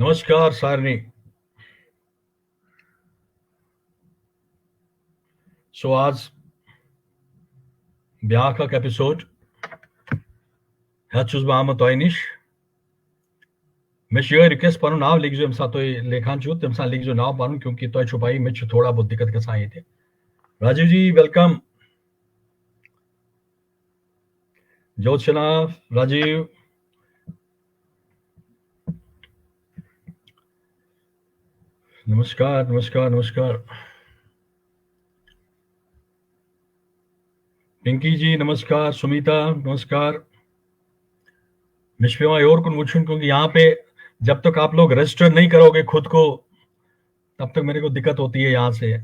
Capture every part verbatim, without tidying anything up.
نمسکار سارنٕے۔ So آز بیٛاکھ اکھ ایپیسوڈ ہٮ۪تھ چھُس بہٕ آمُت تۄہہِ نِش۔ مےٚ چھِ یِہوٚے ریکویسٹ، پنُن ناو لیکھزیو، ییٚمہِ ساتہٕ تُہۍ لیکھان چھِو تَمہِ ساتہٕ لیکھزیو ناو پنُن، کیونکہ تۄہہِ چھُو پَیی مےٚ چھُ تھوڑا بہت دِقت گژھان ییٚتہِ۔ راجیو جی، ویلکم۔ جوت شناف، راجیو۔ نمسکار، نمسکار، نمسکار۔ پنکی جی، نمسکار۔ سمیتا، نمسکار۔ مےٚ چھُ پٮ۪وان یورٕ کُن وٕچھُن، کیونکہ یہاں پہ جب تک آپ لوگ رجسٹر نہیں کرو گے خود کو، تب تک میرے کو دقت ہوتی ہے یہاں سے۔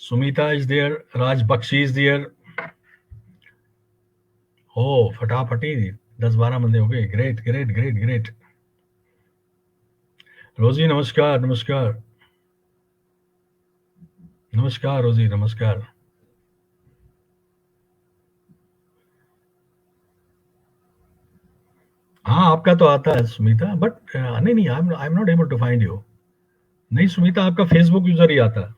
Sumita is there, Raj Bakshi is there. Oh, फटाफटी दस बारह बंदे हो गए। Great, great, great, great. रोजी, नमस्कार, नमस्कार। नमस्कार रोजी, नमस्कार। हाँ, आपका तो आता है सुमिता, बट नहीं, नहीं, I am not able to find you। नहीं सुमिता, आपका Facebook यूजर ही आता है।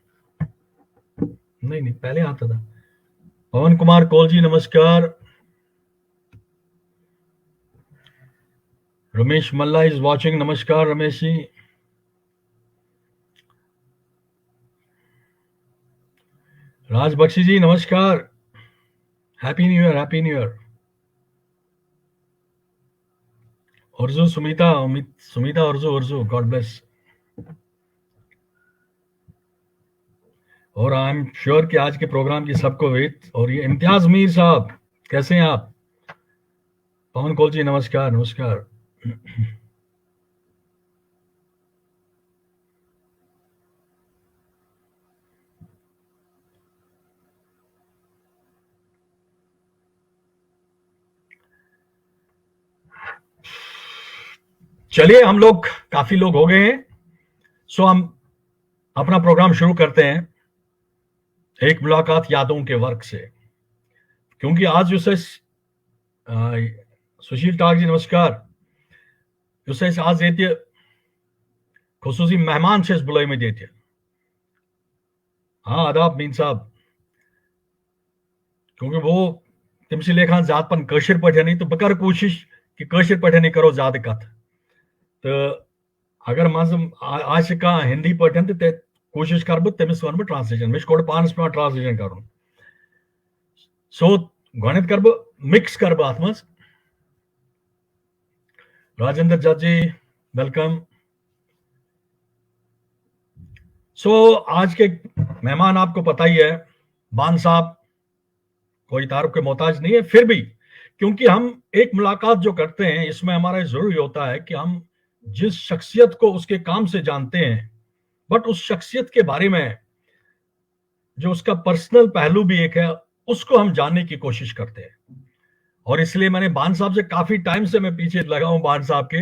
नहीं, नहीं, पहले आता था। पवन कुमार कौल जी, नमस्कार। रमेश मल्ला is watching, नमस्कार रमेश जी। राज बख्शी जी, नमस्कार। Happy New Year, Happy New Year। अर्जु, सुमिता, अमित, सुमिता, अर्जु, अर्जु, God bless। और आई एम श्योर कि आज के प्रोग्राम की सबको विदित। और ये इम्तियाज मीर साहब, कैसे हैं आप? पवन कौल जी, नमस्कार, नमस्कार। चलिए, हम लोग काफी लोग हो गए हैं, सो हम अपना प्रोग्राम शुरू करते हैं एक मुलाकात यादों के वर्क से, क्योंकि आज जो है, सुशील टाक जी, नमस्कार। जो है, आज ये خصوصی مہمان چھِ اَسہِ بُلٲومٕتۍ ییٚتہِ۔ ہاں، آداب مین صاحب۔ کیونکہ وہ تٔمۍ چھِ لیکھان زیادٕ پَہَن کٲشِر پٲٹھٮ۪نٕے، تہٕ بہٕ کَرٕ کوٗشِش کہِ کٲشِر پٲٹھٮ۪نٕے کَرو زیادٕ کَتھ۔ تہٕ اگر منٛزٕ آ-، آسہِ کانٛہہ ہِندی پٲٹھۍ تہٕ تہِ کوٗشِش کَرٕ بہٕ، تٔمِس وَنہٕ بہٕ ٹرانسلیشن۔ مےٚ چھُ گۄڈٕ پانَس پٮ۪وان ٹرانسلیشن کَرُن۔ سو گۄڈٕنٮ۪تھ کَرٕ بہٕ، مِکٕس کَرٕ بہٕ اَتھ منٛز۔ راجندر جت جی، ویلکم۔ سو آج کے مہمان آپ کو پتہ ہی ہے، بان صاحب کوئی تعارف کے محتاج نہیں ہے، پھر بھی کیونکہ ہم ایک ملاقات جو کرتے ہیں، اس میں ہمارا ضروری ہوتا ہے کہ ہم جس شخصیت کو اس کے کام سے جانتے ہیں، بٹ اس شخصیت کے بارے میں جو اس کا پرسنل پہلو بھی ایک ہے، اس کو ہم جاننے کی کوشش کرتے ہیں۔ اور اس لیے میں نے بان صاحب سے، کافی ٹائم سے میں پیچھے لگا ہوں بان صاحب کے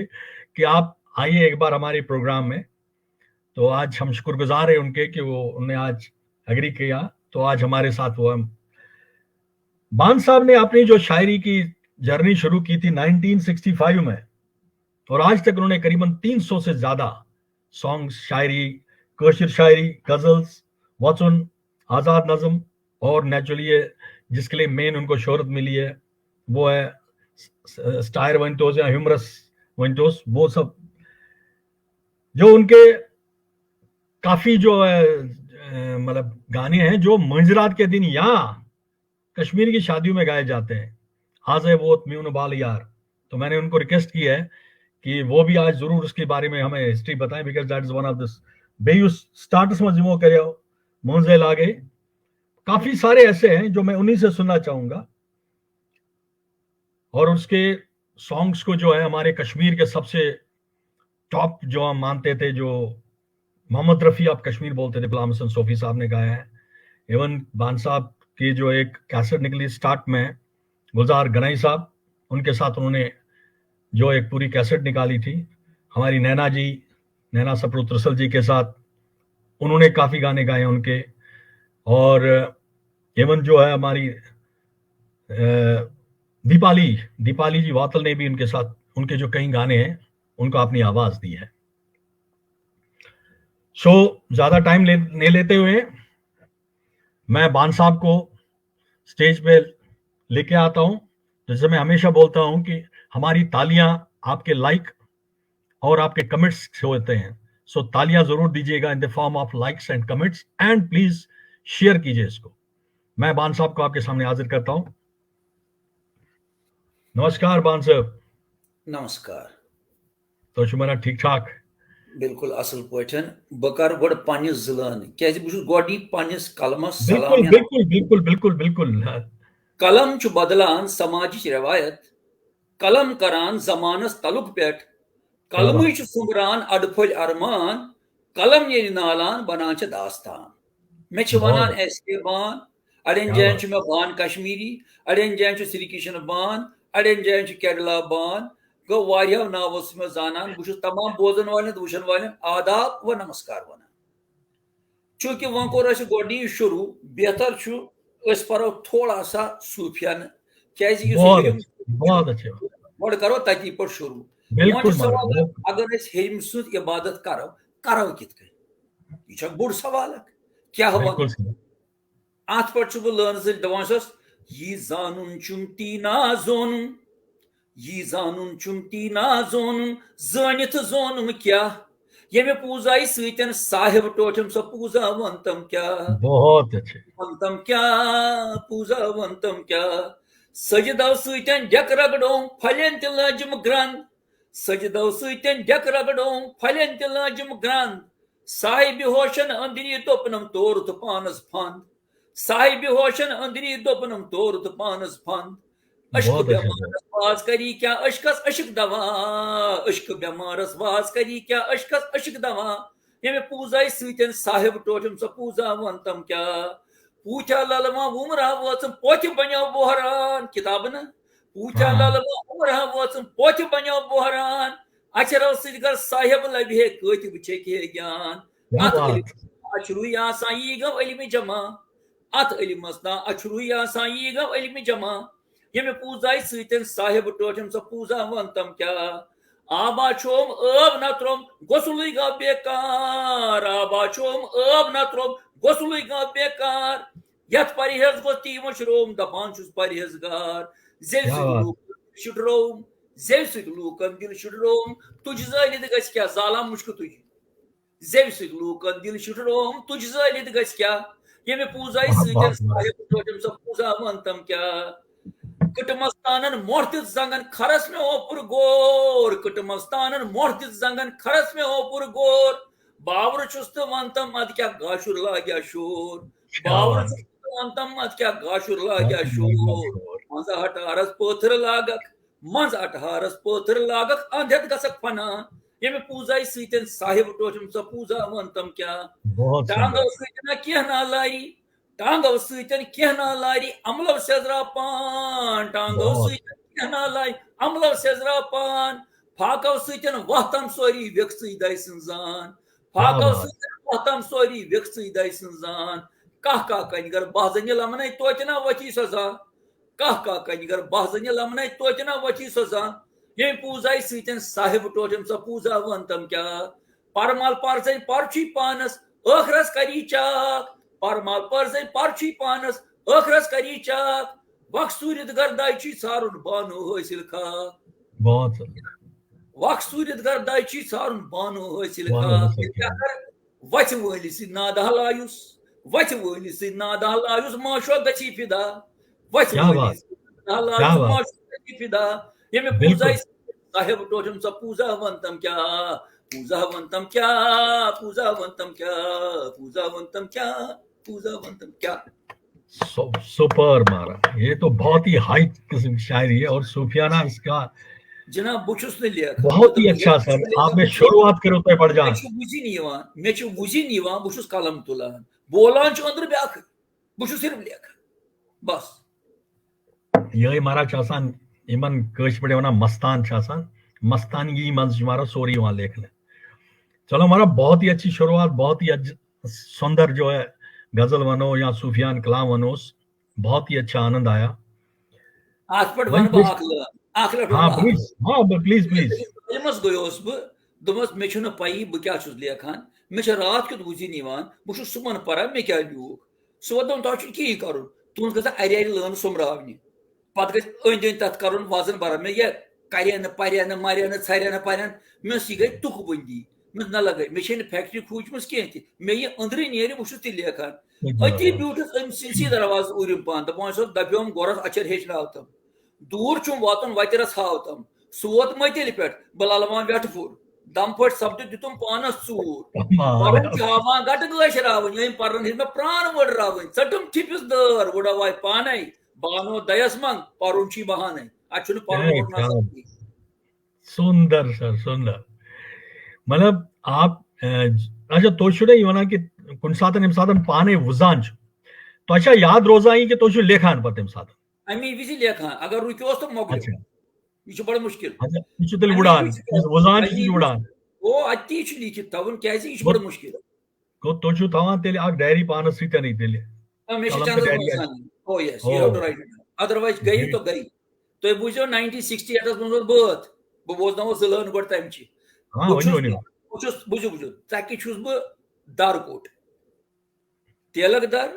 کہ آپ آئیے ایک بار ہمارے پروگرام میں۔ تو آج ہم شکر گزار ہیں ان کے کہ وہ، انہوں نے آج ایگری کیا، تو آج ہمارے ساتھ وہ ہیں۔ بان صاحب نے اپنی جو شاعری کی جرنی شروع کی تھی نائنٹین سکسٹی فائیو میں، اور آج تک انہوں نے قریباً تین سو سے زیادہ سانگز، شاعری، کٲشِر شاعری، غزلز، وژن، آزاد نظم، اور نیچرلی یہ جس کے لیے مین ان کو شہرت ملی ہے، وہ ہے س-، س-، سٹائر ؤنۍ توس یا ہیومرس ؤنۍ توس، وہ سب جو ان کے کافی جو ہے، اے، مطلب گانے ہیں جو مٲنزِ رات کے دن یا کشمیر کی شادیوں میں گائے جاتے ہیں۔ آز ہے وہ میون بال یار۔ تو میں نے ان کو ریکویسٹ کی ہے کہ وہ بھی آج ضرور اس کے بارے میں ہمیں ہسٹری بتائیں، because that is one of this۔ بیٚیہِ یُس سٹارٹس منٛز یِمو کریو مٲنزے لاگے، کافی سارے ایسے ہیں جو میں انہیں سے سننا چاہوں گا۔ اور اس کے سانگز کو جو ہے ہمارے کشمیر کے سب سے ٹاپ جو ہم مانتے تھے، جو محمد رفیع آف کشمیر بولتے تھے، غلام حسن صوفی صاحب نے گایا ہے۔ ایون بان صاحب کی جو ایک کیسٹ نکلی سٹارٹ میں، گلزار گنائی صاحب، ان کے ساتھ انہوں نے جو ایک پوری کیسٹ نکالی تھی، ہماری نینا جی، نینا سپروت رسل جی کے ساتھ انہوں نے کافی گانے گائے ان کے۔ اور इवन जो है हमारी दीपाली, दीपाली जी वातल ने भी उनके साथ, उनके जो कई गाने हैं, उनको अपनी आवाज दी है। सो ज्यादा टाइम ले, नहीं लेते हुए मैं बान साहब को स्टेज पे लेके आता हूं। जैसे मैं हमेशा बोलता हूं कि हमारी तालियां आपके लाइक और आपके कमेंट्स से होते हैं। सो तालियां जरूर दीजिएगा in the form of likes and comments, and please share कीजिए इसको। मैं बान साहब को आपके सामने हाजिर करता हूं। नमस्कार बान साहब। नमस्कार। तो शुमारा ठीक ठाक? बिल्कुल असल पॉइंट। बह कर गड पन्निस जिलन, क्या बुझ गड पन्निस कलमस बिल्कुल, बिल्कुल, बिल्कुल, बिल्कुल, बिल्कुल। कलम चु बदलान समाजिच रवायत, कलम करान जमानस तलुक पेट, कलम चु सुमरान अडफल अरमान, कलम ये नालान बनान च दास्तान। मे च वनान एस के बान, अड़ेन जायन च मे बान कश्मीरी, अड़ेन जायन च श्री कृष्ण बान, अड़ेन जायन च केरला बान। गो वारियाव नावो से मे जानन। बुझ तमाम बोजन वाले, वुचन वाले आदाब व नमस्कार वनान। चूंकि वह कोर अस गोडनी शुरू, बेहतर छु अस परो थोड़ा सा सूफियान, क्या बहुत, बहुत अच्छे। गोड करो तती पर शुरू। बिल्कुल। सवाल, अगर अस हेम सुंद इबादत करो, करो कित कन? यह बोड़ सवाल। क्या हवा? अत पर छु बह लर्न दवान सस, यी जानन चुम ती ना जोन, यी जानन चुम ती ना जोन, जानित जोन क्या? ये में पूजाई सीतन साहेब टोटम सा पूजा वंतम क्या? बहुत अच्छे। वंतम क्या? पूजा वंतम क्या? सजदाव सीतन जक रगड़ोम, फलें ते लाजिम ग्रंथ। सजदाव सीतन जक रगड़ोम, फलें ते लाजिम ग्रंथ। साहिब होशन अंदरी दोपनम तोर तो पानस फंद। साहिब होशन अंदरी दोपनम तोर तो पानस फंद। अश्क बेमारस वाज करी क्या अश्कस अश्क दवा। अश्क बेमारस वाज करी क्या अश्कस अश्क दवा। ये में पूजाई सीतन साहिब टोटम सा पूजा वंतम क्या? पूछा ललमा उमरा वचन पोच बन्यो बोहरान किताब ना। पूछा ललमा उमरा वचन पोच बन्यो बोहरान। अचरव सिदगर साहिब लबहे कातिब छे के ज्ञान। अत इल्म अचरुई आसान यी गव इल्म जमा। अत इल्मस ना अचरुई आसान यी गव इल्म जमा। ये में पूजाई सीतन साहिब टोटम सा पूजा वंतम क्या? आबा छोम अब नत्रोम गोसुलुई गव बेकार। आबा छोम अब नत्रोम गोसुलुई गव बेकार। यथ परहेज गो ती मशरोम दपान छुस परहेजगार। जेव सुत लूकन दिल शुटरोम, जेव सुत लूकन दिल शुटरोम। तुझ जालिद गछ क्या जाला मुश्क तुझ। जेव सुत लूकन दिल शुटरोम, तुझ जालिद गछ क्या? ये में पूजाई सीतन साहिब टोटम सा पूजा वंतम क्या? कटमस्तानन मोर्तित जंगन खरस में ओपुर गोर, कटमस्तानन मोर्तित जंगन खरस में ओपुर गोर। बावर चुस्त वंतम अद क्या गाशुर लाग्या शोर। बावर चुस्त वंतम अद क्या गाशुर लाग्या शोर। मंज अठारस पत्थर लागक, मंज अठारस पत्थर लागक अंधेत गसक फना। ये में पूजाई सीतन साहिब टोटम सा पूजा वंतम क्या? टांगो सीतना क्या ना लाई, टांगो सीतन केहना लारी अमलव सेजरा पान। टांगो सीतन केहना लारी अमलव सेजरा पान। फाकव सीतन वहतम सोरी व्यक्ति दाई संजान। फाकव सीतन वहतम सोरी व्यक्ति दाई संजान। कह कह कनिगर बाजन लमने तोचना वची सजा। कह कह कनिगर बाजन लमने तोचना वची सजा। ये पूजाई सीतन साहिब टोटम सा पूजा वंतम क्या? परमाल परजन परची पानस ٲخرس کری چاک۔ پرمال پرزے پرچھی پانس ٲخرس کری چاک۔ وق سوٗرِتھ گرداے چھی ژھارُن بانو حٲصِل خاک۔ بہت۔ وق سوٗرِتھ گرداے چھی ژھارُن بانو حٲصِل خاک۔ وتھِ وٲلِس سۭتۍ نادہ لایُس، وتھِ وٲلِس سۭتۍ نادہ لایُس، ماشو گژھی فدا۔ وتھِ وٲلِس سۭتۍ نادہ لایُس، ماشو گژھی فدا۔ ییٚمہِ پوٗزایہِ صاحب ٹوٹھم سا پوٗزا ونتم کیا، پوٗزا ونتم کیا، پوٗزا ونتم کیا، پوٗزا ونتم کیا، پوٗزا ونتم کیا۔ سپر مارا، یہ تو بہت ہی ہائی قسم کی شاعری ہے اور صوفیانہ اس کا۔ جناب، بہٕ چھُس نہٕ لیکھان۔ بہت ہی اچھا سر، آپ نے شروعات کرو تو پڑھ جان۔ مےٚ چھُ وُزِنۍ یِوان، مےٚ چھُ وُزِنۍ یِوان، بہٕ چھُس قلم تُلان، بولان چھُ أنٛدرٕ بیٛاکھٕے، بہٕ چھُس صرف لیکھان، بس۔ یہے مارا چھُ آسان یِمن کٲشِر پٲٹھۍ وَنان مستان چھُ آسان، مستانگی منٛز چھُ مارا سورُے یِوان لیکھنہٕ۔ چلو مارا، بہت ہی اچھی شروعات، بہت ہی اج-، سندر جو ہے غزل ونو یا صوفیان کلام ونوس، बहुत ही अच्छा आनंद आया। اتھ پٮ۪ٹھ ونہٕ بہٕ اکھ لٲن، اکھ لٹھ हाँ ونہٕ بہٕ اکھ۔ प्लीज हाँ प्लीज प्लीज علمس گوٚیوس بہٕ، دوٚپمس مےٚ چھُنہٕ پَیی بہٕ کیٛاہ چھُس لیکھان، مےٚ چھِ راتھ کیُتھ وُزِن یِوان، بہٕ چھُس صُبحن پران مےٚ کیٛاہ لیوٗکھ؟ سُہ ووت دوٚپُن تۄہہِ چھُنہٕ کِہیٖنۍ کرُن، تُہنٛد گژھِ اَرِ اَرِ لٲنہٕ سوٚمراونہِ، پتہٕ گژھِ أنٛدۍ أنٛدۍ تتھ کرُن وزن برابر، مےٚ یہِ کرے نہٕ پرے نہٕ مرے نہٕ ژھرے نہٕ پرن، مےٚ ٲس یہِ گٔے تُکہٕ بندی، مےٚ دوٚپ نہ لگے، مےٚ چھے نہٕ فیکٹری کھوٗجمٕژ کینٛہہ تہِ، مےٚ یہِ أنٛدرٕ نیرِ بہٕ چھُس تہِ لیکھان۔ أتی بیوٗٹھس أمۍ سٕنٛدسٕے دروازس اوٗرِم پہن، دپان چھُس دپیوم گۄرس اچھر ہیٚچھناو تم۔ دوٗر چھُم واتُن وتہِ رژھ ہاو تم۔ سُہ ووت مٔتِلہِ پٮ۪ٹھ، بہٕ للہٕ وان وٮ۪ٹھٕ پھوٚر۔ دم پھٔٹۍ سپدٕ دِتُم پانس ژوٗر۔ پرُن چھُ ہاوان گٹہٕ گٲش راوٕنۍ، أمۍ پرن ہیٚتۍ مےٚ پران وٕڑراوٕنۍ۔ ژٔٹٕم ٹھِپِس دٲر، وٕڑٲوے پانے۔ بانو دَیَس منٛگ، پرُن چھُے بہانے۔ اتھ چھُنہٕ پرُن اے، وُرُن آسان کیٛاہ کِہیٖنۍ۔ سندر سر سندر۔ مطلب آپ اچھا تُہۍ چھِو نا یہِ وَنان کہِ کُنہِ ساتہٕ ییٚمہِ ساتہٕ پانے وُزان چھُ، تۄہہِ چھا یاد روزان یہِ کہِ تُہۍ چھِو لیکھان پتہٕ تَمہِ ساتہٕ؟ امی وِزِ لیکھان، اگر رُکیوس تہٕ مۄکلیو۔ اچھا یہِ چھُ بڑٕ مُشکِل۔ اچھا یہِ چھُ تیٚلہِ وُڑان، یُس وُزان چھُ یہِ چھُ وُڑان۔ او اتی چھُ لیکھِتھ تھاوُن، کیازِ یہِ چھُ بڑٕ مُشکِل۔ گوٚو تُہۍ چھِو تھاوان تیٚلہِ اکھ ڈایری پانس سۭتۍ تیٚلہِ؟ آ، مےٚ چھِ قلم چندس تہٕ ڈایری منٛز اَتہِ۔ تھاونہِ۔ او یس، او۔ یہِ ہیوٚک رایٹ۔ ادروایز گٔیہِ تہٕ گٔیہِ۔ تُہۍ بوٗزِو ناینٹیٖن سِکِسٹی ایٹس منٛز اوس بٲتھ۔ بہٕ بوزناوو زٕ لٲن گۄڈٕ تَمہِ چہِ۔ ہاں بہٕ ؤنِو چھُس ؤنِو۔ بہٕ چھُس بوٗزِو بوٗزِو ژَکہِ چھُس بہٕ دار کوٚٹ، تیلک دار،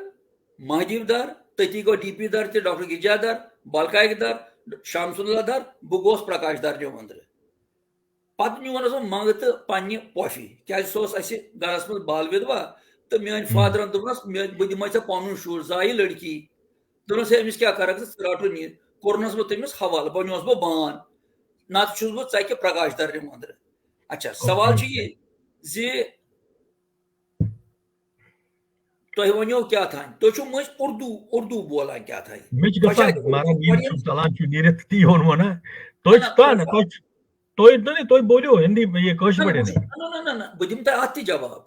مہدیو دار، تٔتی گوٚو ڈی پی دار تہِ ڈاکٹر گِرجا دار، بالکایک دار، شمس اللہ دار، بہٕ گوس پرکاش دار نیوٚو أنٛدرٕ۔ پتہٕ نیوٗنس بہٕ منٛگہٕ تہٕ پننہِ پۄفہِ، کیازِ سُہ اوس اسہِ گرس منٛز بال وِدوا، تہٕ میٲنۍ فادرن دوٚپنس، مےٚ، بہٕ دِمے ژےٚ پنُن شُر، زایہِ لڑکی۔ دوٚپنس، ہے، أمِس کیٛاہ کرکھ ژٕ، ژٕ رٹُن یہِ۔ کوٚرنس بہٕ تٔمِس حوالہٕ، بنیوس بہٕ بان، نتہٕ چھُس بہٕ ژکہِ پرکاش درنہِ مندرٕ۔ اچھا، سوال چھُ یہِ زِ تۄہہِ ؤنِو کیٛاہ تام، تُہۍ چھِو مٔنٛزۍ اردو، اردو بولان کیٛاہ تام۔ مےٚ چھِ تۄہہِ چھا گژھان، ماران نیٖرِتھ واریاہ چھُم ژلان چھُ نیٖرِتھ تی ووٚن وَنا۔ تُہۍ نہ، چھِ تان، نہ، تۄہہِ چھِ، تُہۍ، تُہۍ، تُہۍ بوٗلِو ہِندی، یہِ کٲشِر نہ، نہ، پٲٹھۍ۔ نہ، نہ، نہ، نہ، بہٕ دِمہٕ تۄہہِ اَتھ تہِ جواب۔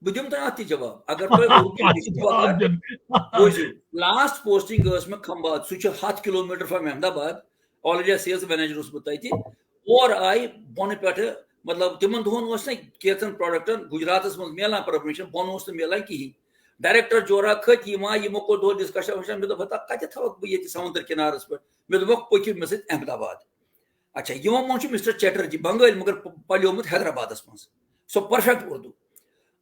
بہٕ دِمہٕ تۄہہِ اَتھ تہِ جواب۔ اگر تۄہہِ اردو اَتھ چھِ لیکھِو جواب اگر، دیُن۔ بوٗزِو، لاسٹ پوسٹنگ ٲس مےٚ کھمبات، سُہ چھُ ہَتھ کلوٗمیٹر from احمد آباد۔ Already sales manager اوسُس بہٕ تَتہِ۔ اورٕ آیہِ بۄنہٕ پٮ۪ٹھٕ، مطلب، تِمن دۄہن اوس نہٕ کینٛژن پروڈکٹن گُجراتس منٛز میلان پرموشن، بۄنہٕ اوس نہٕ میلان کِہیٖنۍ۔ ڈائریکٹر جورا کھٔتۍ، یِم آیہِ، یِمو کوٚر دۄہ ڈسکشن وسکشن، مےٚ دوٚپ، ہتا کتہِ تھاوکھ بہٕ ییٚتہِ سمندر کنارس پٮ۪ٹھ؟ مےٚ دوٚپکھ، پٔکِو مےٚ سۭتۍ احمد آباد۔ اچھا، یِمو منٛز چھُ مسٹر چیٹرجی، بنگٲلۍ، مگر پ-، پلیومُت حیدرآبادس منٛز۔ سُہ perfect اردو۔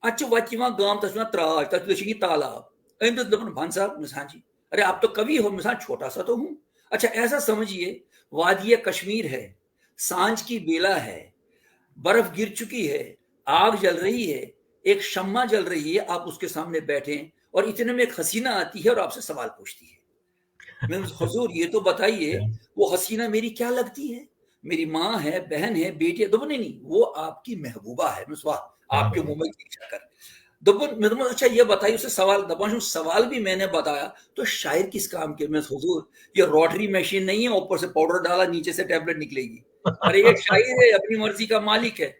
اتھ چھِ وتہِ یِوان گام، تتھ چھِ وَنان تراج، تتھ چھُ دٔچھِنۍ کِنۍ تالاب۔ أمۍ دوٚپ، دوٚپُن، بھان صاحب، مےٚ سان جی، ارے آپ تو کبھی ہو، مےٚ سان چھوٹا سا تو ہوں۔ اچھا، ایسا سمجھیے، وادی کشمیر ہے، سانج کی بیلا ہے، برف گر چکی ہے، آگ جل رہی ہے، ایک شمع جل رہی ہے، آپ اس کے سامنے بیٹھیں اور اتنے میں ایک حسینہ آتی ہے اور آپ سے سوال پوچھتی ہے۔ میں نے کہا، حضور، یہ تو بتائیے، وہ حسینہ میری کیا لگتی ہے؟ میری ماں ہے، بہن ہے، بیٹی ہے؟ دوٚپُن، نہیں، نہیں، وہ آپ کی محبوبہ ہے۔ میں نے کہا، واہ، آپ کے منہ میں گھی شکر۔ دوٚپُن، مےٚ دوٚپمَس، اچھا، یہ بتائیے، اسے سوال، دپان چھُم، سوال بھی میں نے بتایا، تو شاعر کس کام کے؟ میں نے کہا، حضور، یہ روٹری مشین نہیں ہے، اوپر سے پاؤڈر ڈالا، نیچے سے ٹیبلٹ نکلے گی۔ ارے، یہ شاعر ہے، اپنی مرضی کا مالک ہے۔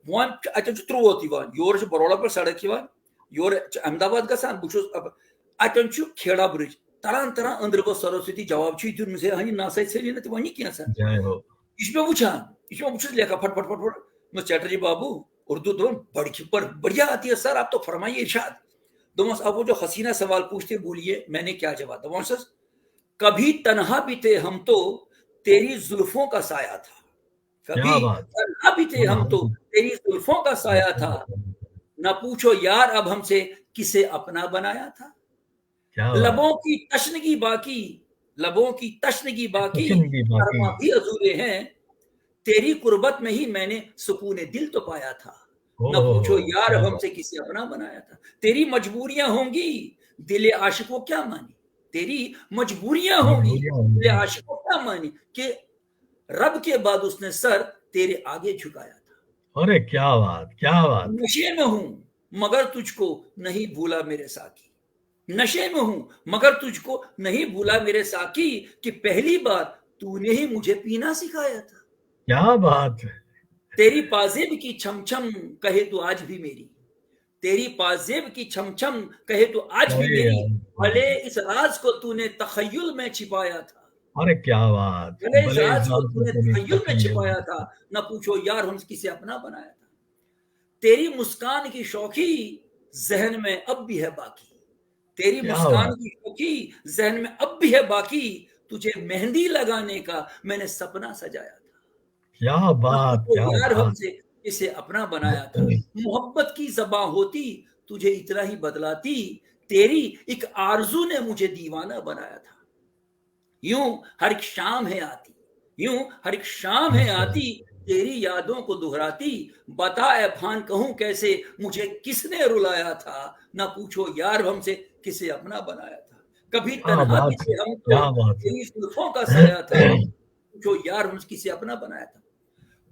وۄنۍ چھُ، اتٮ۪ن چھُ ترٛوت یِوان، یورٕ چھُ بروڑا پٮ۪ٹھ سڑک یِوان، یورٕ چھُ احمد آباد گژھان، بہٕ چھُس اپ-، اتٮ۪ن چھُ کھیڑا برج، تران تران أنٛدرٕ گوٚو سرسوتی، جواب چھُ یہِ دیُن، مےٚ چھُ، ہے، نہ سا ژھیٚنہِ نہٕ تہِ وۄنۍ یہِ کینٛژھا۔ جاے ہو۔ یہِ چھُ مےٚ وٕچھان، یہِ چھُ مےٚ، بہٕ چھُس لیکھان پھٹ پھٹ پھٹ پھٹ، مےٚ چیٹرجی بابو، اردو دوٚپُن، بڑٕ کھِ-، بڑ-، بڑھیا آتی ہے سر، آپ تو فرمائیے ارشاد۔ دوٚپمَس، اب وہ جو حسینہ سوال پوچھتے بولیے، میں نے کیا جواب؟ دوٚپمَس، کبھی تنہا بھی تھے ہم تو تیری زلفوں کا سایہ تھا۔ کبھی کیا بات۔ تنہا بھی تھے ہم تو تیری زلفوں کا سایہ تھا۔ نہ پوچھو یار اب ہم سے کسے اپنا بنایا تھا۔ کیا بات۔ لبوں کی تشنگی باقی، لبوں کی تشنگی باقی، تشنگی باقی۔ ارماں بھی ازورے ہیں۔ تیری قربت میں ہی میں نے سکون دل تو پایا تھا۔ نہ اوہ، پوچھو یار کیا ہم بات۔ سے کسے اپنا بنایا تھا۔ تیری مجبوریاں ہوں گی، دل عاشق کو کیا مانی؟ تیری مجبوریاں ہوں گی، مجبوریاں ہوں گی۔ دل عاشق کو کیا مانی کہ رب کے بعد اس نے سر تیرے آگے جھکایا تھا۔ ارے کیا بات، کیا بات۔ نشے میں ہوں مگر تجھ کو نہیں بھولا میرے ساقی، نشے میں ہوں مگر تجھ کو نہیں بھولا میرے ساقی، کہ پہلی بار تو نے ہی مجھے پینا سکھایا تھا۔ کیا بات ہے۔ تیری پازیب کی چھم چھم کہے تو آج بھی میری، تیری پازیب کی چھم چھم کہے تو آج بھی میری، بھلے اس راز کو تو نے تخیل میں چھپایا تھا۔ ارے کیا بات، بھلے اس راز کو تو نے تخیل میں چھپایا تھا، نہ پوچھو یار ہم کسے اپنا بنایا تھا۔ تیری مسکان کی شوخی ذہن میں اب بھی ہے باقی، तेरी मुस्कान की शौकी जहन में अब भी है बाकी, तुझे मेहंदी लगाने का मैंने सपना सजाया था। क्या बात, क्या यार, हमसे किसे अपना बनाया था। मोहब्बत की जबां होती, तुझे इतना ही बदलाती। तेरी एक आरजू ने मुझे दीवाना बनाया था। यूं हर एक शाम है आती, यूं हर एक शाम है आती, तेरी यादों को दोहराती। बता ए भान कहूं कैसे, मुझे किसने रुलाया था। ना पूछो यार हमसे, किसे अपना बनाया था। कभी तन्हा थे हम तो, तेरी जुल्फों का साया था। पूछो यार हमसे, किसे अपना बनाया था।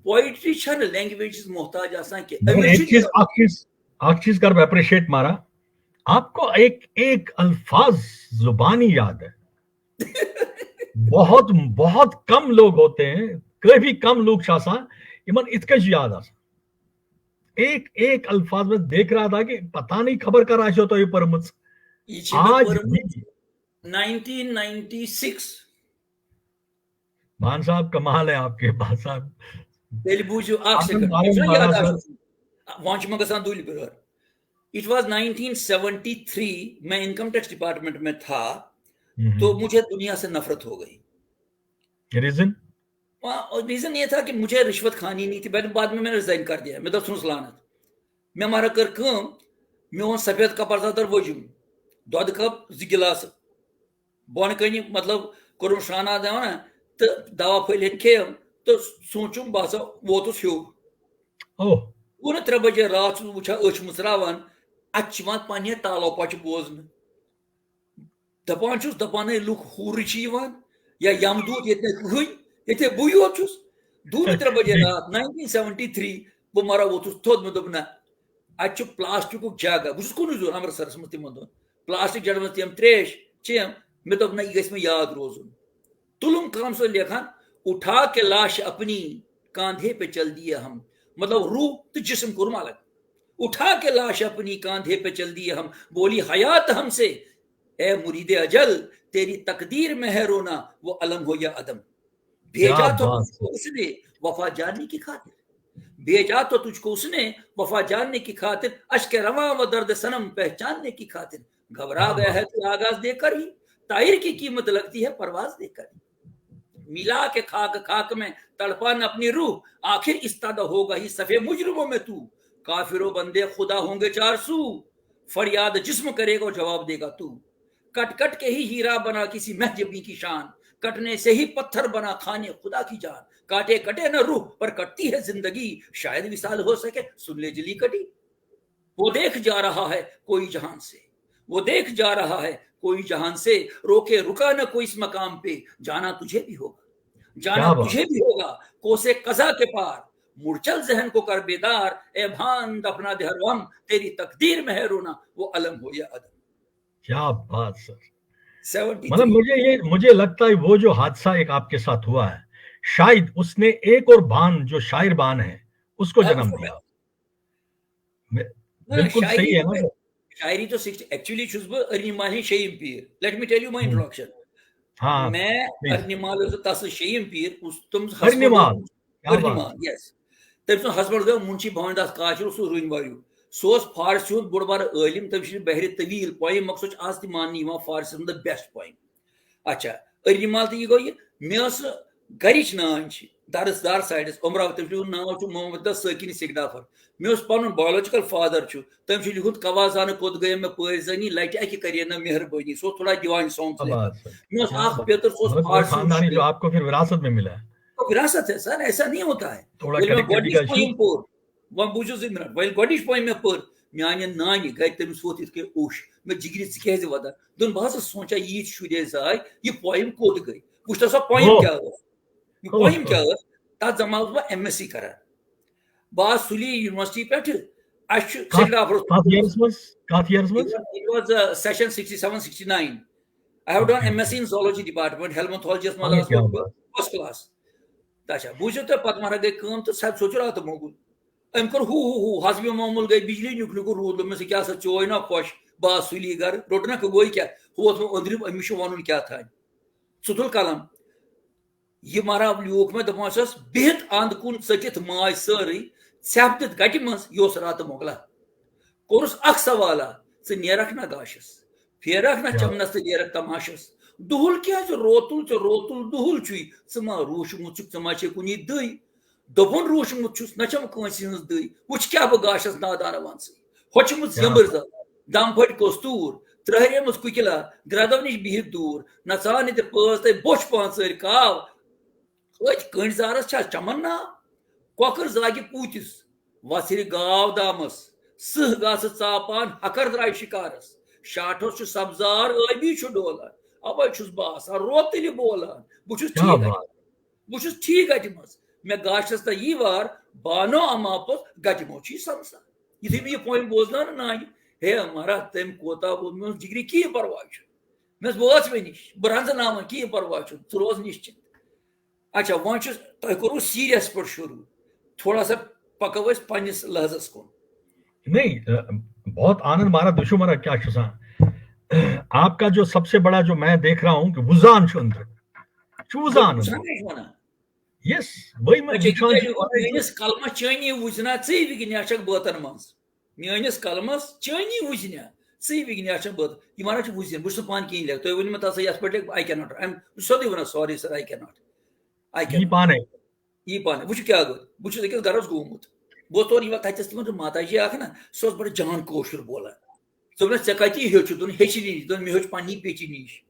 Poetry छन languages मोहताज आसान के। एक चीज, आप चीज, आप चीज कर appreciate मारा, आपको एक एक अल्फाज जुबानी याद है। बहुत बहुत कम लोग होते हैं, काफी कम लोग छा सा इमन इतकच याद आसा। एक एक अल्फाज में देख रहा था कि पता नहीं खबर कर आशो तो ये पर मुझ आज भी। Nineteen ninety six. भान साहब, कमाल है आपके, भान साहब। तेलि बूझू, अख second। वांच में गसान दूल बिरर। It was nineteen seventy three, मैं इनकम टैक्स डिपार्टमेंट में था, तो मुझे दुनिया से नफरत हो गई। रीजन? रीजन ये था कि मुझे रिश्वत खानी नहीं थी। बाद में मैंने रिजाइन कर दिया। मैं दस लानत। मैं मारा कर कम, मैं वो सफेद कपड़ा था, वजुम दद कप, जि गिलास बन कन, मतलब, कोरुम शाना देवा ना, तो दवा फल खेम, तो सोचुम बह सा वोतुस ह्यू। ओह। वो ना त्रे बजे रात वुछा अच मुचरावान, अत च यिवान पन्ने तालो पच बोजन। दपान छुस, दपान है लुक हूर च यिवान, या यम दूत येत नय कुहन, येते बु योत छुस। दूर त्रे बजे रात, nineteen seventy three, बु मरा वोतुस थोद, मे दोप ना, अत च प्लास्टिक जग, बु छुस कुनु जोन अमृतसरस मज तिमन दोन। प्लास्टिक जग मज तिम त्रेश चेम, मे दोप ना, यह गस मे याद रोजुन। तुलुम काम सो लेखन, उठा के लाश अपनी कांधे पे चल दिए हम। मतलब रूह तो जिस्म कुर्म अलग। उठा के लाश अपनी कांधे पे चल दिए हम। बोली हयात हमसे, ए मुरीदे अजल, तेरी तकदीर में है रोना, वो अलम हो या अदम। भेजा तो तुझको उसने वफा जानने की खातिर, भेजा तो तुझको उसने वफा जानने की खातिर, अश्क रवा व दर्द सनम पहचानने की खातिर। घबरा गया है तू आगाज देकर ही, ताहिर की कीमत लगती है परवाज देकर ही। मिला के खाक खाक में तड़पा न अपनी रूह, आखिर इस्तादा होगा ही सफे मुजरिमों में तू। काफिरों बंदे खुदा होंगे चार सू, फरियाद जिस्म करेगा, जवाब देगा तू। कट कट के ही हीरा बना किसी महजबी की शान, कटने से ही पत्थर बना खाने खुदा की जान। काटे कटे न रूह पर कटती है जिंदगी, शायद विसाल हो सके, सुन ले जली कटी। वो देख जा रहा है कोई जहान से, वो देख जा रहा है कोई जहान से, रोके रुका न कोई इस मकाम पे, जाना तुझे भी होगा, जाना तुझे भी होगा कोसे कजा के पार। मुड़ चल जहन को कर बेदार, ए भान दफना दे हर गम, तेरी तकदीर में है रोना, वो अलम हो या अदम। क्या बात सर। सेवेंटी मतलब मुझे ये, मुझे लगता है वो जो हादसा एक आपके साथ हुआ है, शायद उसने एक और बान, जो शायर बान है, उसको जन्म दिया। बिल्कुल सही है ना। शायरी तो सिक्सटी, actually छुस बह अरनिमाल ही शेयिम पीर। Let me tell you my introduction। हाँ, मैं अरनिमाल तस शेयिम पीर, उस तुम अरनिमाल, अरनिमाल, yes। तम सुन हस्बैंड गो मुंशी भवन दास काशिर, सो रुइन वायु। सो फारसी हुंद बोड़ बार आलिम, तम बहर तवील poem मकसद आज ती मानने फारसी हुंद best poem। अच्छा, अरनिमाल तो ये गो ये, मैं गरिच नान दरसदार साइडस अमरावती, तम नाव मोहम्मद सकीन सिकदाफर। मे पन biological father, तम लिखुत कवाजान कोत गए मैं पैर जनी, लटि अकि करिए ना मेहरबानी। सो थोड़ा दीवान song। मे पेतर, सो आपको फिर विरासत में मिला है। तो विरासत है सर, ऐसा नहीं होता है। थोड़ा वह बुझो जी मिनट, वह गोडिश poem में पर, म्यान नानी गए तमिस वोत इतके ओश, मैं जिगरी चे वदान। दोन बह सोचा यीत शुरे जाय, यह poem कोत गई, वुच सा poem क्या ٲस, यह poem क्या ٲस। तथ जमानस बह MSc करान, बह आस सुली university पे, अस कथ years मंज, कथ years मंज? It was, uh, session sixty seven sixty nine. I have done MSc in zoology department, Helmanthologist, first class। अच्छा, बुझो तो पत मारा गई काम तो सब सोचो रहा तो मोगुल। अम कर हु हु हु, हसबी मामूल गई बिजली, नुक नुक रूद, में से क्या सा चोय ना खुश, बह आस सुली घर, रोटना को गोई क्या, हुआ तो अंदर अमिश वानुन क्या था। सुतुल कलम, यह मारा ल्यूक में दपान छस, बिहत अंद कुन चटित माय सारी, छप दित गटि मंज योस रात मोगला। कोरुस अख सवाला, च नेरख ना गाशस। پھیرکھ نہ چمنس تہٕ نیرکھ تماشس۔ دُہُل کیازِ روتُل ژےٚ روتُل دُہُل چھُے، ژٕ ما روٗشمُت چھُکھ، ژٕ ما چھے کُنی دٔے؟ دوٚپُن روٗشمُت چھُس، نہ چھم کٲنٛسہِ ہٕنٛز دٔے۔ وٕچھ کیٛاہ بہٕ گاشس نادان ونسٕے۔ ہوٚچھمٕژ یمبٕر زل، دم پھٔٹۍ کۄستوٗر، ترٛہریمٕژ کُکِلا، گرٛدو نِش بِہِتھ دوٗر۔ نژان تہِ پٲژ تہٕ بوٚچھ پانٛژٲرۍ کاو۔ أتھۍ کٔنڈۍ زارس چھا چمن ناو؟ کۄکر زاگہِ پوٗتِس، وژھرِ گاو دامس، سٕہہ گاسہٕ ژاپان ہکر درٛاے شِکارس۔ شاٹھس چھُ سبزار، ٲبی چھُ ڈولان۔ اوے چھُس بہٕ آسان روتلہِ بولان۔ بہٕ چھُس ٹھیٖک اَتہِ۔ بہٕ چھُس ٹھیٖک اَتہِ منٛز۔ مےٚ گاشس تہٕ یی وار، بانو اما پوٚز گٹہِ مو چھُے سمسان۔ یُتھُے بہٕ یہِ پویم بوزناو نہ نانہِ، ہے مہراز، تٔمۍ کوتاہ ووٚن، مےٚ اوس جگری کِہیٖنۍ پرواے چھُنہٕ۔ مےٚ اوس وٲژ مےٚ نِش، بہٕ رنٛزٕ ناوان، کِہیٖنۍ پرواے چھُنہٕ، ژٕ روز نِشچِنت۔ اچھا، وۄنۍ چھُ، تۄہہِ کوٚروٕ سیٖریس پٲٹھۍ شروٗع، تھوڑا سا پکو أسۍ پننِس لحظس کُن۔ نہیں، ا، بہت آنند مارا دشو مارا کیا چھُ آسان۔ آپ کا جو سب سے بڑا جو میں دیکھ رہا ہوں کہ وُزان چھُ أنٛدرٕ۔ چھُ وُزان أنٛدرٕ۔ وُزان کیٛاہ چھُ وَنان؟ Yes، وۄنۍ مےٚ اچھا، وُچھان تِکیٛازِ چھُ۔ میٲنِس قلمس چٲنی وُزنہ ژٕے وِگنیا چھکھ بٲتن منٛز۔ میٲنِس قلمس چٲنی وُزنہ ژٕے وِگنیا چھکھ بٲتن۔ یہِ وَنان چھِ وُزِن، بہٕ چھُس نہٕ پانہٕ کِہیٖنۍ لیکھ۔ تُہۍ ؤنِو مےٚ تَتھ سا یَتھ پٮ۪ٹھ لیکھ، I cannot۔ I'm سیوٚدُے وَنان، sorry sir, I cannot۔ I یی cannot۔ پانے۔ یی پانہٕ۔ وٕچھِو کیٛاہ گوٚو۔ بہٕ چھُس أکِس گرس گوٚمُت۔ بہٕ اوسُس تورٕ یِوان، تَتہِ ٲس تِمن ماتا جی اکھ نا، سۄ ٲس بڑٕ جان کٲشُر بولان۔ دوٚپنَس، "ژےٚ کَتہِ ہیوٚچھُتھ؟" دوٚپُن، "ہیٚچھنی نِش۔" دوٚپُن، "مےٚ ہیوٚچھ پننی پیٚچہِ نِش۔"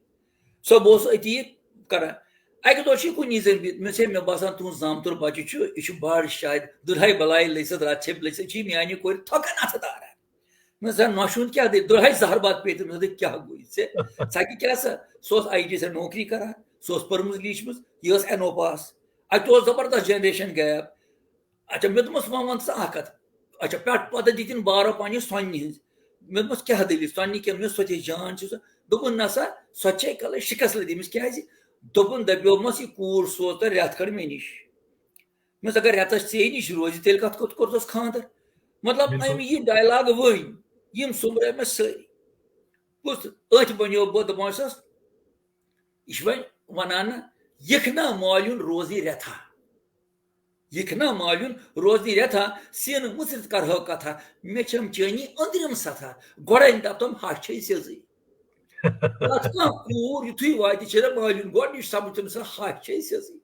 سۄ بہٕ اوسُس أتی کران۔ اَکہِ دۄہ چھُ یہِ کُنی زٔنۍ بِہِتھ۔ مےٚ دوٚپُس، "ہے، مےٚ باسان تُہُنٛد زامتُر بچہِ چھُ، یہِ چھُ بڑٕ شاید دُلہے بلایہِ لٔجِتھ، راتہٕ ژھیٚپۍ لٔجِتھ، چھِ میٛانہِ کورِ تھۄکن اَتھٕ داران۔" مےٚ زن نۄشہِ ہُنٛد کیٛاہ دٔلیٖل؟ دُلہے زہر بتھ پیٚیہِ تٔمِس۔ مےٚ دوٚپ، "کیٛاہ گوٚو یہِ ژےٚ؟ ژٕ ہیٚکہِ کیٛاہ سا؟" سۄ ٲس آی ٹی سۭتۍ نوکری کران، سۄ ٲس پٔرمٕژ لیٖچھمٕژ، یہِ ٲس اٮ۪ن او پاس۔ اَتہِ اوس زبردست generation gap۔ اچھا، مےٚ دوٚپمَس، "وۄنۍ وَن ژٕ اَکھ کَتھ۔" اچھا، پٮ۪ٹھ پَتہٕ دِتِن بارو پنٛنہِ سۄنہِ ہِنٛز۔ مےٚ دوٚپمَس، "کیٛاہ دٔلیٖل؟ سۄنہِ کیٛاہ؟" مےٚ سۄ تہِ جان چھِ سۄ۔ دوٚپُن، "نہ سا، سۄ تہِ چھے کَلَے شِکَس لٔدۍ أمِس۔" کیٛازِ؟ دوٚپُن، دَپیومَس، "یہِ کوٗر سوز تہٕ رٮ۪تھ کھنٛڈ مےٚ نِش۔" مےٚ دوٚپُس، "اگر رٮ۪تَس ژے نِش روزِ، تیٚلہِ کَتھ کوٚت کوٚرتھَس خانٛدر؟" مطلب، بِلکُل۔ أمۍ یہِ dialogue ؤنۍ، یِم سوٚمبرٲے مےٚ سٲری۔ بوٗزتھٕ؟ أتھۍ بَنیو بہٕ دَپان چھُسَس، یہِ چھُ وۄنۍ وَنان نہ، "یِکھنہ مالیُن روزی رٮ۪تھا۔" یِکھنہ مالیُن روزنی رٮ۪تھا، سینہٕ مُژرِتھ کرہو کتھا۔ مےٚ چھم چٲنی أنٛدرِم سَتھا، گۄڈَے دَپتم ہَش چھے سیٚزٕے۔ پرٛٮ۪تھ کانٛہہ کوٗر یُتھُے واتہِ چھےٚ مالیُن گۄڈٕنِچ سمجھ تٔمِس ہَش چھے سیٚزٕے۔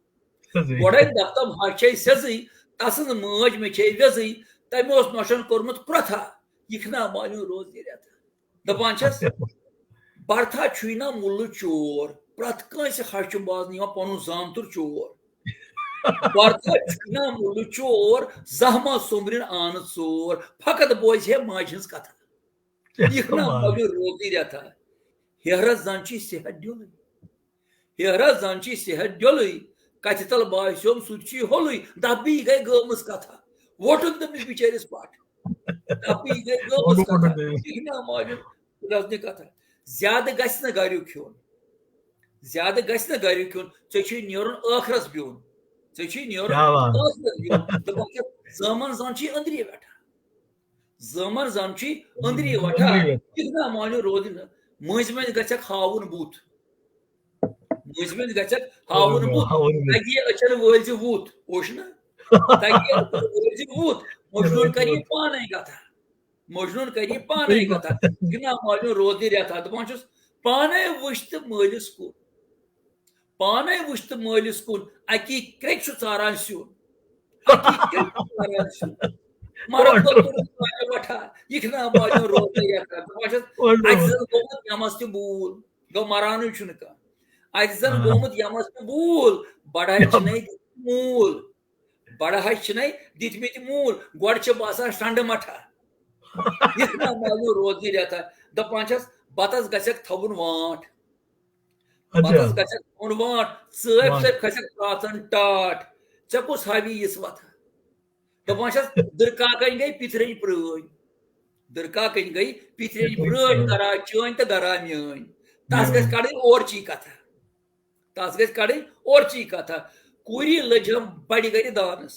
سیٚزٕے۔ گۄڈَے دَپتم ہَش چھے سیٚزٕے، تسٕنٛز مٲج مےٚ چھے ویٚزٕے، تٔمۍ اوس نۄشن کوٚرمُت کرٛۄتھا۔ یِکھنہ مالیُن روزنی رٮ۪تھا۔ دَپان چھَس، برتھا چھُے نا مُلہٕ چور، پرٛٮ۪تھ کٲنٛسہِ ہَش چھُ بازنہٕ یِوان پنُن زامتُر چور۔ برتھا چھُے نا مُلہٕ چور، زانٛہہ ما سوٚمبرِن آنہٕ ژور، فقط بوزِ ہے ماجہِ ہٕنٛز کتھا۔ یِکھنہ مالیُن روزی رٮ۪تھا، ہیرس زن چھُے صحت ڈیُلٕے۔ ہیرس زن چھُے صحت ڈیُلٕے، کتھِ تل باسیوم سُہ تہِ چھُے ہولٕے، دَپ بیٚیہِ گٔے گٲمٕژ کتھا۔ ووٚٹُن تٔمِس بِچٲرِس پٹھ۔ دَپ بیٚیہِ گٔے گٲمٕژ کتھا۔ یِکھنہ مالیُن روزنی کتھا۔ زیادٕ گژھِ نہٕ گریُک کھیوٚن۔ زیادٕ گژھِ نہٕ گریُک کھیوٚن۔ ژےٚ چھُے نیرُن ٲخرس بیوٚن۔ ژےٚ چھُے نیرُن کیٛاہ وَنان؟ ٲخرس بیوٚن۔ دَپان چھِ، زٲمن زن چھُے أنٛدری وٮ۪ٹھان۔ زٲمن زن چھُے أنٛدری وٮ۪ٹھان۔ أنٛدری وٮ۪ٹھان۔ یِکھنہ مالیُن روزِ نہٕ۔ مٔنٛزۍ مٔنٛزۍ گژھٮ۪کھ ہاوُن بُتھ۔ مٔنٛزۍ مٔنٛزۍ گژھٮ۪کھ ہاوُن بُتھ۔ ہاوُن بُتھ۔ تَگہِ ہے أچھن وٲلۍ زِ وُتھ۔ اوس نہ؟ تَگہِ ہے أچھن وٲلۍ زِ وُتھ۔ مجنون کَرِ یہِ پانے کتھا۔ مجنون کَرِ یہِ پانے کتھا۔ یِکھنہ مالیُن روزِ رٮ۪تھا۔ دَپان چھُس، پانے وٕچھ تہٕ مٲلِس کُن۔ پانے وٕچھ تہٕ مٲلِس کُن۔ اَکی کرٛیٚکہِ چھُ ژاران سیُن۔ اَکی کرٛیٚکہِ چھُ ژاران سیُن۔ مرد گوٚو تُلُن پانے وٹھا۔ یِکھنہ مالیُن روزِ رٮ۪تھا۔ دَپان چھُس، اَتہِ زن گوٚمُت یَمس تہِ بوٗل۔ گوٚو مرانٕے چھُنہٕ کانٛہہ۔ اَتہِ زن گوٚمُت یَمس تہِ بوٗل۔ بڑاے چھِنَے موٗل۔ بڑٕ ہَش چھِنَے دِتمٕتۍ موٗل، گۄڈٕ چھِ باسان شنڈٕ مٹھا۔ یِکھنہ مالیُن روزنی رٮ۪تھا۔ دَپان چھَس، بَتَس گژھٮ۪کھ تھاوُن وانٛٹھ۔ اچھا۔ بَتَس گژھٮ۪کھ تھاوُن وانٛٹھ، ژٲپۍ وانٛٹھ۔ ژٲپۍ کھسٮ۪کھ پرٛاژَن ٹاٹھ۔ ژےٚ کُس ہاوی یِژھ وَتھا؟ دَپان چھَس، دٕرکاکَنۍ گٔے پِترِنۍ پرٛٲنۍ۔ دٕرکاکَنۍ گٔے پِترِنۍ پرٛٲنۍ، گرا چٲنۍ تہٕ گرا میٲنۍ۔ تَس گژھِ میٲنۍ۔ کَڑٕنۍ اورچی کَتھا۔ تَس گژھِ کَڑٕنۍ اورچی کَتھا۔ کوٗری لٔجہم بَڑِ گَرِ دانَس۔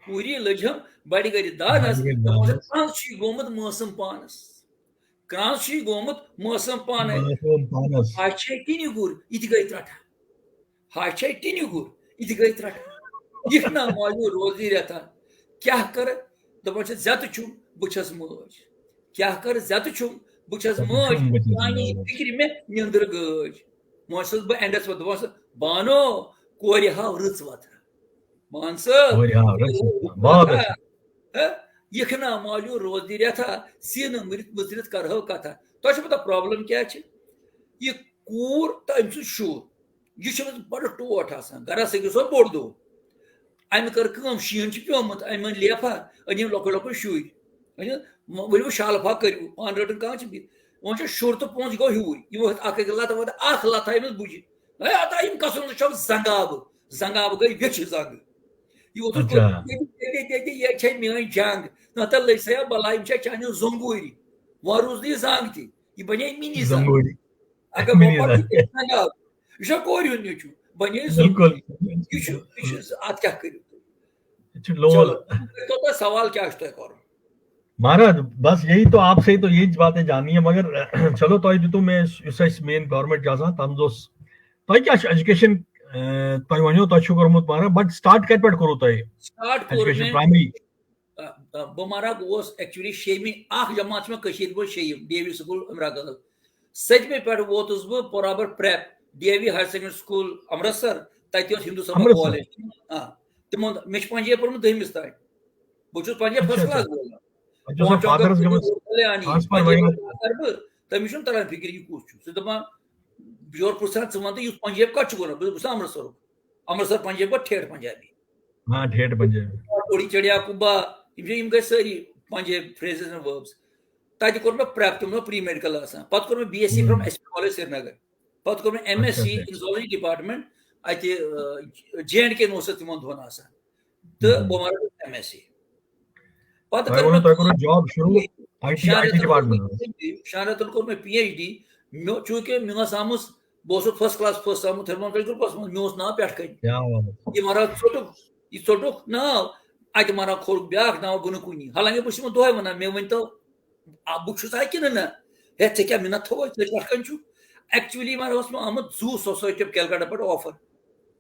کوٗری لٔجہم بَڑِ گَرِ دانَس۔ بَڑِ گَرِ دانَس۔ دَپان چھِ، کرٛنٛز چھُے گوٚمُت مٲسٕم پانَس۔ کرٛنٛز چھُے گوٚمُت مٲسٕم پانَس۔ مٲسٕم پانَس۔ ہَش چھے ٹِنہِ گُر، یہِ تہِ گٔے ترٛٹھا۔ ہَش چھے ٹِنہِ گُر، یہِ تہِ گٔے ترٛٹھا۔ یِکھنہ مالیُن روزنی رٮ۪تھا۔ کیٛاہ کَرٕ؟ دَپان چھِ، زیٚتہٕ چھُم، بہٕ چھَس مٲج۔ کیٛاہ کَرٕ؟ زیٚتہٕ چھُم، بہٕ چھَس تَتھ مٲج، چھُم بہٕ تہِ چانی زانان۔ فِکرِ مےٚ نیٚنٛدٕر گٲج۔ وۄنۍ چھَس بہٕ اینڈَس پٮ۪ٹھ دَپان، بانو، کورِ ہاو رٕژ وَتھرا۔ مان ژٕ، کورِ ہاو رٕژ وَتھرا۔ بہادر۔ ہہ؟ یِکھنا مالیو روزدِ رٮ۪تھا، سیٖنہٕ مٔرِتھ مٔژرِتھ کَرہو کَتھا۔ تۄہہِ چھو پَتہ پرابلم کیٛاہ چھِ؟ یہِ کوٗر تہٕ أمۍ سُنٛد شُر، یہِ چھُ أمِس بَڑٕ ٹوٹھ آسان، گَرَس أکِس اوس بوٚڑ دۄہ۔ أمۍ کٔر کٲم، شیٖن چھُ پیومُت، أمۍ أنۍ لیفا، أنۍ یِم لۄکٕٹۍ لۄکٕٹۍ شُرۍ۔ أنۍ، ؤلِو شالفا کٔرِو، پانہٕ رٔٹٕن کانٛہہ چھِ بِہِتھ۔ وۄنۍ چھُ شُر تہٕ پونٛسہٕ گوٚو ہیوٗر۔ یِمو ہیوٚت اَکھ أکِس لَتہٕ وَتہٕ، اَکھ لَتھ آیہِ أمِس بُجہِ۔ ہے، اَتھ آیہِ یِم کَسُن چھَو زنٛگابہٕ، زنٛگابہٕ گٔے ویٚچھِ زنٛگہٕ۔ یہِ ووٚتھُس اچھا۔ گۄڈٕ، ییٚتہِ، ییٚتہِ، ییٚتہِ، ییٚتہِ چھےٚ میٛٲنۍ جنٛگ۔ نہ تہٕ لٔگۍ سا یا بَلاے، یِم چھےٚ چانہِ زنٛگوٗرِ۔ وۄنۍ روٗز نہٕ یہِ زنٛگ تہِ۔ یہِ بَنے مِنی زنٛگ۔ زنٛگوٗرِ۔ اگر مِنی وۄپَر زنٛگ۔ چھِ تیٚلہِ زنٛگابہٕ۔ یہِ چھا کورِ ہُنٛد نیٚچوٗ؟ بَنے زنٛگ۔ بِلکُل۔ یہِ چھُ، یہِ چھُ، اَتھ کیٛاہ کٔرِو تُہۍ؟ یہِ چھُ لول۔ چلو، تۄہہِ سوال کیٛاہ چھُ تۄہہِ کَرُن؟ महाराज, बस यही तो, आपसे ही तो यही बातें जाननी है, मगर चलो, تۄہہِ دیُتوُ مےٚ یُس اَسہِ main format چھُ آسان، تَتھ منٛز اوس، تۄہہِ کیٛاہ چھُ education, اَ، تۄہہِ وَنیو تۄہہِ چھُو کوٚرمُت، مگر but start کَتہِ پٮ۪ٹھ کوٚروٕ تۄہہِ؟ Start کوٚر Education مےٚ، primary؟ آ، آ، بہٕ مَرٕ ہا، بہٕ اوسُس actually شیٚیِمہِ، اَکھ جماعت چھِ مےٚ کٔشیٖرِ منٛز شیٚیِم، ڈی اے وی سکوٗل عمرا گٔرلٕز۔ سٔتمہِ پٮ۪ٹھ ووتُس بہٕ پورابر prep، D A V higher secondary school Amritsar, تَتہِ اوس ہندو سبھا امرتسر۔ کالج۔ آ، تِمو، مےٚ چھُ پنجٲبۍ پوٚرمُت دٔہمِس تام۔ بہٕ چھُس پنجٲبۍ اچھا، first اچھا۔ class بولان۔ اَتہِ اوس پانٛژھ fatherس چھُ گٔمٕژ کلیانی، transfer پنجٲبۍ وغیرہ۔ کَرٕ بہٕ، تٔمِس چھُنہٕ تران فِکرِ یہِ کُس چھُ۔ سُہ دَپان، یورٕ پرٛژھان، ژٕ وَن تہٕ یُس پنجٲبۍ کَتھ چھُ وَنان؟ بہٕ، بہٕ چھُس امرتسرُک۔ امرتسر پنجٲبۍ گوٚو ٹھیٹھ پنجابی۔ ہاں، ٹھیٹھ پنجابی۔ تھوڑی چڑیا کُبا، یِم چھِ، یِم گٔے سٲری پنجٲبۍ phrases and verbs۔ تَتہِ کوٚر مےٚ prep، تِم ٲسۍ pre medical آسان۔ پَتہٕ کوٚر مےٚ بی ایس سی from ہم۔ S P college Srinagar. پَتہٕ کوٚر مےٚ ایم ایس اچھا، سی اچھا۔ in zoology department، اَتہِ، آ، جے اینڈ کے یونیورسٹی تِمن دۄہن آسان۔ تہٕ ہم۔ بہٕ مَرٕ ایم ایس سی۔ پَتہٕ تۄہہِ کٔر ووٚنوُ، مےٚ تۄہہِ کوٚروٕ job شروٗع آئی ٹی، آئی ٹی شانٛدرَتن کوٚر department منٛز؟ پی ایچ ڈی، شانٛدرَتن کوٚر مےٚ پی ایچ ڈی۔ مےٚ، چوٗنٛکہِ مےٚ ٲس آمٕژ، بہٕ اوسُس first class first آمُت تھٔرموناکل گروپس منٛز، مےٚ اوس ناو پٮ۪ٹھ کَنہِ۔ کیٛاہ بات۔ یہِ مَران ژوٚٹُکھ، یہِ ژوٚٹُکھ ناو، اَتہِ مَران کھوٚرُکھ بیٛاکھ ناو، بہٕ نہٕ کُنی۔ حالانکہِ بہٕ چھُس تِمن دۄہے وَنان، مےٚ ؤنۍ تو، آ، بہٕ چھُس ہا کِنہٕ نہ؟ ہے، ژےٚ کیٛاہ مِنت تھوٚوُے، ژٕ پٮ۪ٹھ کَنہِ چھُکھ؟ Actually مَران اوس مےٚ آمُت Zoo Society of Calcutta پٮ۪ٹھ offer۔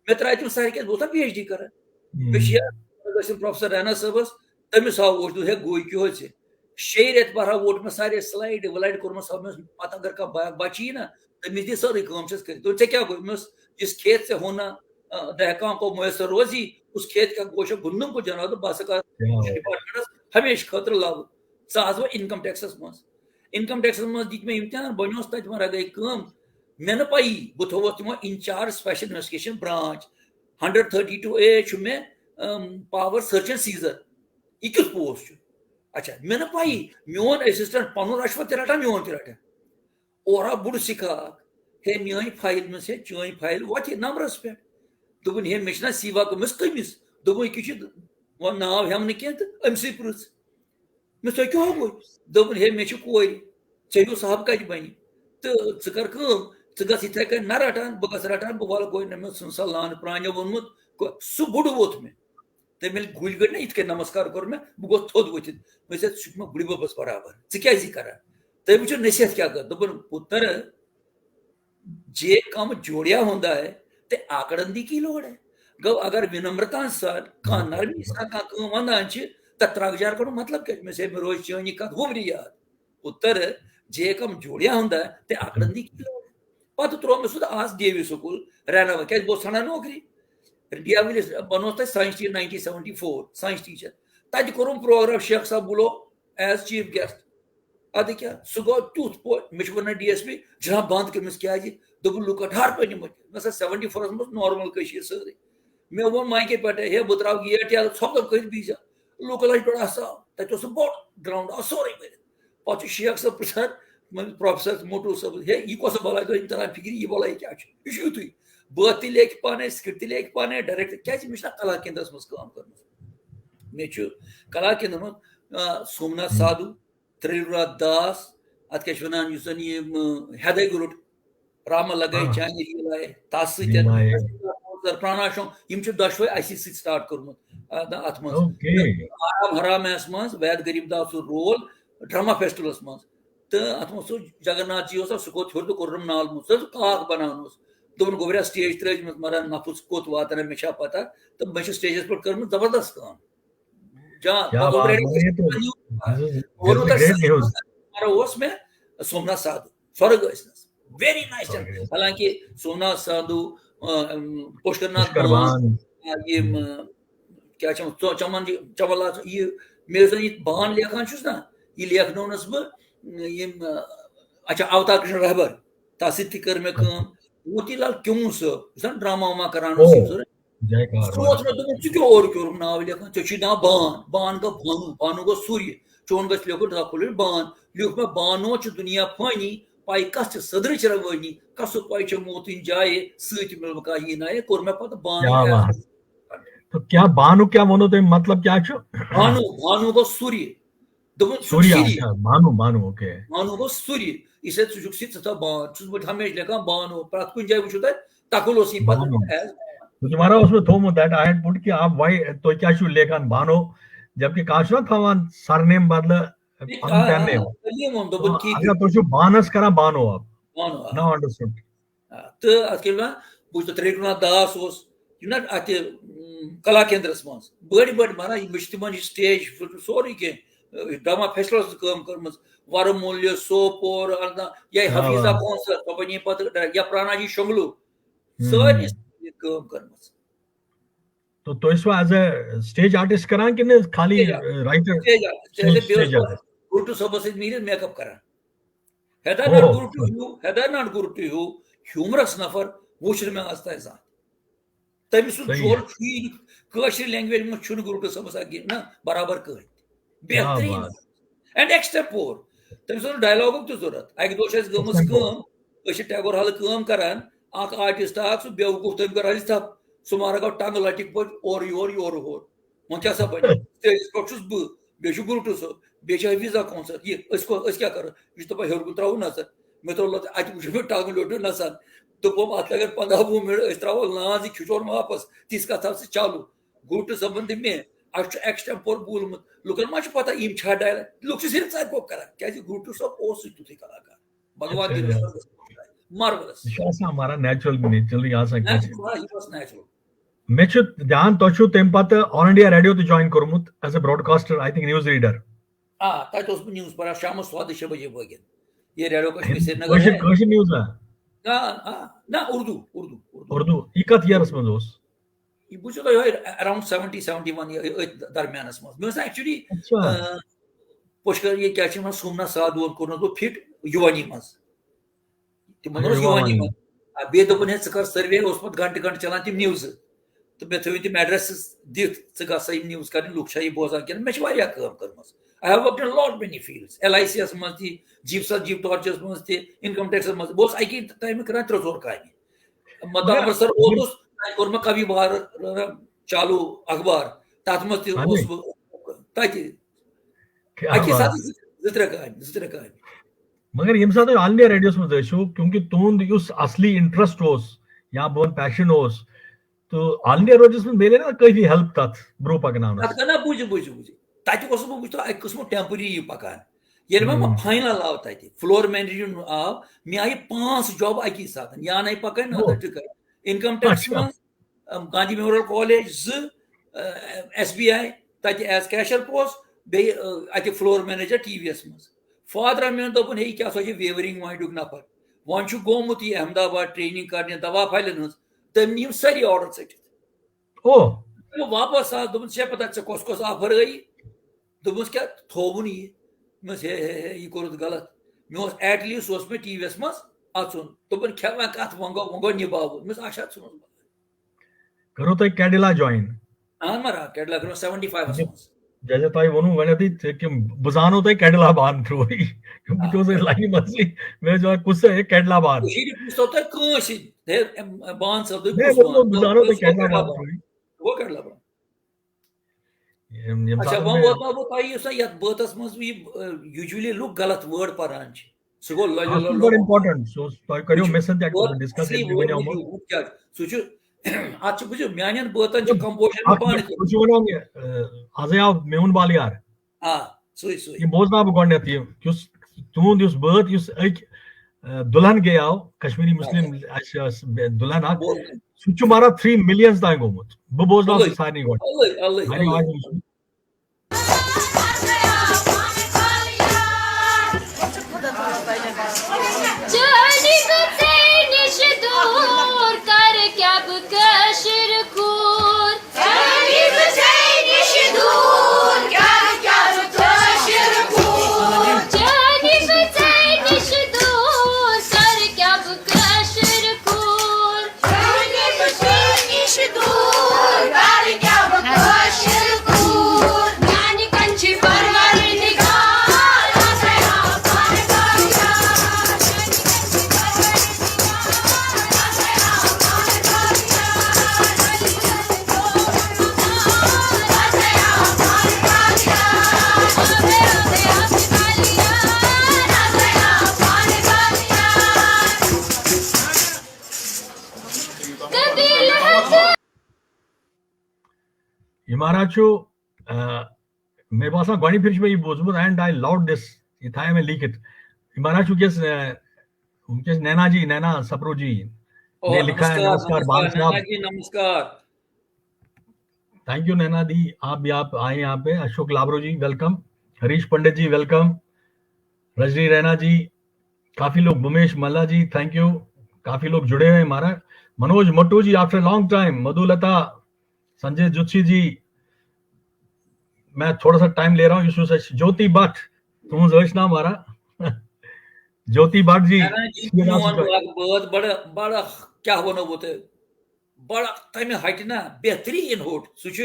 مےٚ ترٛایہِ تِم سارے، کیٛازِ بہٕ اوسُس نا پی ایچ ڈی کران۔ مےٚ چھِ ہم۔ یاد، ٲسِم پروفیسر رحنا صٲبس، تٔمِس آو اوس دوٚپ، ہے گوٚو کیٛاہ حظ ژےٚ؟ شیٚیہِ رٮ۪تہِ بہرحال ووٚٹ مےٚ سارے slide ولایڈ کوٚرمس، مےٚ اوس پتہ اگر کانٛہہ با-، بچہِ یی نا، تٔمِس دِ سٲرٕے کٲم چھَس کٔرِتھ۔ دوٚپُن، ژےٚ کیٛاہ گوٚو؟ مےٚ اوس، یُس کھیت ژےٚ ہون نا، آ، دہقان کو میسر روزی، اس کھیت کا گوشہ گندم کو جناب، بس کر کیٛاہ بات۔ ڈپارٹمنٹس ہمیشہِ خٲطرٕ لاگو۔ ژٕ آس وۄنۍ انکم ٹیکسس منٛز۔ انکم ٹیکسس منٛز دِتۍ مےٚ امتحان، بنیوس تتہِ، مگر گٔے کٲم، مےٚ نہٕ پَیی، بہٕ تھووُکھ تِمو in charge special investigation branch۔ Hundred thirty two A چھُ مےٚ، اَم، power search and seizure۔ یہِ کیُتھ post چھُ؟ اچھا، مےٚ نہٕ پَیی، میون assistant پَنُن رشوت تہِ رَٹان، میون تہِ رَٹان۔ اورٕ آو بُڈٕ سِکھا اکھ، ہے، میٲنۍ فایل منٛز ہے، چٲنۍ فایل وۄتھِ نمبرَس پٮ۪ٹھ۔ دوٚپُن، ہے، مےٚ چھِنہ سیوا گٔمٕژ کٔمِس؟ دوٚپُن، یہِ کہِ چھِ وۄنۍ ناو ہٮ۪مہٕ نہٕ کینٛہہ تہٕ أمۍ سٕے پرٛژھ۔ مےٚ دوٚپُس، تۄہہِ کیٛاہ گوٚو؟ دوٚپُن، ہے، مےٚ چھِ کورِ، ژےٚ ہیوٗ صاحب کَتہِ بَنہِ؟ تہٕ ژٕ کَر کٲم، ژٕ گژھ یِتھَے کٔنۍ نہ رَٹان، بہٕ گژھٕ رَٹان، بہٕ وَلہٕ کورِ، نہ مےٚ ژھٕن سا لان پرٛانیو ووٚنمُت، کو-، سُہ بُڈٕ ووٚتھ مےٚ۔ تٔمۍ ییٚلہِ گُلۍ گٔڑۍ نہ یِتھ کٔنۍ نمسکار کوٚر مےٚ، بہٕ گوٚوس تھوٚد ؤتھِتھ۔ مےٚ دوٚپ، ژٕ چھُکھ مےٚ بُڈِ بَبَس برابر، ژٕ کیٛازِ یہِ کَران؟ تٔمۍ وٕچھُن نصیحت کیٛاہ کٔر، دوٚپُن، پُتر، जे काम जोड़िया होता है, ते आकड़न दी की लोड़ है। گوٚو اگر وِنَمرتا سان کانٛہہ نرمی سان کانٛہہ کٲم وَنان چھِ، تَتھ ترٛکھ جار کَرُن مطلب کیٛاہ چھُ؟ مےٚ چھِ، مےٚ روزِ چٲنۍ یہِ کَتھ وُمرِ یاد۔ اُتر، जे काम जोड़िया होता है, ते आकड़न दी की लोड़ है। پَتہٕ ترٛوو مےٚ سُہ تہٕ آس ڈی اے وی سکوٗل ریناوان، کیٛازِ بہٕ اوسُس ژھانٛڈان نوکری۔ ڈی اے وی بَنووُس تَتہِ science teacher nineteen seventy four، science teacher۔ تَتہِ کوٚرُم program شیخ صاحب بُلو as chief guest۔ اَدٕ کیٛاہ، سُہ گوٚو تیُتھ پٲٹھۍ، مےٚ چھُ وَنان ڈی ایس پی، جناب بنٛد کٔرمٕژ کیٛازِ؟ دوٚپُن، لُکَن ہر پنٛنہِ مٔتھۍ۔ مےٚ سا seventy fourس منٛز normal کٔشیٖر سٲرٕے۔ مےٚ ووٚن مایکہِ پٮ۪ٹھَے، ہے، بہٕ ترٛاوٕ گیٹ یَلہٕ، ژھۄپہٕ کٔرِتھ بِہزِ۔ لُکَن لَجہِ پٮ۪ٹھ آسہٕ، تَتہِ اوس سُہ بوٚڑ ground، آو سورُے بٔرِتھ۔ پَتہٕ چھُ شیخ صٲب پرٛژھان، مطلب، پروفیسر موٹو صٲبَس، ہے، یہِ کۄس بَلاے، تۄہہِ تَران فِکرِ، یہِ بَلاے کیٛاہ چھُ؟ یہِ چھُ یُتھُے۔ بٲتھ تہِ لیکھِ پانَے، سِکرِپٹ تہِ لیکھِ پانَے، ڈایریکٹ، کیٛازِ مےٚ چھُنہ کلا کیندرَس منٛز کٲم کٔرمٕژ۔ مےٚ چھُ کلا کیندرَس منٛز، آ، سومناتھ سادھو، ترٛیلُرا داس، اَتھ کیٛاہ چھِ وَنان، یُس زَن یہِ، م، ہٮ۪دَے گُرُٹ، راما لگے آ۔ چانے لیلائے، تَس لیلائے۔ سۭتۍ، پرٛاناشم، یِم چھِ دۄشوے اَسی سۭتۍ start کوٚرمُت، آ، نہ، اَتھ منٛز۔ اوکے۔ آرام حرامس منٛز وید غریب داس سُنٛد role drama festivalس منٛز۔ تہٕ اَتھ منٛز سُہ جگن ناتھ جی اوس، سُہ کھوٚت ہیوٚر تہٕ کوٚرُن نالہٕ منٛز۔ سُہ کاکھ بناونوس۔ دوٚپُن، گوٚبریا، stage ترٛٲوِتھ مگر نفس کوٚت واتان، مےٚ چھا پتہ؟ تہٕ مےٚ چھِ stageس پٮ۪ٹھ کٔرمٕژ زبردست کٲم۔ جان، کیا پتہٕ گوٚو بات، ریڈیو مگر یہ تو، news. this is, this is ووٚنوٕ the تۄہہِ great news۔ سَتھ اوس مےٚ، سومناتھ سادھو، سۄرگ ٲسنس، ویری نایس۔ حالانکہ سومناتھ سادھو، پشکر ناتھ، یِم کیٛاہ چھِ چمن، چمن لال، یہِ مےٚ یُس زَن یہِ بان لیکھان چھُس نا، یہِ لیکھنونَس بہٕ یِم، اچھا، اوتار کرشن رہبر، تَس سۭتۍ تہِ کٔر مےٚ کٲم۔ موتی لال کیوٗن صٲب، یُس زَن ڈراما واما کران اوس، یِم ضوٚرَتھ۔ سُہ اوس مےٚ دوٚپمُت، "ژٕ کیٛاہ اورٕ کیٛاہ اوٚنُکھ ناو لیکھان؟ ژےٚ چھُے ناو بان، بان گوٚو بانوٗ، بانوٗ گوٚو سوٗریہ، چون گژھِ لیکھُن رفُل بان۔" لیوٗکھ مےٚ، "بانوٗ چھُ دُنیا فٲنی، پَے کَس چھِ صدرٕچ روٲنی، کَسُک پَے چھُ موتٕنۍ جایہِ، سۭتۍ مِلہٕ کانٛہہ یی نایہِ۔" کوٚر مےٚ پتہٕ بانوٗ کیٛاہ ایڈ۔ بات۔ تو کیٛاہ بانوٗ کیٛاہ ووٚنوٕ تۄہہِ؟ مطلب کیٛاہ چھُ؟ بانوٗ، بانوٗ گوٚو سوٗریہ۔ دوٚپُن، "ژٕ چھُکھ سوٗریہ، سِری۔" اچھا، بانوٗ، بانوٗ، اوکے۔ بانوٗ گوٚو سوٗریہ۔ یہِ چھا، "ژٕ چھُکھ سِری، ژٕ تھاو بان۔" چھُس بہٕ ہمیشہِ لیکھان بانوٗ۔ پرٛٮ۪تھ کُنہِ جایہِ وٕچھِو تۄہہِ، تَکُل اوس یہِ پَتہٕ بانوٗ۔ ایز۔ تہٕ تِمارا اوس مےٚ تھوٚومُت that آیڈ پُٹ کہِ آپ واے، تُہۍ کیٛاہ چھِو لیکھان بانوٗ، جبکہِ کانٛہہ چھُنہ تھاوان سرنیم بدلہٕ پنُن آ، pen آ، name۔ تٔمی ووٚن، دوٚپُن، آ، ٹھیٖک۔ اگر تُہۍ چھِو بانَس کران بانوٗ آپ۔ بانوٗ آپ۔ Now understood۔ آ، تہٕ اَتھ کیٛاہ وَنان، بہٕ وٕچھٕ تَتھ رٔگھناتھ داس اوس، یِم نہ اَتہِ، اۭں، کلا کیندرَس منٛز بٔڑۍ بٔڑۍ مَران، یِم چھِ تِمَن یہِ stage سورُے کینٛہہ، اۭں، ڈرٛاما فیسٹِوَلَس منٛز کٲم کٔرمٕژ، وَرٕ موٗلیہ، سوپور، اننت ناگ، یا کیا حفیظہ بات۔ کونسر، دَپان یِم پَتہٕ یا پرانا جی شنگلو، ہم۔ سٲری یہِ کٲم کٔرمٕژ۔ تو تُہۍ ٲسوا as a stage artist کران کِنہٕ خالی، stage artist۔ اۭں، writer؟ Stage artist۔ Stage، stage artist۔ گُلٹو صٲبَس سۭتۍ میٖلِتھ makeup کران۔ حیدر ناٹ گُرٹو ہیوٗ، حیدر ناٹ گُرٹو ہیوٗ humorous نفر وُچھ نہٕ مےٚ آز تام زانٛہہ۔ تٔمۍ سُنٛد صحیح۔ ژوٚل چھُ یہِ کٲشرِ language منٛز چھُنہٕ گُرٹو صٲبَس اَکھ گِنٛد نہ برابر کٕہٕنۍ تہِ۔ کیا بہتریٖن۔ بات۔ And extempore۔ تٔمۍ سُنٛد dialogue-ُک تہِ ضوٚرَتھ۔ اَکہِ دۄہ چھِ اَسہِ گٔمٕژ extempore۔ کٲم، أسۍ چھِ ٹیگور ہالہٕ کٲم کران، اَکھ artist اَکھ، سُہ بیوقوٗف، تٔمۍ کٔر حظ ژھَپھ، سُہ مارَکھ آو ٹنٛگہٕ لَٹہِ پٲٹھۍ اورٕ یور، یورٕ ہور۔ وۄنۍ کیٛاہ سا بَنہِ؟ stage-َس پٮ۪ٹھ چھُس بہٕ، بیٚیہِ چھُ گُلٹو صٲب، بیٚیہِ چھُ حفیظہ کونسر۔ یہِ أسۍ کو-، أسۍ کیٛاہ کَرو؟ یہِ چھُ دَپان، ہیوٚر کُن ترٛاوُن نظر۔ مےٚ ترٛوو لَتہٕ، اَتہِ وٕچھ مےٚ ٹنٛگ لوٚٹُن نَسان۔ دوٚپُم، اَتھ لَگَن پنٛداہ وُہ مِنٹ، أسۍ ترٛاوو لانٛز، یہِ کھِچور واپَس۔ تِژھ کَتھ آو سُہ چالوٗ۔ گُلٹو صٲبَن تہِ مےٚ، اَسہِ چھُ extempore بوٗلمُت۔ لُکَن ما چھُ پَتہ یِم چھا dialogue؟ لُکھ چھِ صرف ژَرِ پوٚپ کَران، کیٛازِ گُلٹو صٲب اوس سُہ تیُتھُے کلاکار۔ بھگوان اچھا۔ دی روشن۔ Marvelous۔ یہِ چھُ آسان ماران natural، naturally آسان natural کٲنٛسہِ۔ ماران، he was natural۔ مےٚ چھُ دیان، تۄہہِ چھُو تَمہِ پتہٕ All India Radio تہِ join کوٚرمُت as a broadcaster, I think news reader۔ آ، تَتہِ اوسُس بہٕ news پَران شامَس سَتھ شےٚ بجے بٲگٮ۪ن۔ یہِ ریڈیو کشمیر سرینگر کٲشِر، ہے۔ کٲشِر news آ؟ آ، آ، نہ، اردو، اردو، اردو۔ اردو، یہِ کَتھ yearَس منٛز اوس؟ یہِ بوٗزِو تُہۍ یِہوٚے around seventy, seventy one، یہِ، أتھۍ درمیانَس منٛز۔ مےٚ اوس actually، اچھا۔ آ، پوشکر، یہِ کیٛاہ چھِ وَنان، سومناتھ سادھوٗوَن کوٚرنَس بہٕ fit یوٗوانی منٛز۔ تِمن اوس یِوان یِوان۔ آ، بیٚیہِ دوٚپُن، "ہے، ژٕ کر survey"، اوس پتہٕ گھنٹہٕ گھنٹہٕ چلان تِم newsٕ۔ تہٕ مےٚ تھٲوِو تِم addresses دِتھ، ژٕ گژھ سا یِم news کرنہِ، لُکھ چھا یہِ بوزان کِنہٕ؟ مےٚ چھِ واریاہ کٲم کٔرمٕژ۔ I have worked in lot many fields، L I C یَس منٛز تہِ، جیپسَس، جیپ ٹارچَس منٛز تہِ، income taxس منٛز۔ بہٕ اوسُس اَکی ٹایمہٕ کران ترٛےٚ ژور کامہِ۔ مطلب، مگر امرتسر ووتُس، تَتہِ کوٚر مےٚ کبھی بہار چالوٗ اخبار، تَتھ منٛز تہِ اہن۔ اوسُس بہٕ تَتہِ۔ کیا اَکی بات۔ ساتہٕ زٕ، زٕ ترٛےٚ کامہِ، زٕ ترٛےٚ کامہِ۔ مگر ییٚمہِ ساتہٕ تُہۍ All India Radioس منٛز ٲسِو، کیونکہ تُہُنٛد یُس اصلی interest اوس یا بہٕ وَنہٕ passion اوس، تہٕ All India Radioس منٛز میلے نا کٲفی help تَتھ برٛونٛہہ پَکناونَس؟ تَتھ گٔے نا، بوٗزِو، بوٗزِو، بوٗزِو۔ تَتہِ اوسُس بہٕ وٕچھان اَکہِ قٕسمہٕ temporary پَکان۔ ییٚلہِ وۄنۍ ہم۔ Final آو تَتہِ، floor manager آو، مےٚ آیہِ پانٛژھ job اَکی ساتہٕ، یا نَے پَکان، نہ او۔ تَتہِ کَرِ۔ Income tax اچھا۔ منٛز، گاندھی میموریل کالج زٕ، ایس بی آی، تَتہِ as cashier post، بیٚیہِ، اَ، اَتہِ floor manager ٹی وی یَس منٛز۔ فادرَن میون دوٚپُن، "ہے، یہِ کیٛاہ سا چھُ wavering mindُک نفر؟ وۄنۍ چھُ گوٚمُت یہِ احمد آباد training کرنہِ دوا پھلٮ۪ن ہٕنٛز، تٔمۍ نِیِم سٲری order ژٔٹِتھ۔" او۔ تہٕ واپس آو، دوٚپُن، "ژےٚ پتہ ژےٚ کۄس کۄس offer ٲیی؟" دوٚپمَس، "کیٛاہ تھووُن یہِ؟" مےٚ ووٚنُس، "ہے، ہے، ہے، یہِ کوٚرُتھ غلط۔" مےٚ اوس at least اوس مےٚ ٹی وی یَس منٛز اَژُن۔ دوٚپُن، "کھٮ۪وان کَتھ، وۄنۍ گوٚو، وۄنۍ گوٚو نِباوُن۔" مےٚ ووٚنُس، "اچھا، ژٕ وَن۔" کٔرٕو تۄہہِ کیڈلا join؟ اہن مَرا، کیڈلا کٔرٕم seventy five منٛز۔ جیسے تۄہہِ ووٚنوُ گۄڈٕنیتھٕے، تہِ کہِ بہٕ زانو تۄہہِ کیڈلا بان through۔ بہٕ آ۔ چھُس أتھۍ لاینہِ منٛزٕے، مےٚ ٲسۍ دَپان، کُس سا ہے کیڈلا بان؟ کٔشیٖرِ پرٛژھتو تۄہہِ کٲنٛسہِ، ہے، ایم، بان صٲب، تُہۍ مےٚ کُس ووٚنمُ، بان؟ بہٕ زانو تُہۍ تۄہہِ کیڈلا کیڈلا بان بان۔ through۔ گوٚو کیڈلا بان۔ ییٚمہِ، ییٚمہِ اچھا، ساتہٕ وۄنۍ مےٚ ووتناو بہٕ تۄہہِ یُس سا یَتھ بٲتَس منٛز یہِ، اَ، usually لُکھ غلط word پَران چھِ۔ سُہ گوٚو لۄلہِ اَتھ چھُ لۄلہِ بڑٕ لۄلہِ۔ important، سُہ اوس، تۄہہِ کٔرِو وٕچھِو، مےٚ سۭتۍ تہِ اَکہِ دۄہ discuss، اَصلی ییٚلہِ تُہۍ word ؤنِو وٕچھِو، مےٚ۔ Who کیٛاہ چھُ؟ سُہ چھُ، اَتھ چھُ، بوٗزِو، میٛانٮ۪ن بٲتَن چھُ composition اَتھ پانہٕ منٛز تہِ۔ سُہ چھُ وَنان مےٚ، اَ، آزَے آو میون بالیار۔ آ، سُے، سُے۔ یہِ بوزناو بہٕ گۄڈٕنٮ۪تھ، یہِ یُس تُہُنٛد یُس بٲتھ، یُس أکۍ، اَ، دُلہن گٔیاو، کشمیٖری آ۔ مسلم اَسہِ ٲس بے-، دُلہن اَکھ، بوزناو۔ سُہ چھُ مَران three millions تام گوٚمُت۔ بہٕ بوزناو سُہ اَلٕے، سارنٕے گۄڈٕ۔ اَلٕے، اَلٕے، وۄنۍ اَلٕے۔ آز وٕچھُن۔ مہراز چھُ، آ، مےٚ باسان گۄڈٕنِچ پھِرِ چھُ مےٚ یہِ بوٗزمُت، and I love this. یہِ تھایے مےٚ لیٖکھِتھ۔ یہِ مہراز چھُ وٕنکیٚس، آ، وٕنکیٚس نینا جی، نینا سپرو جی۔ Oh, مےٚ لکھا ہے، नमस्कार, "नमस्कार, नमस्कार, बाल साहब।" नैना जी, नमस्कार। Thank you, नैना दी, आप भी, आप आए यहाँ पे। अशोक लाबरो जी, welcome. हरीश पंडित जी, welcome. रजनी रैना जी, काफी लोग, भूमेश मल्ला जी, thank you. काफी लोग जुड़े हुए हैं हमारा। मनोज मट्टू जी, after a long time. Madhulata, Sanjay Zutshi जी, मैं थोड़ा सा टाइम ले रहा हूँ, यीशु से। ज्योति भट्ट, तुम जोश ना हमारा। ज्योति भट्ट जी, نینہ جی، میون اکھ بٲژ، بڑٕ، بڑٕ، کیٛاہ وَنو بہٕ تۄہہِ؟ بڑٕ تَمہِ ہَٹہِ نا بہتریٖن ہوٚٹ۔ سُہ چھُ،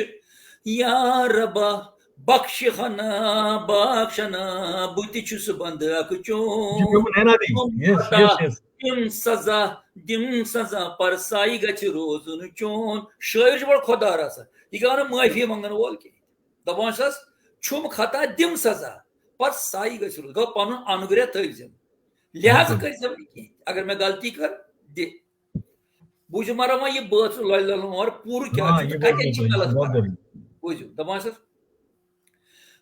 یا ربا، بخش ہنا، بخش ہنا، بہٕ تہِ چھُس بنٛدٕ اکھ چون۔ نینا دی، yes, yes, yes. دِم سزا، دِم سزا، پر سایہِ گژھِ روزُن چون۔ شٲعر چھُ بڑٕ خۄدار آسان۔ یہِ کیٛاہ وَنان، معٲفی منٛگن وول کینٛہہ۔ دَپان چھَس، چھُم خطا، دِم سزا، پر سایہِ گژھِ روزُن۔ گوٚو پنُن انُگرہ تھٲوزٮ۪م۔ لحاظ بِلکُل۔ کٔرزٮ۪م نہٕ کینٛہہ۔ اگر مےٚ غلطی کٔر، دِ۔ بوٗزِو مگر وۄنۍ یہِ بٲتھ لۄلہِ لۄلہِ مور پوٗرٕ کیٛاہ ہاں، چھُ تہٕ یہِ کَتٮ۪ن چھِ بوٗزِو، غلط بوٗزِو۔ کران۔ بوٗزِو، دَپان چھَس،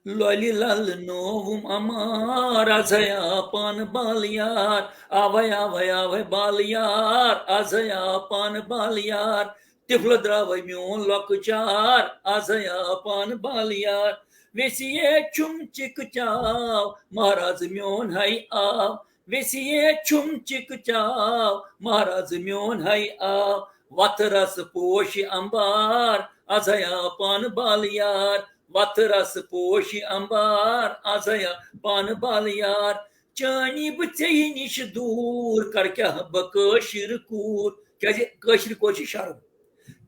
لۄلہِ لَل نووُم اَمار، از ہے آو پانہٕ بال یار۔ آوے، آوے، آوے بال یار، از ہے آو پانہٕ بال یار۔ طفلہٕ درٛاوے میون لۄکچار، از ہے آو پانہٕ بال یار۔ ویسیے چھُم چِکہٕ چاو، مہراز میون ہے آو۔ ویسیے چھُم چِکہٕ چاو، مہراز میون ہے آو۔ وتھ رس پوش امبار، از ہے آو پانہٕ بال یار۔ وتھ رس پوش امبار، از ہے آو پانہٕ بال یار۔ چٲنی بہٕ ژےٚ نِش دوٗر، کر کیٛاہ بہٕ کٲشِر کوٗر؟ کیٛازِ کٲشِر کورِ چھِ شرم۔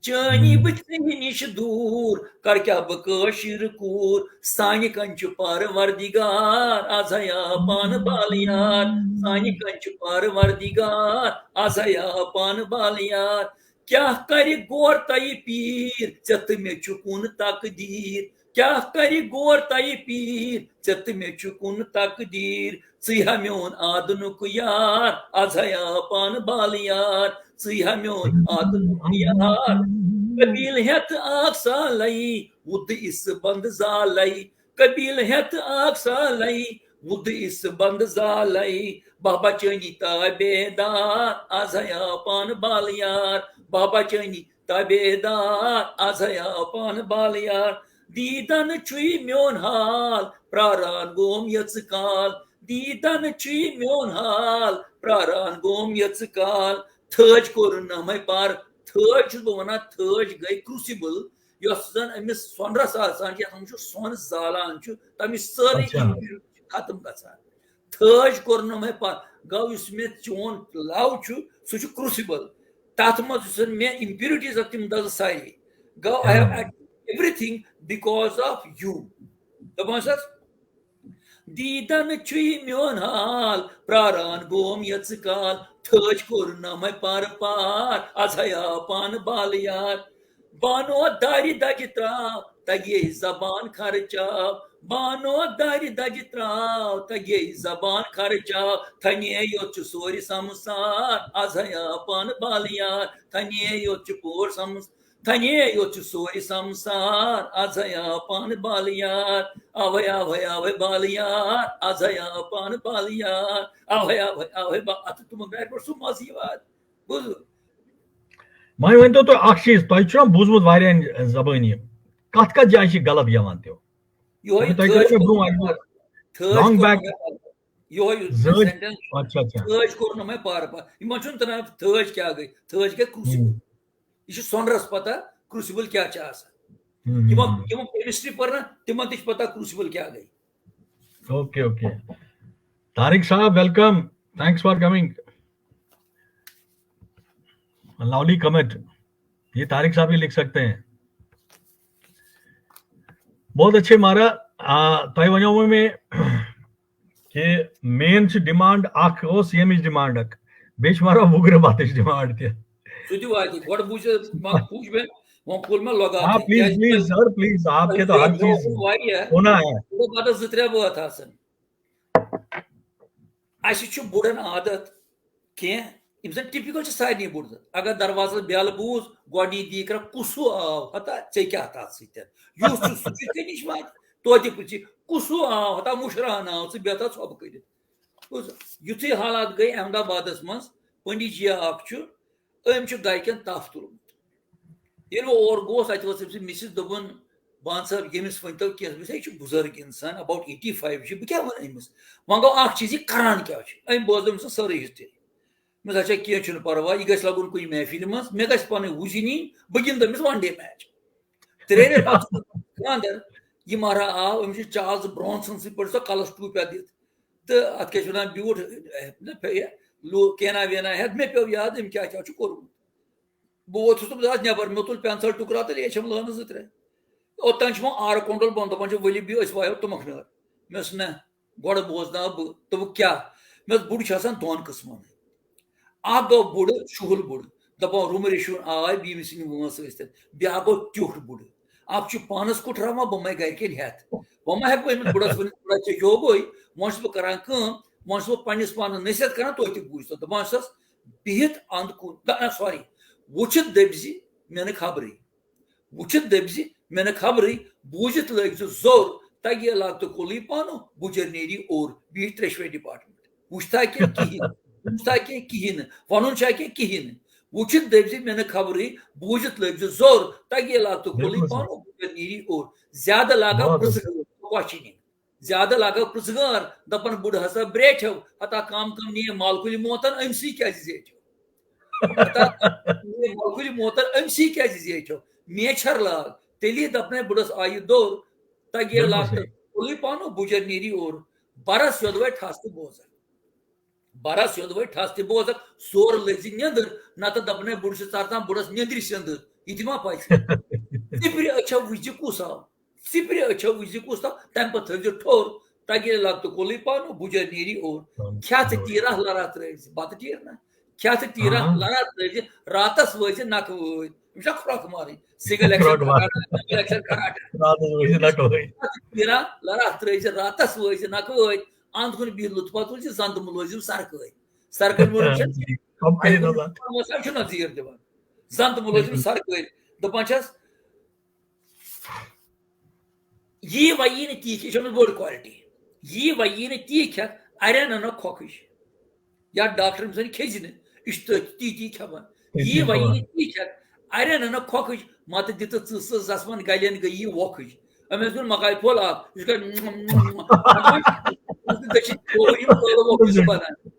چٲنی بہٕ ژےٚ نِش دوٗر، کر کیٛاہ بہٕ کٲشِر کوٗر؟ سانہِ کنہِ چھُ پروردگار، از ہے آو پانہٕ بال یار۔ سانہِ کنہِ چھُ پروردگار، از ہے آو پانہٕ بال یار۔ کیٛاہ کرِ غور تۄہہِ پیٖر، ژےٚ تہٕ مےٚ چھُ کُن تقدیٖر۔ کیٛاہ کرِ غور تۄہہِ پیٖر، ژےٚ تہٕ مےٚ چھُ کُن تقدیٖر۔ ژٕے ہا میون آدنُک یار، از ہے آو پانہٕ بال یار۔ ژٕے ہا میون آدنُک یار۔ قبیٖل ہٮ۪تھ آکھ سالے، وُد اِس بند زالے۔ قبیٖل ہٮ۪تھ آکھ سالے، وُد اِس بند زالے۔ بابا چٲنی تابے دار، از ہے آو پانہٕ بال یار۔ بابا چٲنی تابے دار، از ہے آو پانہٕ بال یار۔ دیٖدن چھُے میون حال، پراران گوم یژٕ کال۔ دیٖدن چھُے میون حال، پراران گوم یژٕ کال۔ تھٲج کوٚرُن نمے پار۔ تھٲج چھُس بہٕ ونان، تھٲج گٔے crucible، یۄس زن أمِس سۄنرس آسان چھِ، یتھ منٛز چھُ سۄن زالان چھُ، تمِچ سٲرٕے اچھا۔ impurity چھِ ختم گژھان۔ تھٲج کوٚرنم ہے پا-، گوٚو یُس مےٚ چون love چھُ، سُہ چھُ crucible۔ تتھ منٛز یُس زن مےٚ impurities ٲس، تِم دزٕ سارے۔ گوٚو، I have ہاں۔ achieved everything because of you۔ دپان چھس، دیٖدن چھُے میون حال، پراران گوم یژٕ کال۔ تھٲج کوٚرنم ہے پار پار، از ہے آو پانہٕ بال یار۔ بانو دارِ دگہِ تراو، تگے زبان خرچاو۔ بانو دارِ دگہِ تراو، تگے زبان خرچاو۔ تھنے یوت چھُ سورِ سمسار، از ہے آو پانہٕ بال یار۔ تھنے یوت چھُ پور سمس-، تھنے یوت چھُ سورِ سمسار، از ہے آو پانہٕ بال یار۔ اوے، اوے، اوے بال یار، از ہے آو پانہٕ بال یار۔ اوے، اوے، اوے با-، اتھ تِمن گرِ پٮ۪ٹھ سُہ مزٕ یِوان۔ بوٗزوٕ؟ وۄنۍ ؤنۍ تو تُہۍ اکھ چیٖز، تۄہہِ چھُوا بوٗزمُت واریاہن زبٲنۍ یہِ؟ کتھ کتھ جایہِ چھِ غلط گٮ۪وان تِم؟ یِہوٚے مگر تۄہہِ تھٲج کٔرِو مےٚ کوٚر برونٛہہ نہٕ اَکہِ مےٚ لَٹہِ پارٕ۔ تھٲج long کوٚر back۔ نہٕ مےٚ پارٕ۔ یِہوٚے یُس زٲج۔ sentence، اچھا، اچھا۔ تھٲج کوٚر نہٕ مےٚ پارٕ پارٕ۔ یِمن چھُنہٕ تران تھٲج کیٛاہ گٔے، تھٲج گٔے crucible۔ ہم۔ یہِ چھُ سۄنرس پتہ crucible کیٛاہ چھِ آسان۔ ہم، ہم، یِمو، ہم۔ یِمو chemistry پٔر نہ، تِمن تہِ چھِ پتہ crucible کیٛاہ گٔے۔ Okay, okay. Tariq sahab, welcome. Thanks for coming. Lovely comment. یہ طارق صاحب ہی لکھ سکتے ہیں۔ بہت اچھے مارا، آ، تۄہہِ ونیو مےٚ کہ main چھِ demand اکھ، اوس ییٚمِچ demand اکھ، بیٚیہِ چھِ مارا وُگرٕ بتٕچ demand تہِ۔ سُہ تہِ واتہِ۔ گۄڈٕ بوٗز، وۄنۍ بوٗز مےٚ، وۄنۍ کوٚر مےٚ لگاتٕے۔ ہاں، please، کیٛازِ please، sir، please، آپ کے تو ہر مےٚ چیز ووٚن واریاہ، ہونا ہے۔ مےٚ دوٚپ، بتس زٕ ترٛےٚ بٲتھ آسن۔ اسہِ چھُ بُڑن عادت کینٛہہ یِم زَن ٹِپِکل چھِ سارنٕے بوٚڑ زَن۔ اگر دروازَس بیل بوٗز، گۄڈٕنِچ دی کران، "کُس ہیوٗ آو؟ ہتا، ژےٚ کیٛاہ تَتھ سۭتۍ؟" یُس چھُ سُہ چھُ ژےٚ نِش واتہِ، توتہِ پرٛژھِ، "کُس ہیوٗ آو؟ ہتا، مُشراہن آو ژٕ بیٚہتھا ژھۄپہٕ کٔرِتھ؟" بوٗز؟ یُتھُے حالات گٔے احمد آبادَس منٛز، پنڈی جی اکھ چھُ، أمۍ چھُ گرِکٮ۪ن تَپھ تُلمُت۔ ییٚلہِ بہٕ اورٕ گوس، اَتہِ وٲژ أمۍ سٕنٛز مِسِز، دوٚپُن، "بان صٲب، ییٚمِس ؤنۍتو کینٛہہ۔" دوٚپمَس، "ہے، یہِ چھُ بُزرگ اِنسان، about eighty five چھُ، بہٕ کیٛاہ وَنہٕ أمِس؟" وۄنۍ گوٚو اَکھ چیٖز، یہِ کَران کیٛاہ چھُ؟ أمۍ بوز أمۍ سٕنٛز سٲرٕے ہِسٹری۔ مےٚ دوٚپمَس، "اچھا، کینٛہہ چھُنہٕ پَرواے، یہِ گژھِ لَگُن کُنہِ محفِلہِ منٛز، مےٚ گژھِ پَنٕنۍ وُزِنۍ یِنۍ، بہٕ گِنٛدٕ أمِس one day match۔" ترٛےٚ رٮ۪تھ پَتہٕ گوٚو خانٛدر، یہِ مَران آو، أمِس چھُ چارلز برانسن سٕنٛدۍ پٲٹھۍ سۄ کَلَس ٹوٗپیا دِتھ۔ تہٕ اَتھ کیٛاہ چھِ وَنان، بیوٗٹھ، نہ، یہِ لو-، کینا وینا ہٮ۪تھ، مےٚ پیوٚو یاد، أمۍ کیٛاہ کیٛاہ چھُ کوٚرمُت۔ بہٕ ووتُس تہٕ بہٕ درٛاس نٮ۪بر، مےٚ تُل pencil ٹُکرا تہٕ لیچھم لٲنہٕ زٕ ترٛےٚ۔ اوٚتام چھُ وۄنۍ آرٕ کۄنٛڈل بۄن، دَپان چھِ، "ؤلِو بِہِو، أسۍ وایو تُمبکھ نٲر۔" مےٚ ووٚنُس، "نہ، گۄڈٕ بوزناو بہٕ۔" دوٚپُکھ، "کیٛاہ؟" مےٚ ووٚنُس، "بُڈٕ چھُ آسان دۄن قٕسمَن۔ اَکھ گوٚو بُڈٕ، شُہُل بُڈٕ، دَپان روٗمہٕ ریشوٗن آے، بیٚیہِ أمۍ سٕنٛدۍ وٲنٛس ٲسۍ تَتھ۔ بیٛاکھ گوٚو ٹیوٚٹھ بُڈٕ۔ اَکھ چھُ پانَس کُٹھراوان، بہٕ مَے گَرِکٮ۪ن ہٮ۪تھ۔ بہٕ ما ہٮ۪کہٕ أمِس بُڈَس ؤنِتھ، 'بُڈا، ژےٚ کیٛاہ گوٚوُے؟' وۄنۍ چھُس بہٕ کران کٲم، وۄنۍ چھُس بہٕ پنٛنِس پانَس نصیحت کران، تُہۍ تہِ بوٗزتو۔" دَپان چھُسَس، بِہِتھ اَنٛد کُن، نہ، نہ، sorry، وٕچھِتھ دٔپۍ زِ مےٚ نہٕ خبرٕے۔ وٕچھِتھ دٔپۍ زِ مےٚ نہٕ خبرٕے، بوٗزِتھ لٲگۍ زِ زوٚر، تَگہِ یہِ لَگ تہٕ کُلٕے پانو، بُجَر نیری اوٚر، بیٖٹھ ترٛیشوَے department۔ وٕچھتھا کینٛہہ کِہیٖنۍ، وٕچھتھا کینٛہہ کِہیٖنۍ نہٕ، وَنُن چھا کینٛہہ کِہیٖنۍ نہٕ۔ وٕچھِتھ دٔپۍ زِ مےٚ نہٕ خبرٕے، بوٗزِتھ لٲگۍ زِ زوٚر، تَگہِ یہِ لَگ تہٕ کُلٕے بِلکُل سَر۔ پانو، بُجَر نیری اوٚر۔ زیادٕ لاگو بِلکُل۔ پرٛژھٕ question۔ زیادٕ لاگو پرٛژھگار، دَپان، "بُڈٕ ہسا برٛیٹھیو، ہتا کم کم نِیے مالکُلۍ موتن، أمۍ سٕے کیٛازِ زیٹھیو؟ ہتا کم کم نِیے مالکُلۍ موتن، أمۍ سٕے کیٛازِ زیٹھیو؟ میچھر لاگ۔" تیٚلی دَپنے بُڈس آیہِ دوٚر، تَگے بِلکُل لاگ صحیح۔ تہٕ کُلُے پانو، بُجر نیری اوٚر۔ بَرس یوٚدوَے ٹھَس تہٕ بوزکھ۔ بَرس یوٚدوَے ٹھَس تہِ بوزکھ، سورٕ لٔگۍ زِ نیٚنٛدٕر، نَتہٕ دَپنے بُڈٕ چھُ ژَرتان بُڈس نیٚنٛدرِ سیٚنٛدٕر۔ یہِ تہِ ما پَزِ؟ ژِپرِ أچھو وٕچھ زِ کُس آو۔ ژِپرِ أچھو وٕچھ زِ کُس تاو، تَمہِ پَتہٕ تھٲوزِ ٹھوٚر، تَگہِ لَگ تہٕ کُلٕے پانو، بُجر نیری اوٚر۔ آ، کھٮ۪تھ آ۔ تیٖرا لَرا ترٛٲوزِ، بَتہٕ ٹیٖر نہ۔ کھٮ۪تھ تیٖرا آ۔ لَرا ترٛٲوزِ، راتَس وٲتزِ نَکھٕ وٲرۍ۔ أمِس چھا کھرٛۄکھ مارٕنۍ؟ Single action کھرٛۄکھ مارٕنۍ۔ Karate، double action karate۔ راتَس وٲتزِ نَکھٕ وٲرۍ۔ کھٮ۪تھ تیٖرا لَرا ترٛٲوزِ، راتَس وٲتزِ نَکھٕ وٲرۍ۔ اَنٛد کُن بِہِتھ لُطفا تُلزِ، زَن تہٕ مُلٲزِم سَرکٲرۍ۔ سَرکٲرۍ مُلٲزِم چھَنہٕ جی، company نہ زَن۔ مُلٲزِم چھُنہٕ زیٖر دِوان۔ زَن تہٕ مُلٲزِم بِلکُل۔ سَرکٲرۍ۔ دَپان چھَس، یی وَیی نہٕ تی کھیٚیہِ، یہِ چھِ أمِس بٔڑ quality۔ یی وَیی نہٕ تی کھٮ۪تھ، اَرٮ۪ن نہٕ کھۄکھٕج۔ یا ڈاکٹر أمِس وَنہِ کھیٚزِ نہٕ، یہِ چھُ تٔتھۍ تی تی کھٮ۪وان۔ کھیٚزِ یی نہٕ وَیی کھٮ۪وان۔ نہٕ تی کھٮ۪تھ، اَرٮ۪ن نہٕ کھۄکھٕج، مَتہٕ دِتہٕ ژٕ سٕز زَسمَن گَلٮ۪ن گٔیی وۄکھٕج۔ أمۍ ٲسۍ دیُن مَکایہِ پھوٚل اَکھ، یہِ چھُ کران دٔچھِنۍ کھووُر یِم ٲلہٕ وۄکھٕج چھِ بَنان۔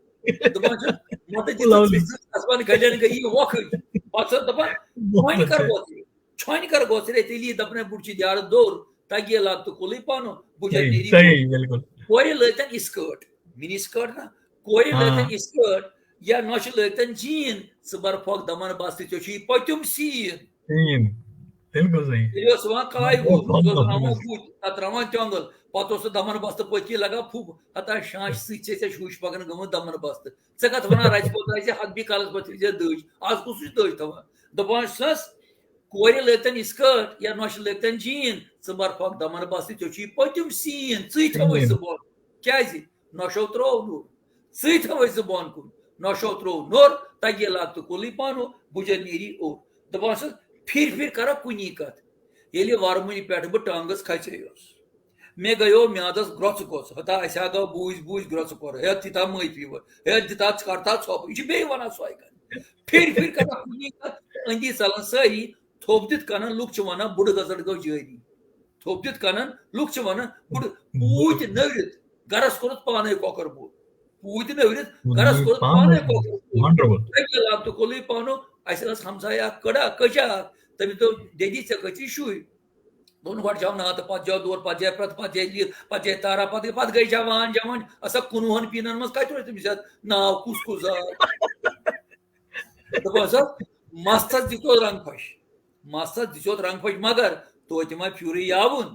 دَپان چھِ، مَتہٕ دِتہٕ lovely۔ ژٕ سٕز زَسمَن گَلٮ۪ن گٔیی وۄکھٕج۔ پَتہٕ چھِ دَپان، وۄنۍ کَر وۄکھٕج؟ چھۄنہِ کر گوٚژھ رے تیٚلی دَپنے بُڈ چھِ دیارٕ دوٚر، تَگہِ لَگ تہٕ کُلٕے پانو، بُجر صحیح، نیری صحیح، اوٚر۔ بِلکُل۔ کورِ لٲگتن skirt، mini skirt نہ، کورِ ہاں۔ لٲگتن skirt یا نۄشہِ لٲگتن jean، ژٕ بَر پھۄکھ دَمَن بَس تہٕ ژےٚ چھُے پٔتِم scene۔ Scene، بِلکُل صحیح۔ تیٚلہِ اوس یِوان کَلاے بِلکُل، گُد، بِلکُل، اوس ترٛاوان بِلکُل۔ گُد، تَتھ ترٛاوان تیوٚنٛگل، پَتہٕ اوس سُہ دَمَن بَس تہٕ پٔتۍ کِنۍ لَگان پھُب، ہتا شانٛش سۭتۍ چھے ژےٚ شوٗش پَکان گٔمٕژ دَمَن بَس تہٕ۔ ژٕ کَتھ وَنان رَژِ پوٚت رَژِ ہَتھ بیٚیہِ کالَس پَتہٕ تھٲوزِ دٔج، آز کُس چھُ دٔج تھاوان؟ دَپان چھُسَس، کورِ لٲگتن skirt یا نۄشہِ لٲگتن jean، ژٕ بَر پھۄکھ دَمَن بَس تہٕ ژےٚ چھُے پٔتِم scene، ژٕے تھاوَے ژٕ بۄن۔ کیٛازِ؟ نۄشو ترٛوو نوٚر۔ ژٕے تھاوَے ژٕ بۄن کُن۔ نۄشو ترٛوو نوٚر، تَگہِ لَگ تہٕ کُلٕے پانو، بُجر نیری اوٚر۔ دَپان چھُس، پھِرِ پھِرِ کَرو کُنی کَتھ۔ ییٚلہِ وَرمُنہِ پٮ۪ٹھ بہٕ ٹانٛگَس کھژے یوس، مےٚ گٔیو میٛادَس گرٛۄژٕ گۄژٕ۔ ہتا اَسہِ ہا گوٚو بوٗزۍ بوٗزۍ گرٛۄژٕ کورٕ۔ ہے، تہِ تھا مٲفی وۄنۍ۔ ہے، تہِ تھا ژٕ کَر تھا ژھۄپہٕ۔ یہِ چھِ بیٚیہِ وَنان سۄے کَتھ۔ پھِرِ پھِرِ کَران کُنی کَتھ، أنٛدی ژَلان سٲری۔ تھوٚپ دِتھ کَنَن لُکھ چھِ وَنان، بُڈٕ گَزٕر گوٚو جٲری۔ تھوٚپ دِتھ کَنَن لُکھ چھِ وَنان، بُڈٕ پوٗتۍ نٔوِتھ گَرَس کوٚرُتھ پانَے کۄکَر بوٚڑ۔ پوٗتۍ نٔوِرِتھ گرس کوٚر پانے پانے کوٚر۔ Wonderful۔ تٔمۍ لوگ تہٕ کوٚلُے پانو۔ اَسہِ ٲس ہمسایہِ اکھ کٔڑا، کٔچا اکھ۔ تٔمِس دوٚپ، "دٮ۪دی، ژےٚ کٔژی شُرۍ؟" دوٚپُن، "گۄڈٕ جاو ناتہٕ، پتہٕ جاو دور، پتہٕ جاے پرٛتھ، پتہٕ جاے لیٖر، پتہٕ جاے تارا، پتہٕ گٔے، پتہٕ گٔے جوان، جوان۔ اَسا کُنوُہن پیٖنن منٛز کتہِ روزِ تٔمِس یتھ ناو کُس کُس زاو؟" دوٚپُن، "ہسا، مستس دِژوس رنگ پھش۔" مستس دِژیوت رنگ پھش مگر توتہِ ما پھیورٕے یاوُن۔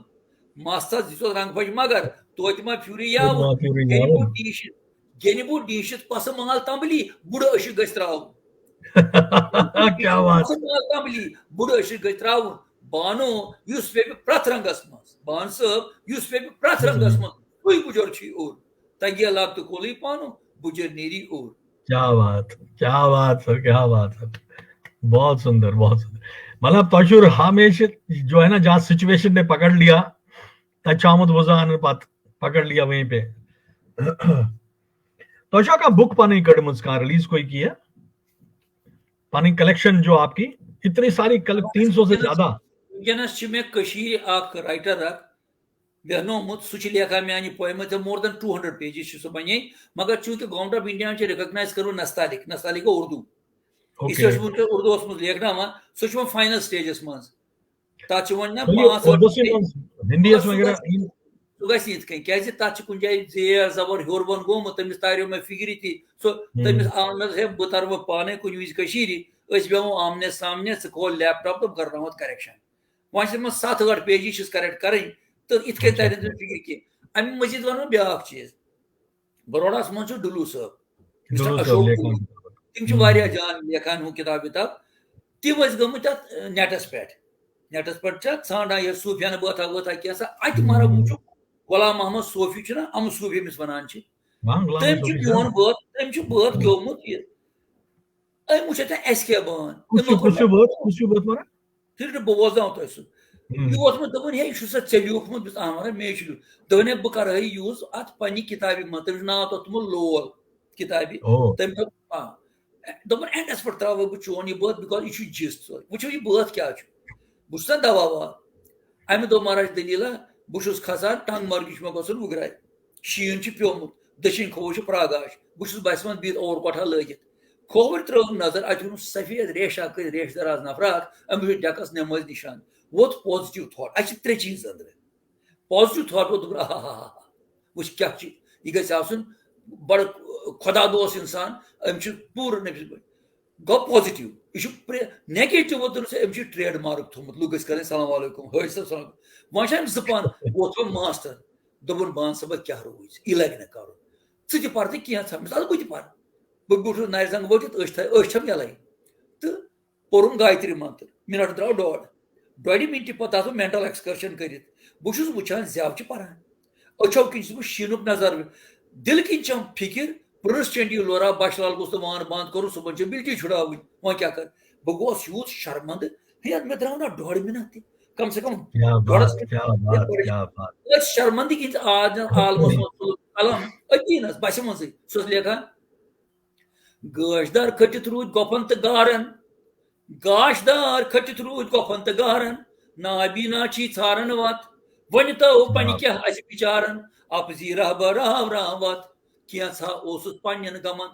مستس دِژیوت رنگ پھش مگر توتہِ ما پھیورٕے یاوُن۔ توتہِ ما پھیورٕے یاوُن۔ گیٚنہِ بوٗ ڈیٖشِتھ پسہٕ مال تمبلی، بُڈٕ أشِک گژھِ ترٛاوُن۔ کیا بات۔ پسہٕ مال تمبلی، بُڈٕ أشِک گژھِ ترٛاوُن۔ بانو یُس پیٚیہِ پرٛٮ۪تھ رنگس منٛز، بان صٲب یُس پیٚیہِ پرٛٮ۪تھ رنگس منٛز، سُے بُجر چھُے اوٚر۔ تگیہ لگ تہٕ کوٚلٕے پانو، بُجر نیری اوٚر۔ کیا بات، کیا بات سر، کیا بات سر۔ بہت سندر، بہت سندر۔ مطلب تۄہہِ چھُو ہمیشہ جو ہے نا جہاں سچویشن نے پکڑ لیا، تتہِ چھُ آمُت وُزان پتہٕ پکڑ لیا وہیں پہ۔ تۄہہِ چھا کانٛہہ بُک پنٕنۍ کٔڑمٕژ، کانٛہہ ریلیز کوئی کی ہے؟ پنٕنۍ کلیکشن جو آپ کی، اتنی ساری کل-، تین سو سے زیادہ۔ وٕنکیٚنس چھِ مےٚ کٔشیٖرِ اکھ رائٹر اکھ بیٚہنومُت، سُہ چھُ لیکھان میانہِ پویمہٕ تہٕ more than two hundred pages چھِ سُہ بنے، مگر چوٗنٛکہِ Government of India چھِ recognize کٔرمٕژ نستعلیق، نستعلیق گوٚو اردو۔ اس لیے چھُ وٕنکیٚس اردوس منٛز لیکھناوان، سُہ چھُ وۄنۍ final stageس منٛز۔ تتھ چھِ وۄنۍ نہ پانٛژھ ٲٹھ اردوسٕے منٛز، ہندیس وغیرہ۔ سُہ گژھِ یِتھ کٔنۍ، کیازِ تتھ چھِ کُنہِ جایہِ زیر زبر ہیوٚر بۄن گوٚمُت، تٔمِس تاریو مےٚ فِکرِ تہِ۔ سُہ تٔمِس آو نہٕ، ہے، بہٕ ترٕ وۄنۍ پانے کُنہِ وِزِ کٔشیٖرِ، أسۍ بیٚہمو آمنے سامنے، ژٕ کھول لیپ ٹاپ تہٕ بہٕ کرناوتھ correction۔ وۄنۍ چھِ تِمن ستھ ٲٹھ پیجی چھِس correct کرٕنۍ، تہٕ یِتھ کٔنۍ ترِ نہٕ تٔمِس فِکرِ کینٛہہ۔ اَمہِ مٔزیٖد وَنو بیٛاکھ چیٖز، بروڈاہَس منٛز چھُ ڈُلوٗ صٲب، Mister ڈُلوٗ صٲب Ashok لیکھان۔ Dubey۔ تِم چھِ واریاہ جان لیکھان ہُہ کِتاب وِتاب۔ تِم ٲسۍ گٔمٕتۍ تَتھ، اَ، نیٹَس پٮ۪ٹھ۔ نیٹَس پٮ۪ٹھ چھا ژھانٛڈان یہِ صوٗفیانہٕ بٲتھا وٲتھا کینٛہہ سا، اَتہِ مَرا وٕچھُکھ غلام محمد صوفی چھُنہ، اَمہٕ صوفی أمِس وَنان چھِ۔ تٔمۍ چھُ میون بٲتھ، تٔمۍ چھُ بٲتھ گیومُت یہِ۔ أمۍ وٕچھ اَتہِ اَسہِ کیٛاہ بان۔ کُس چھُ، کُس چھُ بٲتھ، کُس چھُ بٲتھ وَنان؟ پھر بہٕ بوزناوٕ تۄہہِ سُہ۔ یہِ اوس مےٚ دوٚپُن، ہے، یہِ چھُ سا ژےٚ لیوٗکھمُت؟ بہٕ چھُس، آ، وَنان، مے چھُ لیوٗکھ۔ دوٚپُن، ہے، بہٕ کَرٕ ہا یہِ use اَتھ پنٛنہِ کِتابہِ منٛز۔ تٔمۍ چھُ ناو تَتھ تھوٚمُت لول کِتابہِ۔ تٔمۍ دوٚپ، آ۔ دوٚپُن، اٮ۪نٛڈَس پٮ۪ٹھ ترٛاوَے بہٕ چون یہِ بٲتھ، because یہِ چھُ gist سورُے۔ وٕچھِو، یہِ بٲتھ کیٛاہ چھُ۔ بہٕ چھُس نا دَوا وَوا۔ اَمہِ دوٚپ مہراج دٔلیٖلہ، بہٕ چھُس کھسان ٹنٛگ مرگہِ، چھُ مےٚ گژھُن وُگرارِ۔ شیٖن چھُ پیومُت، دٔچھِنۍ کھووُر چھُ پراگاش۔ بہٕ چھُس بَسہِ منٛز بِہِتھ، اور کوٹھا لٲگِتھ۔ کھووُر ترٲوٕم نظر، اَتہِ ووٚنُم سفید ریشہ کٔرۍ ریشہٕ دراز نفرا اکھ، أمِس چھُ ڈٮ۪کس نٮ۪مٲزۍ نِشان۔ ووت positive thought۔ اَسہِ چھِ ترٛےٚ چیٖز أنٛدرٕ۔ Positive thought ووت، دوٚپُن، آہا ہا ہا ہا۔ وٕچھ کیٛاہ چھُ، یہِ گژھِ آسُن بڑٕ خۄدا دوست اِنسان، أمِس چھُ پوٗرٕ نبی۔ گوٚو positive۔ یہِ چھُ پرٛے-، negative ووت، دوٚپُن، أمِس چھُ trademark تھوٚمُت، لُکھ گٔژھۍ کرٕنۍ، "السلام علیکم، حٲج صٲب، السلام علیکم۔" وۄنۍ چھِ أمۍ زٕ پانہٕ، ووت وۄنۍ ماسٹر، دوٚپُن، "بان صٲبہ، کیٛاہ روٗز؟ یہِ لگہِ نہٕ کرُن۔ ژٕ تہِ پر تہٕ کینٛژھا۔" مےٚ دوٚپُس، "اَدٕ بہٕ تہِ پرٕ۔" بہٕ بیوٗٹھُس نرِ زنٛگہٕ ؤٹِتھ، أچھ تھٲے، أچھ چھَم یَلَے۔ تہٕ پوٚرُم گایتری منتر، مِنٹ درٛاو ڈۄڈ۔ ڈۄڈِ مِنٹہِ پتہٕ آسہٕ بہٕ mental excursion کٔرِتھ۔ بہٕ چھُس وٕچھان زٮ۪و چھِ پران۔ أچھو کِنۍ چھُس بہٕ شیٖنُک نظر۔ دِلہٕ کِنۍ چھَم فِکِر، پرنس چنڈی لورا بش لال گوٚژھ نہٕ وان بنٛد کرُن، صُبحن چھِ بِلٹی چھُڑاوٕنۍ۔ وۄنۍ کیٛاہ کر؟ بہٕ گوس یوٗت شرمندٕ، ہے، مےٚ درٛاو نہ ڈۄڈ مِنٹ تہِ۔ کم سے کم کیا ڈۄڈس بات، مِنٹس کیا بات، کیا بات۔ أتھۍ شرمندگی ہِنٛدِس عالمس منٛز تُلُن قلم، أتی نس بسہِ منٛزٕے۔ سُہ اوس لیکھان، گٲش دار کھٔٹِتھ روٗدۍ گۄپھن تہٕ گارن۔ گاش دار کھٔٹِتھ روٗدۍ گۄپھن تہٕ گارن۔ نابینا چھی ژھارن وتھ۔ وۄنہِ تٲو پنہِ کیٛاہ اسہِ بِچارن۔ اپزی رہبر راو راو وتھ۔ کینٛژھا اوسُس پننٮ۪ن غمن،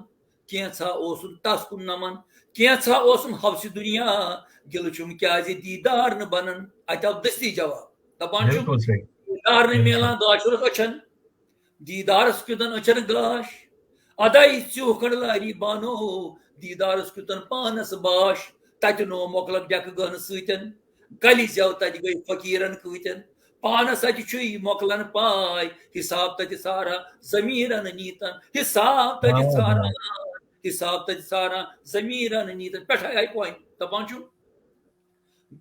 کینٛژھا اوسُن تس کُن نمن، کینٛژھا اوسُن ہوسہِ دُنیا۔ گِلہٕ چھُم کیٛازِ دیٖدار نہٕ بنان۔ اتہِ آو دستی جواب۔ دپان چھُم، بِلکُل صحیح۔ دیٖدار نہٕ میلان، گاش روٚس أچھن۔ دیٖدارس کیُتن أچھن گاش۔ ادے ژیوٗکھن لاری بانو، دیٖدارس کیُتن پانس باش۔ تتہِ نو مۄکلکھ ڈٮ۪کہٕ گہنہٕ سۭتٮ۪ن۔ کلہِ زٮ۪و تتہِ گٔے فقیٖرن کۭتٮ۪ن۔ پانس اتہِ چھُے مۄکلن پاے، حساب تتہِ ژھارا ضمیٖرن نیٖتن۔ حساب تتہِ ژھارا، حساب تتہِ ژھارا ضمیٖرن نیٖتن۔ پٮ۪ٹھے آیہِ point، دپان چھُ،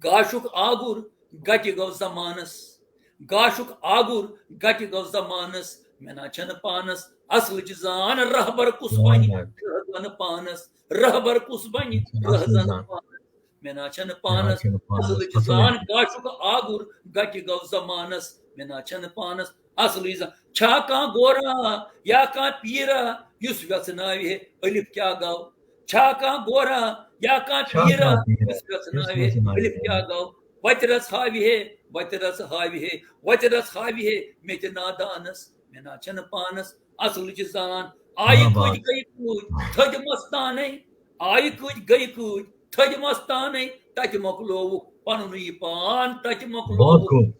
گاشُک آگُر گٹہِ گوٚو زمانس۔ گاشُک آگُر گٹہِ گوٚو زمانس۔ مےٚ نا چھنہٕ پانس اصلٕچ زان، رہبر کُس بنہِ رہزن پانس۔ رہبر کُس بنہِ رہزن پانس۔ مےٚ نا چھنہٕ پانس اصلٕچ زان۔ گاشُک آگُر گٹہِ گوٚو زمانس۔ مےٚ نا چھنہٕ پانس اصلٕچ زان۔ چھا کانٛہہ گورا یا کانٛہہ پیٖرا، یُس ویژھناوِ ہے الف کیٛاہ گوٚو؟ چھا کانٛہہ گورا یا کانٛہہ پیٖرا، یُس ویژھناوِ ہے الف کیٛاہ گوٚو؟ وتہِ رژھ ہاوِ ہے، وتہِ رژھ ہاوِ ہے، وتہِ رژھ ہاوِ ہے مےٚ تہِ نادانس۔ مےٚ نا چھنہٕ پانس اصلٕچ زان۔ آیہِ کۭتۍ گٔے کۭتۍ تھٔدۍ مستانے، آیہِ کۭتۍ گٔے کۭتۍ تھٔدۍ مستانے، تتہِ مۄکلووُکھ پنُن یہِ پان، تتہِ مۄکلووُکھ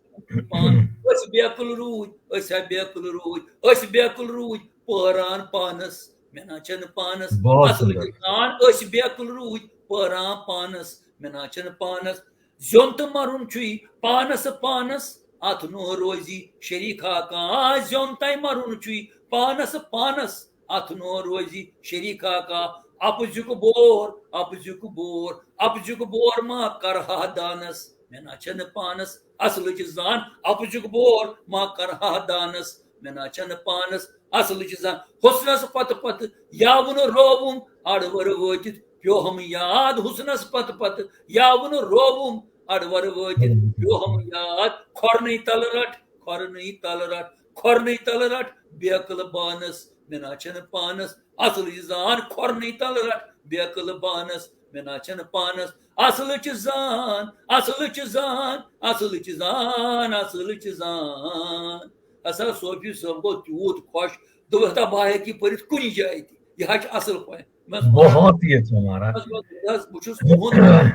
پان۔ أسۍ بیقل روٗدۍ، أسۍ ہا بیقل روٗدۍ، أسۍ بیقل روٗدۍ پٲران پانس۔ مےٚ نا چھنہٕ پانس اصلٕچ زان، أسۍ بیقل روٗدۍ پٲران پانس۔ مےٚ نا چھنہٕ پانس زیُن تہٕ مرُن چھُے پانس پانس، اتھ نوح روزی شریٖکا کانٛہہ۔ زیُن تہٕ مرُن چھُے پانس پانس، اتھ نوح روزی شریٖکا کانٛہہ۔ اپزیُک بور، اپزیُک بور، اپزیُک بور ما کرہا دانس۔ مےٚ نا چھنہٕ پانس اصلٕچ زان، اپزیُک بور ما کرہا دانس۔ مےٚ نا چھَنہٕ پانَس اصلٕچ زان۔ حُسنَس پتہٕ پتہٕ یاوُن رووُم، اَڑٕ وَرٕ وٲتِتھ پیوٚہُم یاد۔ حُسنَس پتہٕ پتہٕ یاوُن رووُم، اَڑٕ وَرٕ وٲتِتھ پیوٚہُم یاد۔ کھۄرنٕے تَلہٕ رَٹ، کھۄرنٕے تَلہٕ رَٹ، کھۄرنٕے تَلہٕ رَٹ، بیکٕل بانَس مےٚ نا چھَنہٕ پانَس اصلٕچ زان۔ کھۄرنٕے تَلہٕ رَٹ، بیکٕل بانَس مےٚ نا چھَنہٕ پانَس اصلٕچ زان، اصلٕچ زان، اصلٕچ زان، اصلٕچ زان۔ ہسا صوفی صٲب گوٚو تیوٗت خۄش، دوٚپُن، "ہتا بہٕ ہٮ۪کہٕ یہِ پٔرِتھ کُنہِ جایہِ تہِ، یہِ حظ چھِ اصٕل پٲٹھۍ۔" مےٚ ٲس وَنان، بہت ہی اچھا مہاراج۔ مےٚ ٲس وَنان، "بہٕ حظ، بہٕ چھُس تُہُنٛد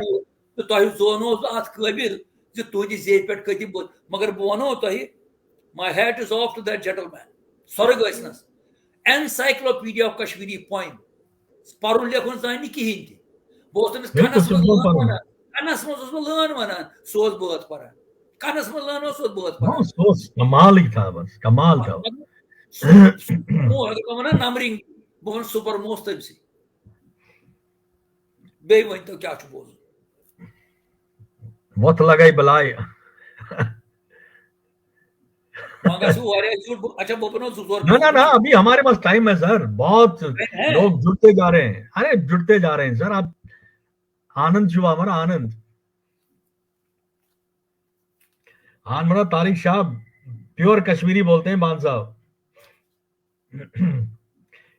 بہٕ تۄہہِ زونوس بہٕ اَتھ قٲبِل زِ تُہٕنٛدِ زیٚوِ پٮ۪ٹھ کھٔتۍ بہٕ، مگر بہٕ وَنو تۄہہِ، my hat is off to that gentleman۔ سۄرٕگ ٲسنَس۔ Encyclopedia of Kashmiri poem۔ پَرُن لیکھُن زانہِ نہٕ کِہیٖنۍ تہِ۔ بہٕ اوسُس تٔمِس بِلکُل، کَنَس منٛز سمپل لٲن پَرُن۔ وَنان، کَنَس منٛز اوسُس بہٕ لٲن وَنان، سُہ اوس بٲتھ پَران۔ کَنَس منٛز لٲن اوس، سُہ اوس بٲتھ پَران۔ ہاں، سُہ اوس کمالٕے تھا بس، کمال تھا۔ سُہ، سُہ، بہٕ وَنہٕ نمرِنٛگ، بہٕ وَنہٕ سُپر موس تٔمۍ سٕے۔ بیٚیہِ ؤنۍ تو کیٛاہ چھُ بوزُن؟ وۄتھ لگے بلاے۔ وۄنۍ گژھِ واریاہ زیوٗٹھ۔ بہٕ، اچھا، بہٕ وَنو زٕ ژور نہ، نہ، نہ، ابھی ہمارے پاس ٹائم ہے سر، بہت ہے۔ لوگ جڑتے جا رہے ہیں۔ ارے، جڑتے جا رہے ہیں سر، آپ آنند چھو ہمارا آنند۔ ہاں، ہمارا طارق شاہ پیور کشمیری بولتے ہیں بان صاحب۔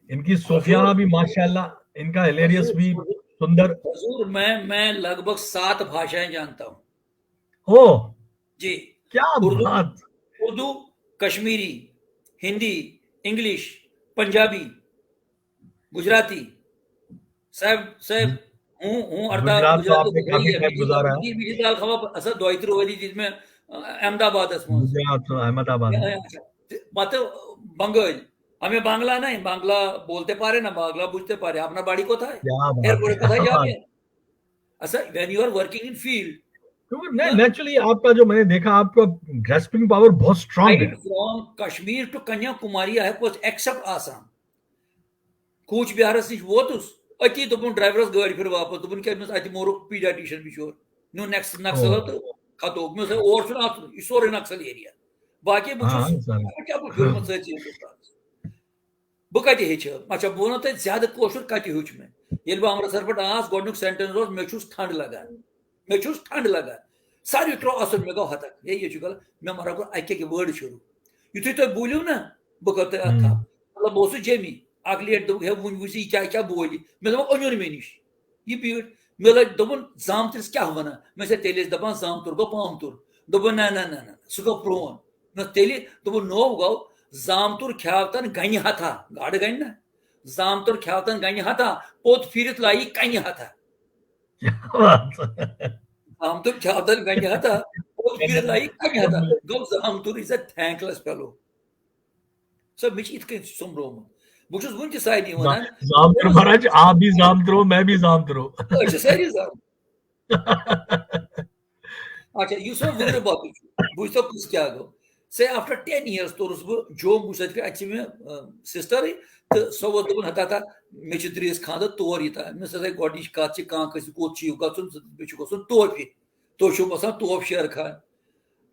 ان کی صوفیانہ بھی ماشاءاللہ، ان کا ہلیریس بھی سندر۔ حضور، میں، میں لگ بھگ سات بھاشائیں جانتا ہوں۔ او، جی۔ کیا اردو، بات؟ اردو، کشمیری، ہندی، انگلش، پنجابی، گجراتی۔ صاحب، صاحب، ہوں، ہوں، اردہ گجرات تو گجرات آپ نے تو کافی وہی ہے۔ ٹائم گزارا ہے۔ مجھے، مجھے دال خبر اصل دویتر والی چیز میں، آ، احمد آباد اس میں۔ گجرات تو احمد آباد۔ یا، یا، اچھا۔ پتہ بنگال، ہمیں بانگلہ نہیں، بانگلہ بولتے پارے نہ، بانگلہ بوجھتے پارے، اپنا باڑی کو تھا ہے۔ کیا بات ہے، ایئرپورٹ کو تھا کیا جا بات کے؟ ہے۔ اصل، when you are working in field، کیونکہ نہیں، ہاں؟ نیچرلی آپ کا جو میں نے دیکھا، آپ کا گریسپنگ پاور بہت اسٹرانگ ہے۔ Right from Kashmir to Kanyakumari I have was except Assam۔ کوچ بہارس نِش ووتُس، أتی دوٚپُن ڈرایورس گٲڑۍ پھِر واپس، دوٚپُن، "کیٛاہ؟" مےٚ اوس اَتہِ موٗرُکھ پیڈیاٹریشن بِچور، نیوٗ نیکس-، نکسل او۔ تہٕ کھتووُکھ۔ مےٚ اوس، "اور چھُنہٕ اَتھ، یہِ چھُ سورُے نکسل ایریا۔" باقٕے بہٕ ہاں، چھُس، سر۔ مےٚ کیٛاہ بہٕ پھِرمُت سٲرسٕے ہندوستانس؟ بہٕ کتہِ ہیٚچھِ؟ اچھا، بہٕ وَنو تۄہہِ زیادٕ کٲشُر کتہِ ہیوٚچھ مےٚ۔ ییٚلہِ بہٕ امرتسر پٮ۪ٹھ آس، گۄڈٕنیُک سینٹنس اوس، "مےٚ چھُس ٹھنڈ لگان۔" مےٚ چھُس ٹھنڈ لگان۔ ساروی ترٛوو اَسُن، مےٚ گوٚو ہتک۔ ہے، یہِ چھُ غلط۔ مےٚ ما رَٹو اَکہِ اَکہِ word شروٗع۔ یُتھُے تُہۍ بوٗلِو نا، بہٕ کَرٕ تۄہہِ اَتھ ہُم۔ تھپھ۔ مطلب، بہٕ اوسُس جیٚمی۔ اَکھ لیٹ دوٚپُکھ، "ہے، وُنہِ وٕچھ ژٕ، یہِ کیٛاہ کیٛاہ بولہِ؟" مےٚ دوٚپ، "أنِو نہٕ مےٚ نِش یہِ بیٖٹھ۔" مےٚ لٔگۍ، دوٚپُن، "زامتٕرِس کیٛاہ وَنان؟" مےٚ دوٚپ، "تیٚلہِ ٲسۍ دَپان زامتُر گوٚو پامتُر۔" دوٚپُن، "نہ، نہ، نہ، نہ، نہ، سُہ گوٚو پرٛون۔" نہ، تیٚلہِ دوٚپُن، "نوٚو گوٚو زامتُر کھیٛاوتَن گَنہِ ہَتھا، گاڈٕ گَنہِ نہ، زامتُر کھیٛاوتَن گَنہِ ہَتھا، پوٚت پھِرِتھ لایہِ کَنہِ ہَتھا۔" کیا بات ہے۔ زامتُر کھیٛاوتَن گَنہِ ہَتھا، پوٚت پھِرِتھ لایہِ کَنہِ ہَتھا۔ گوٚو زامتُر is a thankless fellow۔ سر، مےٚ چھِ یِتھ کٔنۍ سوٚمبرومُت۔ بہٕ چھُس وٕنہِ تہِ سارنٕے وَنان، زامتُر مہاراج، آپ بھی زامتُر ہو، میں بھی زامتُر ہوں۔ أسۍ چھِ سٲری زامتُر۔ اچھا، یُس وۄنۍ وٕگرٕ بَتُل چھُ، بوٗزتو قٕصہٕ کیٛاہ گوٚو۔ Say after ten years توٚرُس بہٕ جوٚم، بہٕ چھُس اَتہِ، اَتہِ چھِ مےٚ، آ، سِسٹَرٕے، تہٕ سۄ ٲس دوٚپُن، "ہتا، ہتا، مےٚ چھِ درٛیِس خانٛدَر تور یہِ تام۔" مےٚ ٲس آسان گۄڈٕنِچ کَتھ چھِ، کانٛہہ کٲنٛسہِ کوٚت چھِ یہِ گژھُن، مےٚ چھُ گژھُن تحفہِ۔ تُہۍ چھِو باسان تحفہٕ شیر خان۔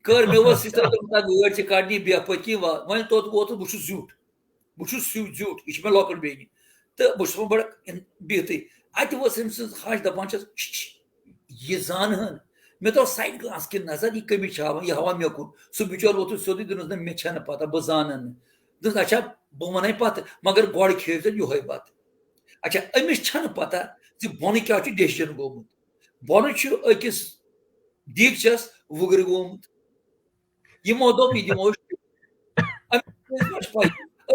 کٔر مےٚ وۄنۍ سِسٹَر دوٚپُن، "نہ، گٲڑۍ چھِ کَڑنی، بیٚہہ پٔتۍ کِنۍ وَ-، وۄنۍ توٚت ووتُس، بہٕ چھُس زیُٹھ۔" بہٕ چھُس سیوٚد زیُٹھ، یہِ چھِ مےٚ لۄکٕٹ بیٚنہِ۔ تہٕ بہٕ چھُس وۄنۍ بڑٕ بِہتٕے۔ اَتہِ وٲژ أمۍ سٕنٛز ہَش، دَپان چھَس، "شِش، یہِ زانہٕ ہن۔" مےٚ ترٛٲو سایڈ گلاس کِنۍ نظر، یہِ کٔمِس چھِ ہاوان، یہِ ہاوان مےٚ کُن۔ سُہ بِچور ووٚتھُن سیوٚدُے، دوٚپنَس، "نہ، مےٚ چھَنہٕ پَتہ، بہٕ زانَن نہٕ۔" دوٚپنَس، "اچھا، بہٕ وَنَے پَتہٕ، مگر گۄڈٕ کھیٚیِو تیٚلہِ یِہوٚے بَتہٕ۔" اچھا، أمِس چھَنہٕ پَتہ زِ بۄنہٕ کیٛاہ چھُ ڈیسِجن گوٚمُت۔ بۄنہٕ چھُ أکِس دیٖگچَس وُگرِ گوٚمُت۔ یِمو دوٚپ، یہِ دِمو أسۍ۔ أمۍ کٔژ لَچھ پَے؟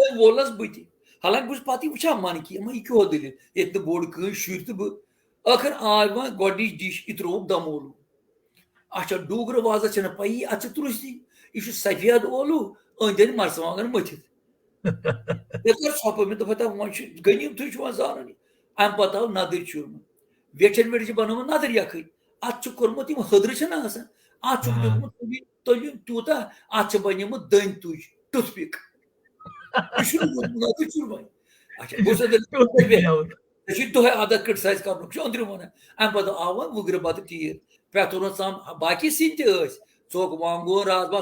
أمۍ وولنَس بہٕ تہِ۔ حالانکہ بہٕ چھُس پَتہٕ یہِ وٕچھان من کہِ یِمَن یہِ کیٛاہ دٔلیٖل؟ ییٚتہِ نہٕ بوٚڑ کٕہٕنۍ، شُرۍ تہٕ بہٕ۔ ٲخٕر آے وۄنۍ گۄڈٕنِچ ڈِش، یہِ ترٛووُکھ دَمولوٗ۔ اچھا، ڈوٗگرٕ وازَس چھَنہٕ پَیی، اَتھ چھِ تُرُس دِنۍ۔ یہِ چھُ سفید ٲلوٕ، أنٛدۍ أنٛدۍ مَرژٕوانٛگَن مٔتھِتھ۔ مےٚ کٔر ژھۄپہٕ، مےٚ دوٚپ، "ہتا، وۄنۍ چھُ غنیٖمتٕے چھُ وۄنۍ زانُن یہِ۔" اَمہِ پَتہٕ آو نَدٕرۍ چوٗرمہٕ۔ ویٚٹھٮ۪ن ویٚٹھٮ۪ن چھِ بَنٲومٕژ نَدٕرۍ یَکھٕنۍ۔ اَتھ چھُ کوٚرمُت یِم ۂدرٕ چھِنہ آسان، اَتھ چھُکھ آ۔ دیُتمُت تُلِتھ تٔلیُن تیوٗتاہ، اَتھ چھِ بَنیمٕژ دٔنۍ تُج، ٹُتھ پِک۔ یہِ چھُنہٕ روٗدمُت نَدٕرۍ چوٗرمَے۔ اچھا، بہٕ چھُس دَپان، ٹُتھ پِک بَنیومُت۔ ژےٚ چھُے دۄہَے عادت criticize کَرنُک، یہِ چھُ أنٛدرِم وَنان۔ اَمہِ پَتہٕ آو وۄنۍ وُگرٕ بَتہٕ ٹیٖر، پٮ۪ٹھٕ اوٚنُس ژام، باقی سِنۍ تہِ ٲسۍ، ژوٚک وانٛگُن، رازما،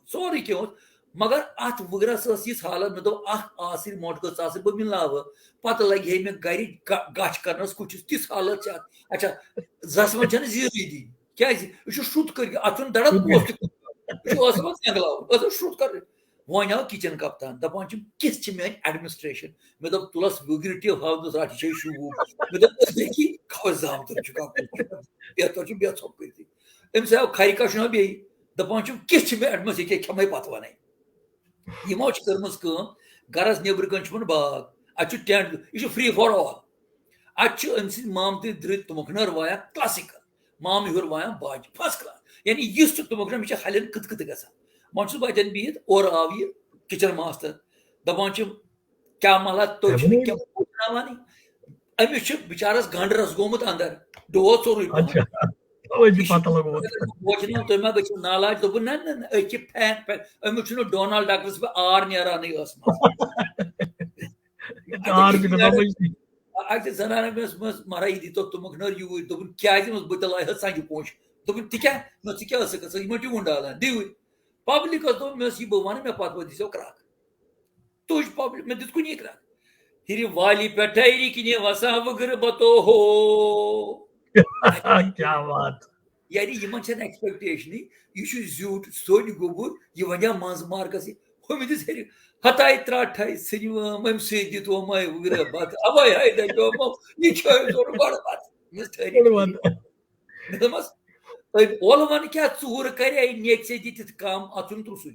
سورُے کینٛہہ اوس۔ مگر اتھ وُگرس ٲس یِژھ حالت، مےٚ دوٚپ، اکھ آسٕرۍ موٹہٕ کٔژ آسٕرۍ بہٕ مِلاوٕ، پتہٕ لگہِ ہے مےٚ گرِ گا-، گچھ کرنس کُٹھِس، تِژھ حالت چھِ اتھ۔ اچھا، زسمن چھنہٕ زیٖرٕے دِنۍ، کیازِ؟ یہِ چھُ شُت کٔرِتھ، اتھ چھُنہٕ دڑت پوس تہِ کُنہِ۔ یہِ چھُ ٲسمٕژ نٮ۪گلاوُن، ٲسمٕژ شُت کرٕنۍ۔ وۄنۍ آو کِچن کپتان، دپان چھِم، کِژھ چھِ میٲنۍ ایڈمنسٹریشن؟ مےٚ دوٚپ، تُلس وُگرِ ٹِو ہاو دِس رٹھ، یہِ چھے شوٗب۔ مےٚ دوٚپ، أسۍ بیٚیہِ کی خبر زامتُر چھُ کانٛہہ، بہتر چھُ بے ژھۄپ کٔرِتھٕے۔ أمِس آو کھرِ کشُن بیٚیہِ۔ دپان چھُم، کِژھ چھِ مےٚ ایڈمس، ییٚکیٛاہ کھٮ۪مے پتہٕ ونے۔ یِمو چھِ کٔرمٕژ کٲم، گرس نیٚبرٕ کنہِ چھُ یِمن باغ، اتہِ چھُ ٹینٹ، یہِ چھُ free for all۔ اتہِ چھُ أمۍ سٕنٛدۍ مامہٕ تہٕ درٕتۍ تُمبکھنٲر وایان، کلاسیکل۔ مامہٕ ہیوٚر وایان باجہِ، first class۔ یعنی یُس تہِ تُمبکھنٲر، مےٚ چھِ ہلٮ۪ن کٕت کٕت گژھان۔ وۄنۍ چھُس بہٕ اتٮ۪ن بِہِتھ، اورٕ آو یہِ کِچن ماستر، دپان چھِ، کیٛاہ ملہٕ، تُہۍ چھِو نہٕ کینٛہہ بوزناوانٕے۔ أمِس چھُ بِچارس گنڈ رس گوٚمُت اندر، ڈوو ژوٚرُے پہن۔ اچھا، توے چھُ یہِ چھُ پتہ لوٚگمُت۔ بوزناوان، تُہۍ ما گٔژھِو نالاج؟ دوٚپُن، نہ، نہ، نہ، أکہِ فین، فین، أمِس چھُنہٕ ڈونالڈ ڈکس پٮ۪ٹھ آر نیرانٕے ٲسمٕژ۔ آر تہِ گژھان مٔشتٕے۔ اَکہِ زنانہِ مےٚ ٲس، مےٚ ٲس مران، یہِ دیٖتو تُمبکھنٲر یوٗرۍ۔ دوٚپُن، کیٛازِ؟ مےٚ دوٚپُس، بہٕ تہِ لایہِ ہا ژَنٛجہِ پونٛسہِ۔ دوٚپُن، تہِ کیٛاہ؟ مےٚ دوٚپُس، ژٕ کیٛاہ ٲسٕکھ گژھان؟ یِمن چھُ وُنٛڈالان، دِیِو۔ پبلکس دوٚپ، مےٚ ٲس یہِ بہٕ وَنہٕ، مےٚ پتہٕ وَتہٕ دِژیو کرٛکھ۔ تُج پبلک، مےٚ دیُت کُنی کرٛکھ۔ ہِرِ والی پٮ۪ٹھَے رِکنہِ وَسان وٕگرٕ بَتو ہو۔ کیٛاہ بات۔ یعنی یِمن چھَنہٕ ایکسپیکٹیشنٕے، یہِ چھُ زیوٗٹھ سیوٚد گوٚبُر، یہِ وَنہِ ہا منٛز مارکس یہِ، ہُمہِ دِژ ہیٚرِ، ہتاے ترٛٹھاے ژھٕنہِ وٲم، أمۍ سۭتۍ دیُت وۄمے وٕگرٕ بَتہٕ، اَوَے ہاے دَپیومو، یہِ کھیوٚو زورٕ گۄڈٕ بَتہٕ۔ مےٚ ٲس ٹھٔہرِتھ۔ گۄڈٕ وَتہٕ۔ مےٚ دوٚپمَس، أمۍ اولہٕ وَن کیٛاہ ژوٗر کَرے نیکہِ ژےٚ دِتِتھ کَم، اَتھ چھُنہٕ ترُسُے۔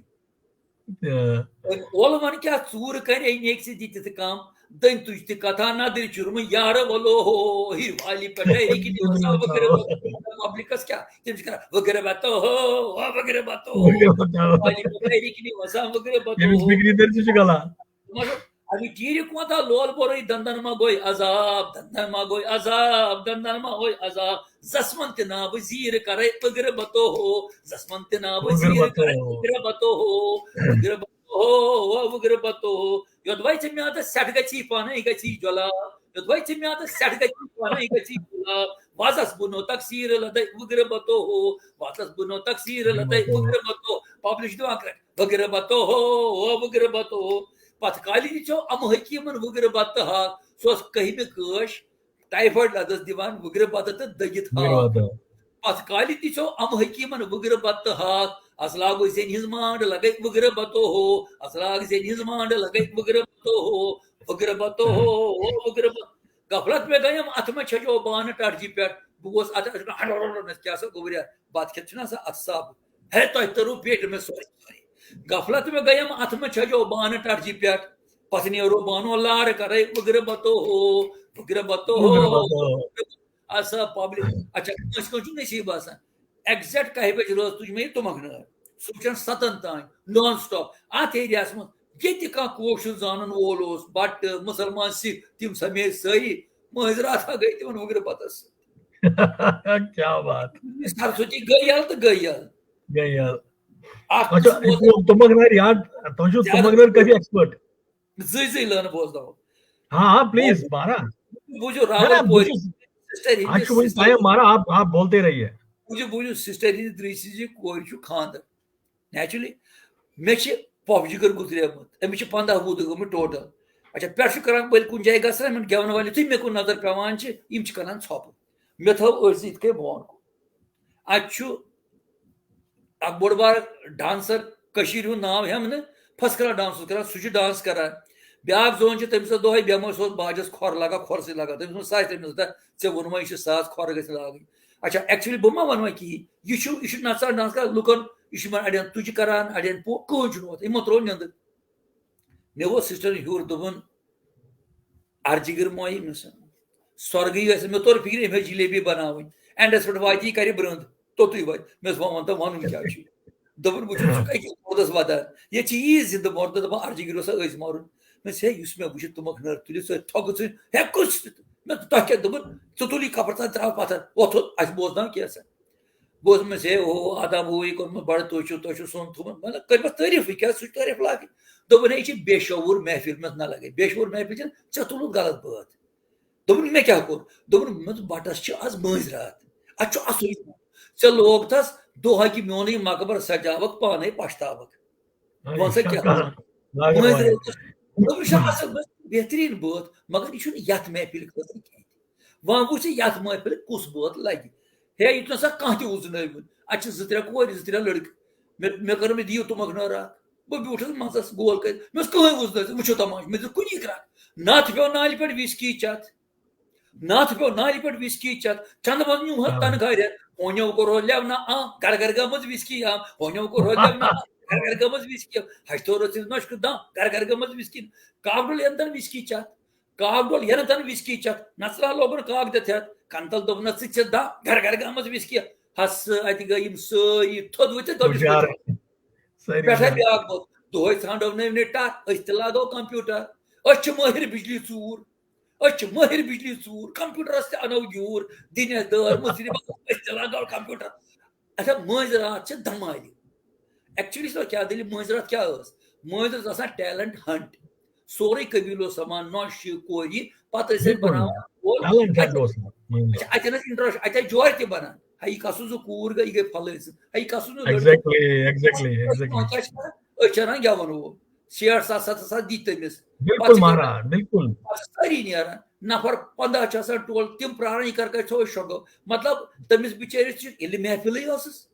تہٕ أمۍ اولہٕ وَن کیٛاہ ژوٗر کَرے نیکہِ ژےٚ دِتِتھ کَم، دٔنۍ تُج تہِ کَتھا نَدٕرِ چُرمہٕ یارٕ وَلو ہو، ہِر والی پٮ۪ٹھَے رِکنہِ وَسان وٕگرٕ بَتو۔ پبلکَس کیٛاہ؟ تِم چھِ کَران، "وٕگرٕ بَتو ہو، ہو، وٕگرٕ بَتو ہو۔" وٕگرٕ بَتو۔ والی پٮ۪ٹھَے رِکنہِ وَسان وٕگرٕ بَتو ییٚمِس ہو۔ فِکرِ تَرِ، سُہ چھُ غلط۔ مگر اَمہِ ٹیٖرِ کونٛتھا لول بوٚرُے، دَنٛدَن ما گوٚے عذاب، دَنٛدَن ما گوٚے عذاب، دَنٛدَن ما گوٚے عذاب۔ زَسمَن تہِ نا بہٕ زیٖر کَرَے وٕگرٕ بَتو ہو، زَسمَن تہِ نا بہٕ وٕگرٕ زیٖر بَتو کَرَے ہو۔ وٕگرٕ بَتو ہو، وٕگرٕ بَتو ہو، وٕگرٕ بَتو ہو۔ یوٚدوَے ژےٚ میٛادَس سٮ۪ٹھ گژھی پانَے گژھی جۄلاب، یوٚدوَے ژےٚ میٛادَس سٮ۪ٹھ گژھی پانَے گژھی جۄلاب۔ وازَس بہٕ نو تقصیٖر لَدَے وٕگرٕ بَتو ہو، وازَس بہٕ نو تقصیٖر لَدَے وٕگرٕ بَتو۔ پبلِش دِوان کَرَے۔ وٕگرٕ بَتو ہو، ہو، وٕگرٕ بَتو ہو۔ پتہٕ کالہِ دِژیو اَمہٕ حکیٖمَن وٕگرٕ بَتہٕ ہاکھ۔ سُہ اوس کٔہمہِ کٲش، ٹایفایڈ لدس دِوان وٕگرٕ بَتہٕ تہٕ دٔگِتھ ہاکھ۔ وٕگرٕ بَتہٕ۔ پتہٕ کالہِ دِژیو اَمہٕ حکیٖمَن وٕگرٕ بَتہٕ ہاکھ۔ اَسہٕ لاگو زینہِ ہٕنٛز مانٛڈ لگے وٕگرٕ بَتو ہو۔ اَسہٕ لاگ زینہِ ہٕنٛز مانٛڈ لگے وٕگرٕ بَتو ہو۔ وٕگرٕ بَتو ہو، ہو، وٕگرٕ بَتہٕ۔ غفلت مےٚ گٔیم اَتھٕ منٛز چھٔجو بانہٕ ٹَٹھجہِ پٮ۪ٹھ۔ بہٕ گوس اَتھ، کیٛاہ سا گوٚبریا، بَتہٕ کھٮ۪تھ چھُنہ آسان اَتھٕ صاف۔ ہے، تۄہہِ تٔرٕو پیٹہِ مےٚ سورُے، سورُے۔ غفلت مےٚ گٔیم اَتھٕ منٛز چھٔجو بانہٕ ٹَٹھجہِ پٮ۪ٹھ۔ پَتہٕ نیرو بانو لارٕ کَرَے وٕگرٕ بَتو ہو، وٕگرٕ بَتو ہو۔ وٕگرٕ بَتو ہو۔ آسا پبلک، اچھا، کٲنٛسہِ کٲنٛسہِ چھُ نصیٖب آسان۔ exact کَہہِ بَجہِ رٲژ تُج مےٚ یہِ تُمبکھنٲر۔ صُبحچن سَتَن تام، non stop۔ اَتھ ایریاہَس منٛز ییٚتہِ کانٛہہ کٲشُر زانَن وول اوس، بَٹہٕ، مُسلمان، سِکھ، تِم سَمے سٲری۔ مٲنٛزِ راتھا گٔے تِمَن وٕگرٕ بَتَس سۭتۍ۔ کیٛاہ بات۔ سرسوتی گٔے یَلہٕ تہٕ گٔے یَلہٕ۔ گٔے یَلہٕ۔ اَکھ اچھا، قٕصہٕ بوزا-، یہِ چھُ تُمبکھنٲر یاد، تُہۍ چھِو زیادٕ تُمبکھنٲر کٲفی expert۔ زٕے زٕے لٲنہٕ بوزناوو۔ ہاں، ہاں، please، بارہ۔ بوٗزِو، نہ، نہ، راوَل بہٕ پوری، چھُس، sister اَسہِ چھُ ہِنٛدِس وٕنہِ sister۔ time، بارہ، آپ، آپ بولتے رہیے۔ بوٗزِو، بوٗزِو، sister ہِنٛدِ درٛیسہِ زِ کورِ چھُ خانٛدر۔ Naturally، مےٚ چھِ پۄپھجہِ گٔر گُزریمٕژ، أمِس چھِ پنٛداہ وُہ دۄہ گٔمٕتۍ total۔ اچھا، پٮ۪ٹھ چھُ کران بٔلۍ کُنہِ جایہِ گژھان، یِمن گٮ۪وَن والٮ۪ن یُتھُے مےٚ کُن نظر پٮ۪وان چھِ، یِم چھِ کران ژھۄپہٕ۔ مےٚ تھٲو أڑۍ زٕ یِتھ کٔنۍ بہٕ وَنہٕ۔ اَتہِ چھُ اَکھ بوٚڑ بار dancer، کٔشیٖرِ ہُنٛد ناو ہٮ۪مہٕ نہٕ، first class dance اوس کران، سُہ چھُ dance کران۔ بیٛاکھ زوٗن چھِ تٔمِس ٲس دۄہَے بٮ۪مٲرۍ، سُہ اوس باجَس کھۄر لَگان، کھۄرسٕے لَگان۔ تٔمِس ووٚن، "سا، تٔمِس دوٚپ، ژےٚ ووٚنمَے یہِ چھِ ساس کھۄر گژھِ لاگٕنۍ۔" اچھا، actually بہٕ ما وَنہٕ وۄنۍ کِہیٖنۍ؟ یہِ چھُ، یہِ چھُ نژان dance کران، لُکَن، یہِ چھُ یِمَن اَڑٮ۪ن تُجہِ کران، اَڑٮ۪ن پو-، کٕہٕنۍ چھُنہٕ ووت، یِمو ترٛوو نیٚنٛدٕر۔ مےٚ ووٚن sisterن ہیوٚر، دوٚپُن، ارجہِ گٔر مۄیہِ مےٚ سۭتۍ۔ سۄرگٕے ٲسۍ، مےٚ توٚر فِکرِ، أمۍ ہیٚژ جِلیبی بَناوٕنۍ۔ Endس پٮ۪ٹھ واتی یہِ کَرِ برٛنٛد، توٚتُے واتہِ۔ مےٚ ٲس وۄنۍ وَنان، وَنُن کیٛاہ چھُ؟ دوٚپُن، بہٕ چھُس ژٕ کَتہِ موٗدَس وَدان؟ ییٚتہِ چھِ یی زِندٕ مَرُن تہٕ دَپان، ارجہِ گٔر اوسا أزۍ مَرُن؟ مےٚ دوٚپُس، ہے، یُس مےٚ وٕچھِ تُمبکھنٲر تُلِتھ، سُہ تھۄکہٕ ژٕ، ہے، کُس؟ مےٚ دوٚپ، تۄہہِ کیٛاہ؟ دوٚپُن، ژٕ تُل یہِ کَپَر ژٕ ترٛاو پَتھَر، وۄتھ تھوٚد، اَسہِ بوزناو کینٛہہ سا۔ بہٕ اوسُس أمِس، ہے، اوہو، ادب، ہُہ یہِ کوٚرمُت بڑٕ، تُہۍ چھِو، تۄہہِ چھُو سون تھوٚومُت۔ مطلب، کٔرمَس تعٲریٖفٕے، کیٛاہ سُہ چھُ تعٲریٖف لاگٕنۍ؟ دوٚپُن، ہے، یہِ چھِ بے شعوٗر محفِل، مےٚ نہ لگے۔ بے شعوٗر محفِل چھِنہٕ، ژےٚ تُلُتھ غلط بٲتھ۔ دوٚپُن، مےٚ کیٛاہ کوٚر؟ دوٚپُن، مےٚ دوٚپ، بَٹَس چھِ آز مٲنٛزِ راتھ، اَتھ چھُ اَصٕل۔ ژےٚ لوگتھَس دۄہ ہا کہِ میونٕے مقبر سجاوَکھ، پانَے پَشتاوَکھ۔ وَن سا کیٛاہ؟ مٲنٛزِ رٲژ، دوٚپُن، "شاہ صٲب، بہٕ چھُس بہتریٖن بٲتھ، مگر یہِ چھُنہٕ یَتھ محفِلہِ خٲطرٕ کینٛہہ تہِ۔ وۄنۍ وٕچھ ژٕ یَتھ محفِلہِ کُس بٲتھ لَگہِ۔ ہے، یہِ چھُنہٕ آسان کانٛہہ تہِ وُزنٲوِتھ۔ اَتہِ چھِ زٕ ترٛےٚ کورِ، زٕ ترٛےٚ لٔڑکہٕ۔ مےٚ، مےٚ کٔر مےٚ دِیِو تُمَکھ نٲر اَکھ۔" بہٕ بیوٗٹھُس منٛزَس گول کٔرِتھ۔ مےٚ اوس کٕہٕنۍ وُزنٲوِتھ، وٕچھِو تماشہٕ، مےٚ دیُت کُنی کرٛکھ۔ نَتھ پیوٚو نالہِ پٮ۪ٹھ وِسکی چَتھ۔ ناتھ پیوٚو نالہِ پٮ۪ٹھ وِسکی چَتھ، چَندٕ منٛز نیوٗ حظ تنخواہ رٮ۪تھ۔ ہونیو کوٚر حظ لٮ۪ونہٕ آم، گَر گَر گٔمٕژ وِسکی آم۔ ہونیو کوٚر حظ لٮ۪ونہٕ آم، گَر گَر گٔمٕژ وِسکی آم۔ ہَچھِ تھوٚو رٔژھِس نۄشہِ کُن دام، گَر گَر گٔمٕژ وِسکی۔ کاکڈُل یَنہٕ تَنہٕ وِسکی چَتھ، کاکڈُل یَنہٕ تَنہٕ وِسکی چَتھ۔ نَژرا لوگُن کاک دِتھ ہٮ۪تھ، کَنتَل دوٚپنَس، "ژٕ چھَس دام، گَر گَر گٔمٕژ وِسکی آم۔" ہَس اَتہِ گٔے یِم سٲری تھوٚد ؤتھِتھ دوٚپُس، پٮ۪ٹھے بیٛاکھ بوٚد، دۄہَے ژھانٛڈو نٔوۍ نٔوۍ ٹَکھ، أسۍ تہِ لاگو کمپیوٹر۔ أسۍ چھِ مٲہِر بجلی ژوٗر، أسۍ چھِ مٲہِر بجلی ژوٗر، کمپیوٹرس تہِ اَنو گیوٗر، دِنٮ۪س دٲر مُصرِ، أسۍ تہِ لاگو کمپیوٹر۔ اچھا، مٲنٛزِ راتھ چھِ دھمالہِ۔ Actually چھِ کیٛاہ دٔلیٖل، مٲنٛزِ راتھ کیٛاہ ٲس؟ مٲنٛزِ راتھ ٲس آسان talent hunt۔ سورُے قبیٖلہٕ اوس سَمان، نۄشہِ، کورِ، پتہٕ ٲسۍ أسۍ بِلکُل۔ بناوان گول۔ Talent hunt اچھا، اوس۔ اچھا، اَتٮ۪ن ٲس interest، اَتہِ آسہِ جورِ تہِ بنان۔ ہے، یہِ کَس سُنٛد کوٗر گٔے، یہِ گٔے فلٲنۍ سٕنٛز۔ ہے، یہِ کَس سُنٛد لٔڑکہٕ؟ Exactly، exactly، exactly۔ کیٛاہ چھِ کران؟ أسۍ چھِ اَنان گٮ۪وَن وول۔ شیٹھ ساس، ستتھ ساس دِتۍ تٔمِس۔ بِلکُل پَتہٕ چھِ مہراز، بِلکُل۔ پَتہٕ چھِ سٲری نیران۔ نفر پنٛداہ چھِ آسان ٹول، تِم پرٛاران، یہِ کر کر تھوٚو أسۍ شۄنٛگو۔ مطلب، تٔمِس بِچٲرِس چھِ ییٚلہِ محفلٕے ٲسٕس،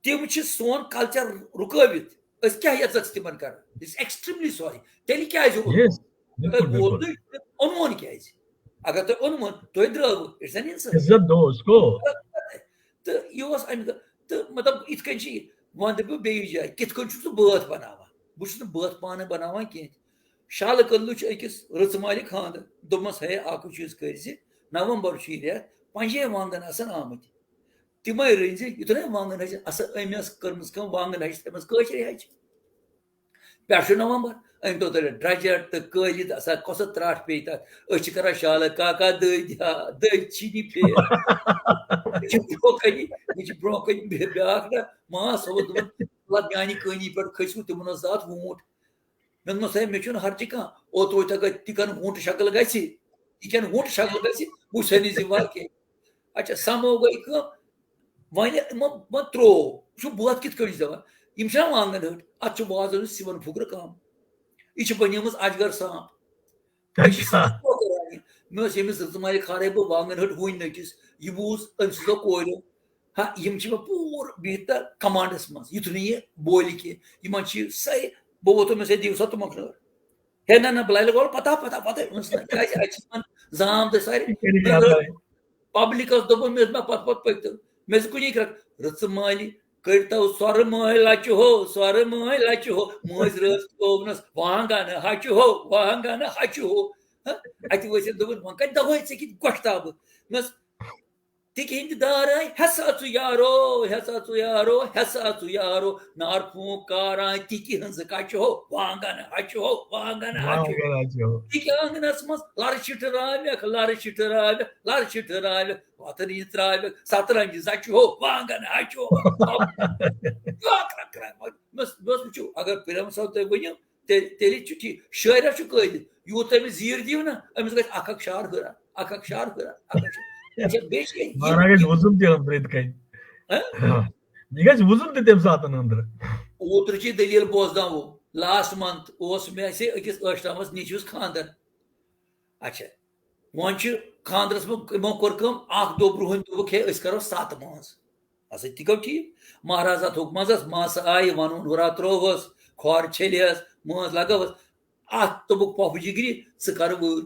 تِم چھِ سون culture رُکٲوِتھ۔ أسۍ کیٛاہ یَژھ ژٕ تِمن کران؟ It's extremely sorry۔ تیٚلہِ کیٛازِ اوٚن؟ Yes، تۄہہِ بِلکُل، ووت بِلکُل۔ نہٕ، اوٚنوُن کیٛازِ؟ اگر تۄہہِ اوٚنوُن، تُہۍ درٛٲوٕ، it's an insult۔ عزت دو اس کو۔ تہٕ یہِ اوس اَمہِ دۄہ، تہٕ مطلب، یِتھ کٔنۍ چھِ یہِ، وۄنۍ دَپہٕ بہٕ بیٚیِس جایہِ، کِتھ کٔنۍ چھُکھ ژٕ بٲتھ بَناوان؟ بہٕ چھُس نہٕ بٲتھ پانہٕ بَناوان کینٛہہ۔ شالہٕ کدلہٕ چھُ أکِس رٕژٕ مالہِ خانٛدر۔ دوٚپمَس، "ہے، اَکھ چیٖز کٔرۍ زِ، نومبر چھُ یہِ رٮ۪تھ، پنٛجے وانٛگَن آسَن آمٕتۍ۔ تِمَے رٔنۍ زِ، یُتھ نَے وانٛگَن ہَچہِ، اَسا أمۍ ٲس کٔرمٕژ کٲم، وانٛگَن ہَچہِ، تٔمۍ ٲس کٲشرِ ہَچہِ۔" پٮ۪ٹھ چھُ نومبر، أمۍ تو تُلہِ درٛجر تہٕ کٲلِتھ آسان، کۄسہٕ ترٛٹھ پیٚیہِ تَتھ۔ أسۍ چھِ کران شالہٕ، "کاکا دٔدۍ ہا، دٔدۍ چیٖنی پھیر۔" مےٚ چھِ برٛونٛہہ کَنہِ، مےٚ چھِ برٛونٛہہ کَنہِ بے-، بیٛاکھ نہ، ماس اوس دوٚپُن، "مطلب، میٛانہِ کٲنی پٮ۪ٹھ کھٔسِو۔" تِمَن اوس اَتھ ووٗنٛٹ۔ مےٚ دوٚپمَس، "ہے، مےٚ چھُنہٕ ہرچہِ کانٛہہ، اوترٕ وۄنۍ تہِ گٔے تِکَن ووٗنٛٹہٕ شکل گژھِ، یہِ کیٛاہ ووٗنٛٹہٕ شکل گژھِ، وٕچھ سا نہٕ زِ وَلہٕ کینٛہہ۔" اچھا، سَمو گٔے کٲم، وۄنۍ یِمو وۄنۍ ترٛوو، وٕچھِو بٲتھ کِتھ کٔنۍ چھِ دَپان۔ یِم چھِنہ وانٛگَن ہٕٹۍ، اَتھ چھُ وازَن ہُنٛد سِوَن پھُکرٕ کَم۔ یہِ چھِ بَنیمٕژ اجگر سانٛپ۔ یہِ چھِ اچھا۔ سانٛپ پھُکران یہِ۔ مےٚ ٲس ییٚمِس رٕژٕ مالہِ خارٕے بہٕ وانٛگَن ہٕٹۍ وٕنۍ نٔٹِس، یہِ بوٗز أمۍ سٕنٛزو کورٮ۪و۔ ہا، یِم چھِ مےٚ پوٗرٕ بِہِتھ تہٕ کمانڈَس منٛز، یُتھ نہٕ یہِ بولہِ کینٛہہ۔ یِمَن چھِ یہِ سٲری، بہٕ ووتُس، مےٚ سۭتۍ دِیِو سا تِمَن خٲر۔ ہے، نہ، نہ، بہٕ لَلہِ گۄڈٕ پَتہ، پَتہ، پَتہ اوٚنُس نہ۔ کیٛازِ اَتہِ چھِ یِمَن زام تہٕ سارے۔ یہِ کٔرِو مےٚ یاد لٔج آے۔ پبلِکس دوٚپُن، مےٚ دوٚپ، مےٚ پتہٕ پتہٕ پٔکۍ تہٕ مےٚ زِ کُنی کرٛکھ، رٕژٕ مٲلۍ کٔرۍ تو سۄرٕ مٲلۍ لچہِ ہو، سۄرٕ مٲلۍ لچہِ ہو، مٲنٛزِ رٲژ ترٛوونس وانٛگن ہچہِ ہو، وانٛگن ہچہِ ہو۔ ہہ؟ اتہِ ؤسِتھ دوٚپُن، وۄنۍ کتہِ دۄہے ژےٚ کِتھ گۄشتابہٕ؟ مےٚ ٲس تِکہِ ہِنٛدِ دارے ہٮ۪سا ژٕ یارو، ہٮ۪سا ژٕ یارو، ہٮ۪سا ژٕ یارو، نار پھونٛک کاران تِکہِ ہٕنٛزٕ کچہِ ہو، وانٛگن ہچہِ ہو، وانٛگن ہچہِ ہو۔ وانٛگن ہچہِ ہو۔ تِکہِ آنٛگنس منٛز لرٕ چھِ ٹھراوٮ۪کھ، لرٕ چھِ ٹھراوٮ۪کھ، لرٕ چھِ ٹھراوٮ۪کھ۔ وۄتھان یہِ ترٛاوٮ۪کھ سترنجہِ زچہِ ہو، وانٛگن ہچہِ ہو۔ کرٛا، کرٛا، کرٛا۔ مےٚ اوس، مےٚ اوس وٕچھِو، اگر پرٛیم صٲب تُہۍ ؤنِو، تیٚلہِ، تیٚلہِ چھُ ٹھیٖک۔ شٲعرس چھُ قٲیدٕ، یوٗت تٔمِس زیٖر دِیِو نا، أمِس گژھِ اکھ اکھ شعر ہُران، اکھ اکھ شعر ہُران، اکھ اکھ شعر۔ اچھا، بیٚیہِ چھِ یہِ مہراز گژھِ وُزُم تہِ أنٛدرٕ یِتھ کٔنۍ۔ ہہ؟ ہاں۔ یہِ گژھِ وُزُم تہِ تَمہِ ساتہٕ أنٛدرٕ۔ اوترٕ چھِ دٔلیٖل بوزناوو، last month اوس مےٚ اَسہِ أکِس ٲشرمس نیٚچوِس خانٛدر۔ اچھا، وۄنۍ چھِ خانٛدرس منٛز یِمو کوٚر کٲم، اکھ دۄہ برونٛہہ دوٚپُکھ، "ہے، أسۍ کرو ستھ مٲنٛز۔" ہسا تہِ گوٚو ٹھیٖک۔ مہراز اتھ حُکمس، ماسہٕ آیہِ، وَنُن ہُرا ترٛووہس، کھۄر چھٔلِہس، مٲنٛز لگٲوہس۔ اتھ دوٚپُکھ پۄپھٕ جگرِ، "ژٕ کر وٲر۔"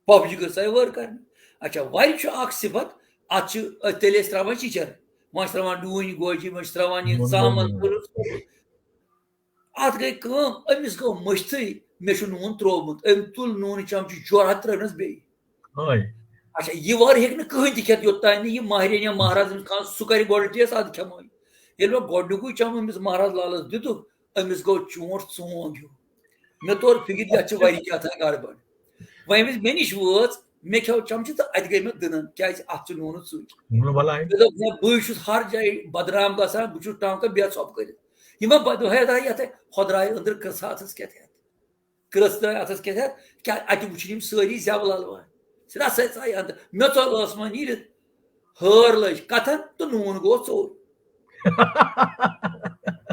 پۄپھٕ جگر ژاے وٲر کرنہِ۔ اچھا، وَرِ چھُ اکھ صفت، اتھ چھِ، أسۍ تیٚلہِ ٲسۍ ترٛاوان چِچر، وۄنۍ چھِ ترٛاوان ڈوٗنۍ گوجہِ، وۄنۍ چھِ ترٛاوان یہِ نوٗن ژامن گوجہِ۔ کوٚرُس۔ اتھ گٔے کٲم، أمِس گوٚو مٔشتھٕے، مےٚ چھُ نوٗن ترٛوومُت۔ أمۍ تُل نوٗنہٕ چمچہٕ جورہ، ترٛٲونس بیٚیہِ۔ ہاے۔ اچھا، یہِ وَر ہیٚکہِ نہٕ کٕہٕنۍ تہِ کھٮ۪تھ، یوٚتام نہٕ یہِ مہرِنۍ یا مہراز أمِس خان سُہ کرِ گۄڈٕ test، ادٕ کھٮ۪مو یہِ۔ ییٚلہِ مےٚ گۄڈٕنیُکُے چم أمِس مہراز لالس دیُتُکھ، أمِس گوٚو چونٛٹھ ژونٛگ ہیوٗ۔ مےٚ توٚر فِکرِ، یتھ چھِ واریاہ کیٛاہ تام گڑبڑ۔ وۄنۍ أمِس مےٚ نِش وٲژ، مےٚ کھیوٚو چمچہٕ تہٕ اتہِ گٔے مےٚ دٕنن، کیٛازِ اتھ چھُ نوٗنہٕ ژُکۍ۔ نوٗنہٕ بلاے۔ مےٚ دوٚپ، نہ، بٕے چھُس ہر جایہِ بدنام گژھان، بہٕ چھُس ٹانٛکہٕ بے ژھۄپہٕ کٔرِتھ۔ یِمن بدو ہے، ہے، یتھ ہے خۄدراے أنٛدرٕ کٔژ ہتھ ٲس کیٛاہ تھٮ۪تھ۔ کٔژ ترٛٲے اَتھس کیٛاہ ہٮ۪تھ؟ کیٛاہ اَتہِ وٕچھِنۍ یِم سٲری زٮ۪و لَلوان؟ سُہ نہ سا ژایہِ اَندٕ۔ مےٚ ژوٚل ٲسمان نیٖرِتھ۔ ہٲر لٔج کَتھن تہٕ نوٗن گوٚو ژوٚل۔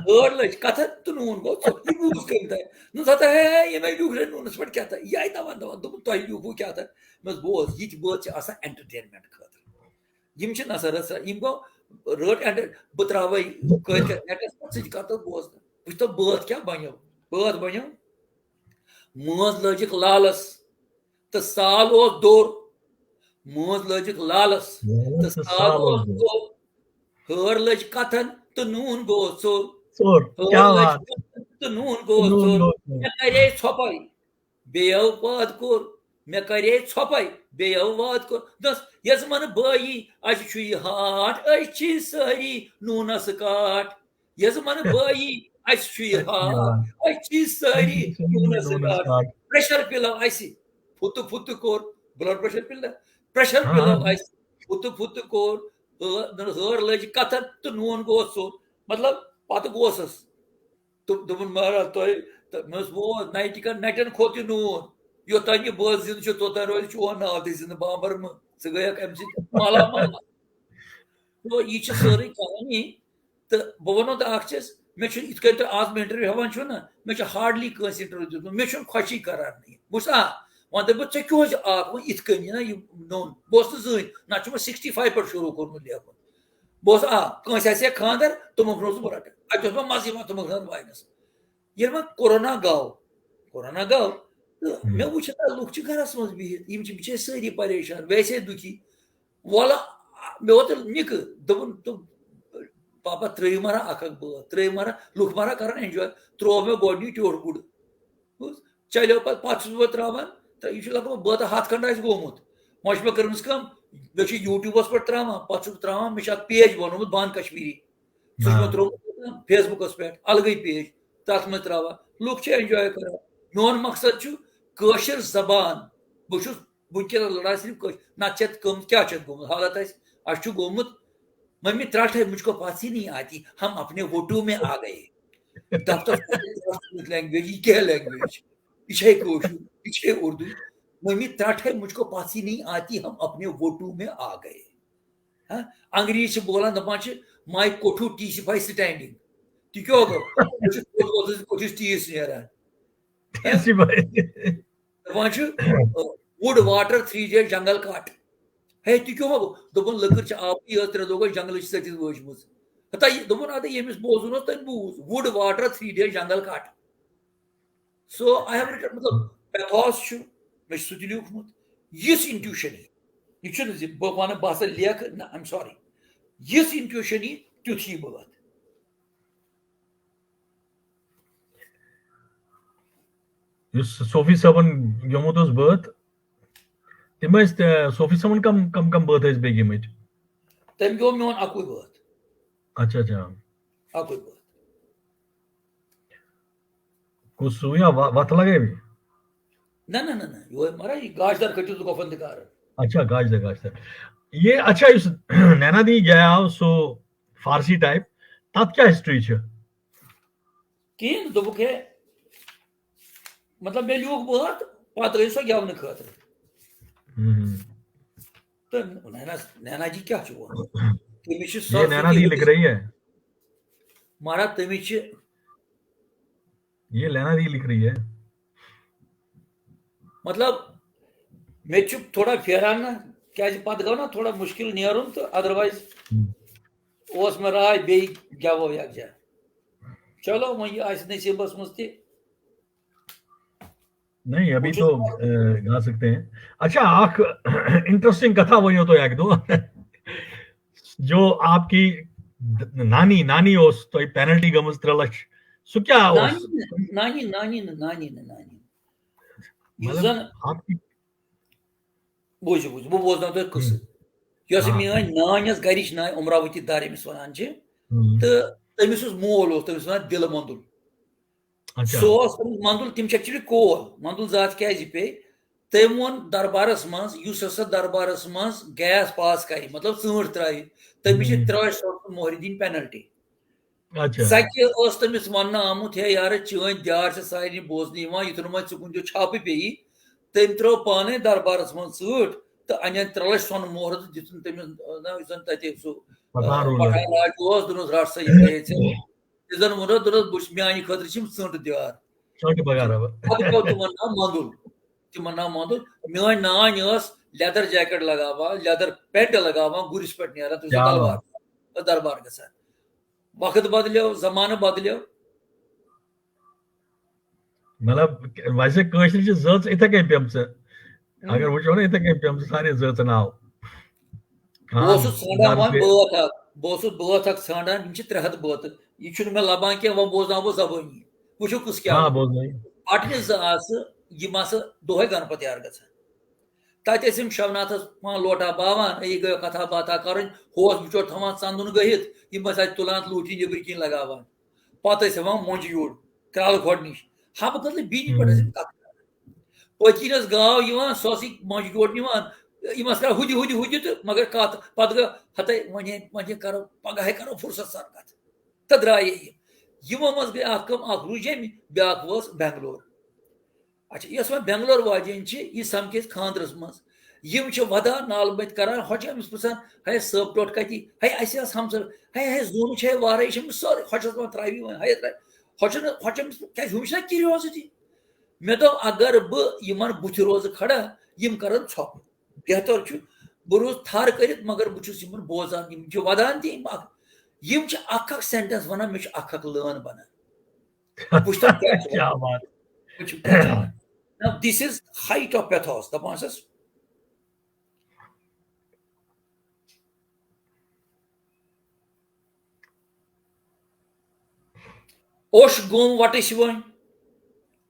ہٲر لٔج کتھن تہٕ نوٗن گوٚو ژوٚپ۔ یہِ بوٗز کٔمۍ تۄہہِ؟ نہ سا، ہے، ہے، ییٚمۍ لیوٗکھ ہے نوٗنس پٮ۪ٹھ کیٛاہ تھا؟ یہِ آیہِ دَوان دَوان، دوٚپُن، "تۄہہِ لیوٗکھوٕ کیٛاہ تھا؟" مےٚ دوٚپُس، "بوز، یہِ تہِ بٲتھ چھِ آسان entertainment خٲطرٕ۔ یِم چھِ نہ سا رٕژ، یِم گوٚو رٲٹ اٮ۪نٹر-، بہٕ ترٛاوَے کٲلۍ کٮ۪تھ نٮ۪ٹَس پٮ۪ٹھ، ژٕ تہِ کر تہٕ بوز تہٕ وٕچھ تو بٲتھ کیٛاہ بَنیو۔" بٲتھ بَنیو، مٲنٛز لٲجِکھ لالَس تہٕ سال اوس دوٚر۔ مٲنٛز لٲجِکھ لالَس تہٕ سال اوس دوٚر۔ ہٲر لٔج کَتھن تہٕ نوٗن گوٚو ژوٚر۔ ژوٚر۔ ہٲر کیٛاہ لٔج بات۔ کَتھن تہٕ نوٗن گوٚو نوٗن ژوٚر۔ گوٚو ژوٚر۔ مےٚ کَرے ژھۄپَے، بیٚیو واد کوٚر۔ مےٚ کَرے ژھۄپَے، بیٚیو واد کوٚر۔ دوٚپُس، یَس وَنہٕ بٲیی، اَسہِ چھُ یہِ ہاٹھ، أسۍ چھِ سٲری نوٗنَس کاٹھ۔ یَس وَنہٕ بٲیی، اَسہِ چھُ یہِ ہاٹھ، أسۍ چھِ سٲری نوٗنَس کاٹھ۔ پریشر پِلو اَسہِ، پھُتہٕ پھُتہٕ کوٚر، blood pressure پِلو، پریشر ہاں، پِلو ہاں۔ اَسہِ، پھُتہٕ پھُتہٕ کوٚر، ہٲ-، ہٲر لٔج کَتھن تہٕ نوٗن گوٚو ژوٚر۔ مطلب، پَتہٕ گوسَس۔ دوٚپ-، دوٚپُن، "مہراز، تۄہہِ"، تہٕ مےٚ اوس ووت نایٹہِ کَن نَٹٮ۪ن کھوٚت یہِ نوٗن۔ یوٚتام یہِ بٲژ زِندٕ چھُ، توٚتام روزِ چون ناو تہِ زِندٕ۔ بہٕ ہا مَرٕ مہٕ، ژٕ گٔیَکھ اَمہِ سۭتۍ مالا مال۔ تو یہِ چھِ سٲرٕے کہانی۔ تہٕ بہٕ وَنو تۄہہِ اَکھ چیٖز، مےٚ چھُ یِتھ کٔنۍ تۄہہِ آز مےٚ interview ہٮ۪وان چھُو نہ، مےٚ چھُ hardly کٲنٛسہِ interview دیُتمُت، مےٚ چھُنہٕ خۄشی کَران نہٕ یہِ۔ بہٕ چھُس، آ، وۄنۍ دَپہٕ بہٕ، "ژےٚ کیٛاہ اوس یہِ اَکھ وۄنۍ یِتھ کٔنۍ یہِ نہ یہِ نوٚن؟" بہٕ اوسُس نہٕ زٕہٕنۍ، نَتہٕ چھُ مےٚ sixty five پٮ۪ٹھ شروٗع کوٚرمُت لیکھُن۔ بہٕ اوسُس، آ، کٲنٛسہِ آسہِ ہے خانٛدر، تِمَن برونٛہہ اوسُس بہٕ رَٹان۔ اَتہِ اوس مےٚ مَزٕ یِوان تِمَن خانٛدر واینَس۔ ییٚلہِ وۄنۍ کورونا گوٚو، کورونا گوٚو، تہٕ ہم۔ مےٚ وٕچھ، ہتا، لُکھ چھِ گَرَس منٛز بِہِتھ، یِم چھِ بِچٲرۍ سٲری پریشان، ویسے دُکھی۔ وَلہٕ، مےٚ ووت نِکہٕ، دوٚپُن، دوٚپ، "پاپا، ترٛٲیِو مَرا اَکھ اَکھ بٲتھ، ترٛٲیِو مَرا، لُکھ مَرا کَرَن enjoy۔" ترٛوو مےٚ گۄڈٕنیُک ٹیوٚٹھ گُڑ۔ بوٗز؟ چلیو پَتہٕ، پَتہٕ چھُس بہٕ ترٛاوان، تہٕ یہِ چھُ لگ بگ بٲتہ ہَتھ کھنٛڈ آسہِ گوٚمُت۔ وۄنۍ چھُ مےٚ کٔرمٕژ کٲم، مےٚ چھُ YouTubeَس پٮ۪ٹھ ترٛاوان، پَتہٕ چھُس بہٕ ترٛاوان، مےٚ چھُ اَکھ page بَنومُت بان کشمیٖری۔ سُہ چھُ مےٚ آ۔ ترٛوومُت Facebookَس پٮ۪ٹھ، الگٕے page، تَتھ منٛز ترٛاوان۔ لُکھ چھِ enjoy کران۔ میون مقصد چھُ کٲشِر زبان۔ بہٕ چھُس وٕنکیٚنَس لڑان صرف کٲشِر، نَتہٕ چھِ اَتھ کٲم کیٛاہ چھِ اَتھ گوٚمُت، حالت آسہِ، اَسہِ چھُ گوٚمُت، "ممی ترٛٹھ ہے مجھ کو پاس ہی نہیں آتی، ہم اپنے ووٹو میں آ گئے۔" دفتر language، یہِ کیٛاہ language؟ یہِ چھے کٲشُر، یہِ چھے اردو۔ "ممی ترٛٹھ ہے مجھ کو پاس ہی نہیں آتی، ہم اپنے ووٹو میں آ گئے۔" ہاں؟ انگریز چھِ بولان، دَپان چھِ، "ماے کوٹھو ٹی سِپاہی standing۔" تہِ کیٛاہ گوٚو؟ بہٕ چھُس کوٚت ووتُس، کوٚت چھُس ٹیٖس نیران؟ ٹی سِپاہی۔ دَپان چھُ، "Wood water three days jungle cut۔" ہے، تہِ کیٛاہ گوٚو؟ دوٚپُن، "لٔکٕر چھِ آبٕے یٲژ، ترٛےٚ دۄہ گٔے جنگلہٕ چھِ ژٔٹِتھ وٲجمٕژ۔" ہتا یہِ، دوٚپُن، "اَدٕ ییٚمِس بوزُن اوس، تٔمۍ بوٗز۔ Wood water three days jungle cut۔" So I have written، مطلب، pathos چھُ، مےٚ چھُ سُہ تہِ لیوٗکھمُت۔ یِژھ intuition یی، یہِ چھُنہٕ زِ بہٕ وَنہٕ، بہٕ ہسا لیکھٕ، نہ، I'm sorry۔ یِژھ intuition یی، تیُتھ یی بٲتھ۔ یُس صوفی صٲبن گیومُت اوس بٲتھ، تِم ٲسۍ، تہِ، صوفی صٲبن کم، کم، کم بٲتھ ٲسۍ بیٚیہِ گیمٕتۍ؟ تٔمۍ گیوٚو میون اَکُے بٲتھ۔ اچھا، اچھا۔ اَکُے بٲتھ۔ کُس سُہ یا و-، وَتھ لگٲوِتھ؟ نہ، نہ، نہ، نہ، یِہوٚے مَرا، یہِ گاشدار کھٔٹِس گۄپھن تہِ کارٕ۔ اچھا، گاشدار، گاشدار۔ یہِ، اچھا، یُس نینا دی گیا ہو، سُہ فارسی type، تَتھ کیٛاہ history چھِ؟ کِہیٖنۍ، دوٚپُکھ، ہے، مطلب، مےٚ لیوٗکھ بٲتھ، پَتہٕ ٲسۍ سۄ گٮ۪ونہٕ خٲطرٕ۔ ہم۔ تہٕ نینا، نینا جی کیٛاہ چھُ وَنان؟ تٔمِس چھِ یہ سۄ نینا فِکرِ دی لکھ رہی ہے۔ مَرا، تٔمِس چھِ یہ لینا دی لکھ رہی ہے۔ مطلب، مےٚ تہِ چھُ تھوڑا پھیران نہ، کیٛازِ پَتہٕ گوٚو نہ تھوڑا مُشکِل نیرُن تہٕ otherwise ہم۔ اوس مےٚ راے بیٚیہِ گٮ۪وو یَکجاہ۔ چلو، وۄنۍ یہِ آسہِ نصیٖبَس منٛز تہِ۔ نہیں، ابھی وٕچھِو۔ تو، اے، گا سکتے ہیں۔ اچھا، اکھ interesting کتھا ؤنِو تُہۍ اکھ دۄہ۔ جو آپ کی نانی، نانی اوس تۄہہِ penalty گٔمٕژ ترٛےٚ لچھ، سُہ کیٛاہ اوس؟ نانی نہٕ، نانی، نانی نہٕ، نانی نہٕ، نانی نہٕ۔ یُس مطلب، زن آپ کی بوٗزِو، بوٗزِو، بہٕ بوزناو تۄہہِ قٕصہٕ۔ ہم۔ یۄس ہاں۔ میٲنۍ نانۍ ٲس، گرِچ نانۍ، امراوتی دار ییٚمِس ونان چھِ، ہم۔ تہٕ تٔمِس یُس مول اوس، تٔمِس ونان دِلہٕ مندُل۔ اچھا۔ سُہ اوس تٔمِس مندُل، تِم چھِ actually کول، مندُل ذات کیٛازِ پیٚیہِ؟ تٔمۍ ووٚن دربارس منٛز، یُس ہسا دربارس منٛز gas pass کرِ، مطلب ژٲنٛٹھ ترٛاوِ، تٔمِس چھِ ہم۔ ترٛےٚ لچھ رۄپیہِ مۄہرِ دِنۍ penalty۔ اچھا۔ سۄ کہِ ٲس تٔمِس وننہٕ آمُت، ہے یارٕ، چٲنۍ دیار چھِ سارنٕے بوزنہٕ یِوان، یُتھ نہٕ وۄنۍ ژٕ کُنہِ جایہِ چھاپہٕ پیٚیی۔ تٔمۍ ترٲو پانے دربارس منٛز ژٲنٛٹھ تہٕ انٮ۪ن ترٛےٚ لچھ سۄنہٕ مۄہر تہٕ دِژٕن تٔمِس، نہ، یُس زن تتہِ سُہ، پٹھان روٗد۔ پٹھان راج اوس، دوٚپنس، "رٹھ سا یہِ گٔیے ژےٚ۔" تٔمۍ زن ووٚن، دوٚپنس، بہٕ چھُس، میانہِ خٲطرٕ چھِ یِم ژٔنٛڈ دِوان۔ ژٔنٛڈ بغٲر اَبہٕ۔ پتہٕ پیوٚو تِمن ناو مۄنٛدُل۔ تِمن ناو مۄنٛدُل۔ میٲنۍ نانۍ ٲس leather jacket لگاوان، leather pant لگاوان، گُرِس پٮ۪ٹھ نیران، تٔمِس اوس کیٛاہ تلوار، دربار گژھان۔ وقت بدلیو، زمانہٕ بدلیو۔ مطلب، ویسے کٲشرِ چھِ زٲژ یِتھے کٔنۍ پیمژٕ۔ اگر وٕچھو نہ، یِتھے کٔنۍ پیمژٕ سارے زٲژ ناو۔ بہٕ اوسُس ژھانٛڈان وۄنۍ بٲتھ اکھ، بہٕ اوسُس بٲتھ اکھ ژھانٛڈان، یِم چھِ ترٛےٚ ہتھ بٲتہٕ، یہِ چھُنہٕ مےٚ لبان کینٛہہ، وۄنۍ بوزناو بہٕ زبٲنی۔ وٕچھِو کُس کیٛاہ۔ ہاں، بوزنٲیِو۔ پٹنہِ زٕ آسہٕ، یِم آسہٕ دۄہے گنپت یار گژھان۔ تتہِ ٲسۍ یِم شوناتھس پانٛژھ لوٹا باوان، یہِ گٔیو کتھا باتھا کرٕنۍ، ہُہ اوس بِچور تھاوان ژندُن گٔہِتھ، یِم ٲسۍ اتہِ تُلان لوٗٹھِنۍ نیٚبرۍ کِنۍ لگاوان۔ پتہٕ ٲسۍ ہٮ۪وان مۄنٛجہِ یوٚڑ کرٛالہٕ کھۄڈ نِش۔ ہبہٕ کٔدلہٕ بیٚنہِ پٮ۪ٹھ ٲسۍ یِم کتھ کران۔ پٔتۍ کِنۍ ٲس گاو یِوان، سۄ ٲسٕے مۄنٛجہِ یوٚڑ نِوان، یِم ٲسۍ کران ہُدِ ہُدِ ہُدِ تہٕ مگر کتھ پتہٕ گٔے ہتے وۄنۍ ہے، وۄنۍ ہے کرو، پگاہ ہے کرو فرصت سان کتھ۔ تہٕ درٛایے یِم۔ یِمو منٛز گٔے اکھ کٲم، اکھ روٗز ییٚمہِ، بیٛاکھ وٲژ بنگلور۔ اچھا، یۄس وۄنۍ بنگلور واجیٚنۍ چھِ، یہِ سمکھِ أسۍ خانٛدرس منٛز۔ یِم چھِ ودان نالہٕ مٔتۍ کران، ہۄ چھِ أمِس پرژھان، ہے صٲب ٹوٹھ کتی؟ ہے اَسہِ ٲس ہمسر، ہے ہے زوٗنہٕ چھے وارے، یہِ چھِ أمِس سٲرٕے، ہۄ چھَس دَپان ترٛاوی وۄنۍ، ہے ترٛاوِ۔ ہۄ چھَنہٕ، ہۄ چھِ أمِس، کیٛازِ ہُم چھِنہ curiosity۔ مےٚ دوٚپ، اگر بہٕ یِمن بُتھِ روزٕ کھڑا، یِم کرن ژھۄپہٕ۔ بہتر چھُ بہٕ روزٕ تھر کٔرِتھ، مگر بہٕ چھُس یِمن بوزان، یِم چھِ ودان تہِ، یِم اکھ، یِم چھِ اکھ اکھ sentence ونان، مےٚ چھُ اکھ اکھ لٲن بنان۔ وٕچھ تِم کیٛاہ چھِ کیا وَنان۔ بات۔ وٕچھ تِم کیٛاہ چھِ وَنان۔ Now, this is height of pathos، دَپان چھِس۔ اوٚش گوٚم وَٹٕسۍ وۄنۍ۔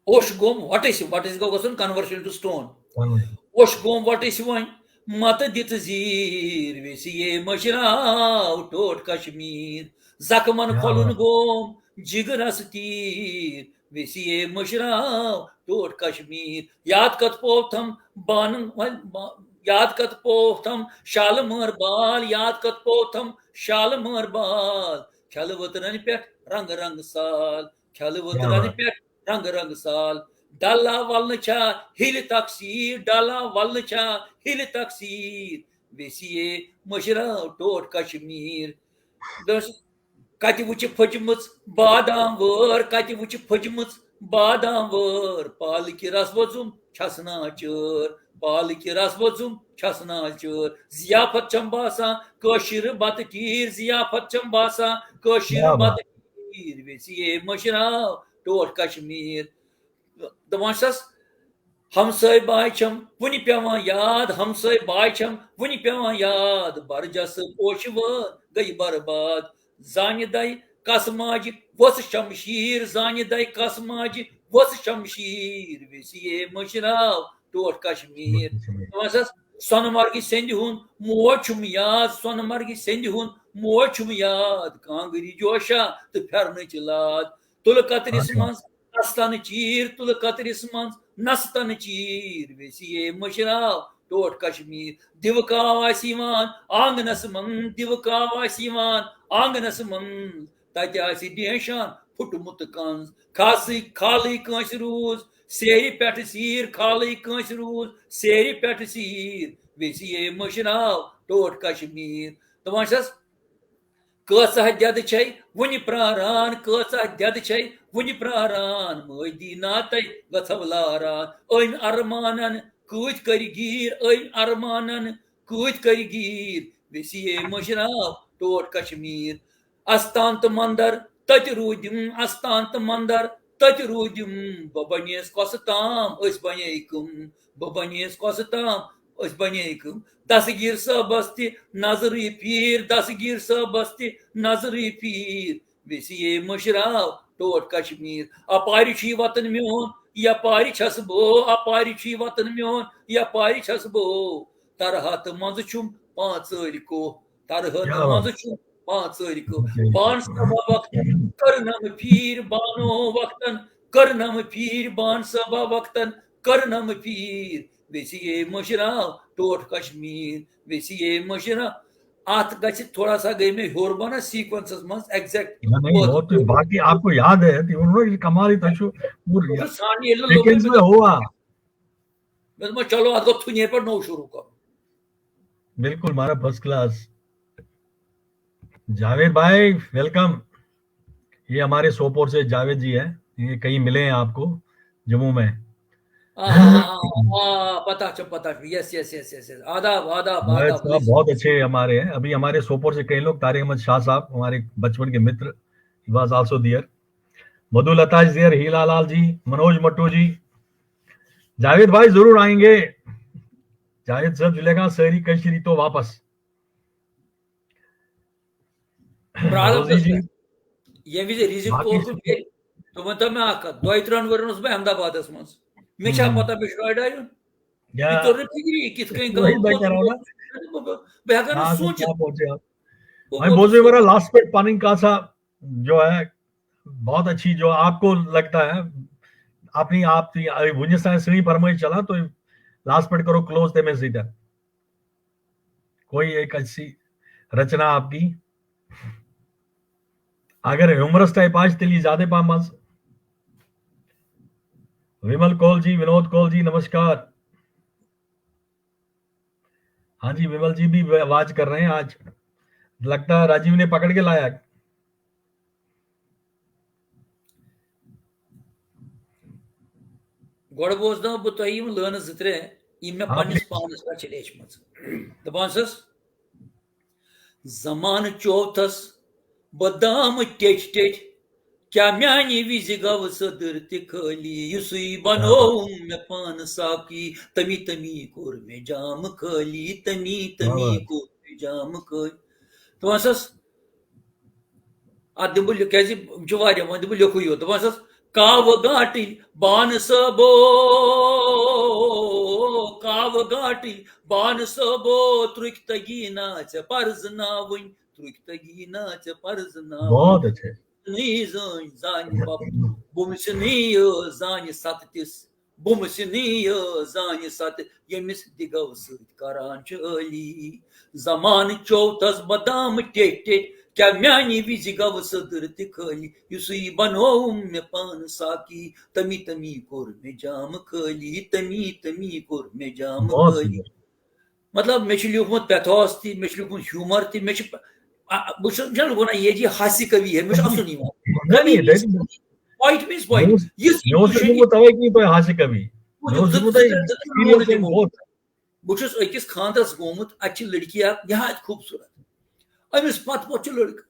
اوٚش گوٚم وَٹٕسۍ، وَٹٕسۍ گوٚو گژھُن conversion to stone۔ اوٚش گوٚم وَٹٕسۍ وۄنۍ، مَتہٕ دِتھ زیٖر، ویسیے مٔشراو ٹوٹھ کشمیٖر۔ زخمن کھۄلُن گوم جگرس تیٖر، ویسیے مٔشراو ٹوٹھ کشمیٖر۔ یاد کتھ پوو تھم بانن، وۄنۍ با-، یاد کتھ پوو تھم شالہٕ مٲر بال، یاد کتھ پوو تھم شالہٕ مٲر بال۔ کھلہٕ وٕترن پٮ۪ٹھ رنگ رنگ سال، کھلہٕ وٕترن پٮ۪ٹھ رنگ رنگ سال۔ ڈلا ولنہٕ چھا ہِلہِ تقصیٖر، ڈلا ولنہٕ چھا ہِلہِ تقصیٖر۔ ویسیے مٔشراو ٹوٹھ کشمیٖر۔ دوٚپمَس، کتہِ وٕچھِ پھٔجمٕژ بادام وٲر، کتہِ وٕچھِ پھٔجمٕژ بادام وٲر۔ پالکہِ رس وۄزُم چھس ناچٲر، پالکہِ رس وۄزُم چھس ناچٲر۔ ضیافت چھم باسان کٲشِر بتہٕ ٹیٖر، ضیافت چھم باسان کٲشِر بتہٕ ٹیٖر۔ ویسیے مٔشراو ٹوٹھ کشمیٖر۔ دپان چھس، ہمساے باے چھم وُنہِ پٮ۪وان یاد، ہمساے باے چھم وُنہِ پٮ۪وان یاد۔ برجس پوشہٕ وٲر گٔے برباد۔ زانہِ دَے کس ماجہِ وٕژھ شمشیٖر، زانہِ دَے کس ماجہِ وٕژھ شمشیٖر۔ ویسیے مٔشراو ٹوٹھ کشمیٖر۔ دپان چھس، سۄنہٕ مرگہِ سیٚنٛدِ ہُنٛد موج چھُم یاد، سۄنہٕ مرگہِ سیٚنٛدِ ہُنٛد موج چھُم یاد۔ کانٛگرِ جوشا تہٕ پھٮ۪رنٕچ لاد۔ تُلہٕ کترِس منٛز نستن چیٖر، تُلہٕ کترِس منٛز نستن چیٖر۔ ویسیے مٔشراو ٹوٹھ کشمیٖر۔ دِوٕ کاو آسہِ یِوان آنگنس منٛز، دِوٕ کاو آسہِ یِوان آنگنس منٛز۔ تتہِ آسہِ ڈیشان پھُٹمُت کنٛز۔ کھاسٕے کھالٕے کٲنٛسہِ روٗز سیرِ پٮ۪ٹھٕ سیٖر، کھالٕے کٲنٛسہِ روٗز سیرِ پٮ۪ٹھٕ سیٖر۔ ویسیے مٔشراو ٹوٹھ کشمیٖر۔ دپان چھس، کۭژاہ دٮ۪دٕ چھے وُنہِ پراران، کۭژاہ دٮ۪دٕ چھے وُنہِ پراران، مٲدی ناتے گژھو لاران۔ أمۍ ارمانن کۭتۍ کٔرۍ گیٖر، أمۍ ارمانن کۭتۍ کٔرۍ گیٖر۔ ویسیے مٔشراو ٹوٹھ کشمیٖر۔ استان تہٕ مندر تتہِ روٗدِم، استان تہٕ مندر تتہِ روٗدِم۔ بہٕ بنیس کۄسہٕ تام، أسۍ بنے کٕم؟ بہٕ بنیس کۄسہٕ تام، أسۍ بنے کٕم؟ دستگیٖر صٲبس تہِ نظرٕے پیٖر، دستگیٖر صٲبس تہِ نظرٕے پیٖر۔ ویسیے مٔشراو ٹوٹھ کشمیٖر۔ اپارِ چھُے وطن میون، یپارِ چھس بہٕ، اپارِ چھُے وطن میون، یپارِ چھس بہٕ۔ ترہا تہٕ منٛزٕ چھُم پانٛژٲلۍ کوہ، ترہا تہٕ منٛزٕ چھُم پانٛژٲلۍ کوہ۔ بان صبا وقتن کٔرنم پیٖر، بانو وقتن کٔرنم پیٖر، بان صبا وقتن کٔرنم پیٖر۔ ویسیے مٔشراو ٹوٹھ کشمیٖر، ویسیے مٔشراو۔ اتھ گژھِ تھوڑا سا گٔے مےٚ ہیوٚر بۄن sequence منٛز exact۔ نہ، نہیں، بہت کچھ باقی آپ کو یاد ہے، تِمن ووٚن نہ، یہِ کمالٕے، تۄہہ چھُو پوٗرٕ یاد۔ سانہِ ییٚلہِ لوٚگ مےٚ ہوا۔ مےٚ دوٚپمَس، چلو، اتھ گوٚو تھُنہِ پٮ۪ٹھ نوٚو شروٗع کرُن۔ بِلکُل، مارا first class۔ جاوید بھائی، welcome۔ ये हमारे सोपोर से जावेद जी हैं, ये कहीं मिले हैं आपको जम्मू में? हाँ, हाँ, हाँ, हाँ, पता चल, पता चल। Yes, yes, yes, yes, yes. आदाब, आदाब, जावेद आदाब, साहब please। बहुत अच्छे हमारे हैं। अभी हमारे सोपोर से कई लोग, तारिक अहमद शाह साहब, हमारे बचपन के मित्र, he was also there. Madhu Lata is there, हीला लाल जी, मनोज मट्टू जी, जावेद भाई जरूर आएंगे। जावेद साहब जुलेगा शहरी कशरी तो वापस. Problem रोजी जी, ییٚمہِ وِزِ رِزِق باقٕے کور چھِ تہٕ بیٚیہِ، تِمن دوٚپ مےٚ اکھ کتھ، دۄیہِ ترٛہن ؤرین اوسُس بہٕ احمد آبادس منٛز۔ مےٚ چھا ہم۔ پتہ مےٚ چھُ نویڈا یُن؟ یا مےٚ توٚر نہٕ فِکری یہِ کِتھ کٔنۍ وہی گوٚو، میں کوٚت کہہ رہا ہوں نا. گوٚو۔ بہٕ ہٮ۪کہٕ نہٕ کہاں سے سوٗنٛچِتھ۔ کہاں پہنچے آپ؟ بہٕ وۄنۍ ووتُس بوزو کوٚت۔ میرا لاسٹ پہ پنٕنۍ کتھ سا جو ہے بہت اچھی، جو آپ کو لگتا ہے اپنی آپ کی، وٕنِس تام سٲنۍ فرمٲیش چلان، تُہۍ لاسٹ پہ کرو کلوز تمے سۭتۍ. کوئی ایک اچھی رچنا آپ کی؟ اگر ہیومرس ٹائپ آسہِ تیٚلہِ یہِ زیادَے پہم حظ. ومل کول جی، ونود کول جی، نمسکار. ہاں جی، ومل جی بھی واچ کر رہے ہیں آج. لگتا ہے راجیو نے پکڑ کے لایا. گۄڈٕ بوزناو بہٕ تۄہہِ یِم لٲنہٕ زٕ ترٛےٚ، یِم مےٚ آ، پننِس بِلکُل. پانس پٮ۪ٹھ چھِ لیچھمٕژ۔ دَپان چھَس، زمانہٕ چوتھس بادام ٹیٚٹھۍ ٹیٚٹھۍ، کیٛاہ میٛانہِ وِزِ گوٚو صدر تہِ خٲلی؟ یُسُے بنووُم مےٚ پانہٕ ساقی، تٔمی تٔمی کوٚر مےٚ جام خٲلی، تٔمی تٔمی واہ. کوٚر مےٚ جام خٲلی۔ دَپان چھَس، اتھ دِمہٕ بہٕ لیٚکھ-، کیازِ یِم چھِ واریاہ، وۄنۍ دِمہٕ بہٕ لیٚکھٕے یوت۔ دَپان چھَس، کاوٕ گاٹٕلۍ بانہٕ صٲبو، کاوٕ گاٹٕلۍ بانہٕ صٲبو، ترُکۍ تگی نا ژےٚ پرزناوٕنۍ، ترُکۍ تگی نا ژےٚ پرزناوٕنۍ۔ بہت اچھے. نی زٲنۍ زانہِ بب-، بُمسہِ نی زانہِ ستہٕ تِس، بُمسہِ نی زانہِ ستہٕ، ییٚمِس دِگو سۭتۍ کران چھِ عٲلی۔ زمانہٕ چوتھس بادام ٹیٚٹھۍ ٹیٚٹھۍ، کیٛاہ میٛانہِ وِزِ گوٚو صدر تہِ خٲلی؟ یُسُے بنووُم مےٚ پانہٕ ساقی، تٔمی تٔمی کوٚر مےٚ جام خٲلی، تٔمی تٔمی کوٚر مےٚ جام بہت خٲلی۔ سندر. مطلب، مےٚ چھُ لیوٗکھمُت پیتھاس تہِ، مےٚ چھُ لیوٗکھمُت ہیوٗمر تہِ، مےٚ چھُ، آ، بہٕ چھُس، چھُنہٕ وَنان، یہِ جی ہاسہِ کٔوی ہے، مےٚ چھُ اَسُن یِوان۔ نہیں، نہیں، کٔوی means نہیں. poet means poet۔ مےٚ اوس، یُس مےٚ اوس emotion لیوٗکھمُت توے کہِ تۄہہِ ہاسہِ کٔوی. وٕچھِو، مےٚ اوس زٕ، لیوٗکھمُت زٕ، تۄہہِ زٕ، زٕ، experience زٕ، بہت. بہٕ چھُس أکِس خانٛدرس گوٚمُت، اَتہِ چھِ لٔڑکی اکھ نہایت خوٗبصوٗرت۔ أمِس پتہٕ پتہٕ چھُ لٔڑکہٕ۔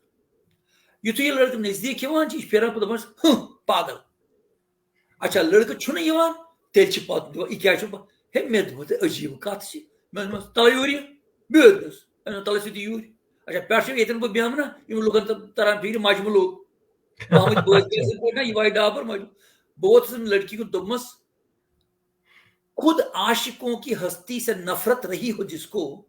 یُتھُے یہِ لٔڑکہٕ نزدیٖک یِوان چھُ، یہِ چھُ پھیران پتہٕ دَپان چھُس، "ہُہ، پاگل۔" اچھا، لٔڑکہٕ چھُنہٕ یِوان، تیٚلہِ چھِ پتہٕ دِوان، "یہِ کیٛاہ چھُ پتہٕ؟" ہے، مےٚ دوٚپ، "ہے، عجیٖب کَتھ چھِ۔" مےٚ دوٚپمَس، "تَلہٕ یوٗرۍ یہِ، بیٚہہ أتھۍ نَس۔" أمۍ دوٚپ، "تَلہٕ ژٕ تہِ یوٗرۍ۔" اچھا، پٮ۪ٹھٕ چھُ ییٚتٮ۪ن بہٕ بیٚہمہٕ نا، یِم لُکَن تَم تَران فِکرِ، مَجہِ مُلوک۔ محمد بٲز گژھِ پٲٹھۍ نا، یہِ وایہِ ڈابر مَجہِ۔ بہٕ ووتُس أمۍ لٔڑکی کُن، دوٚپمَس، "خود عاشقوں کی ہستی سے نفرت رہی ہو جس کو،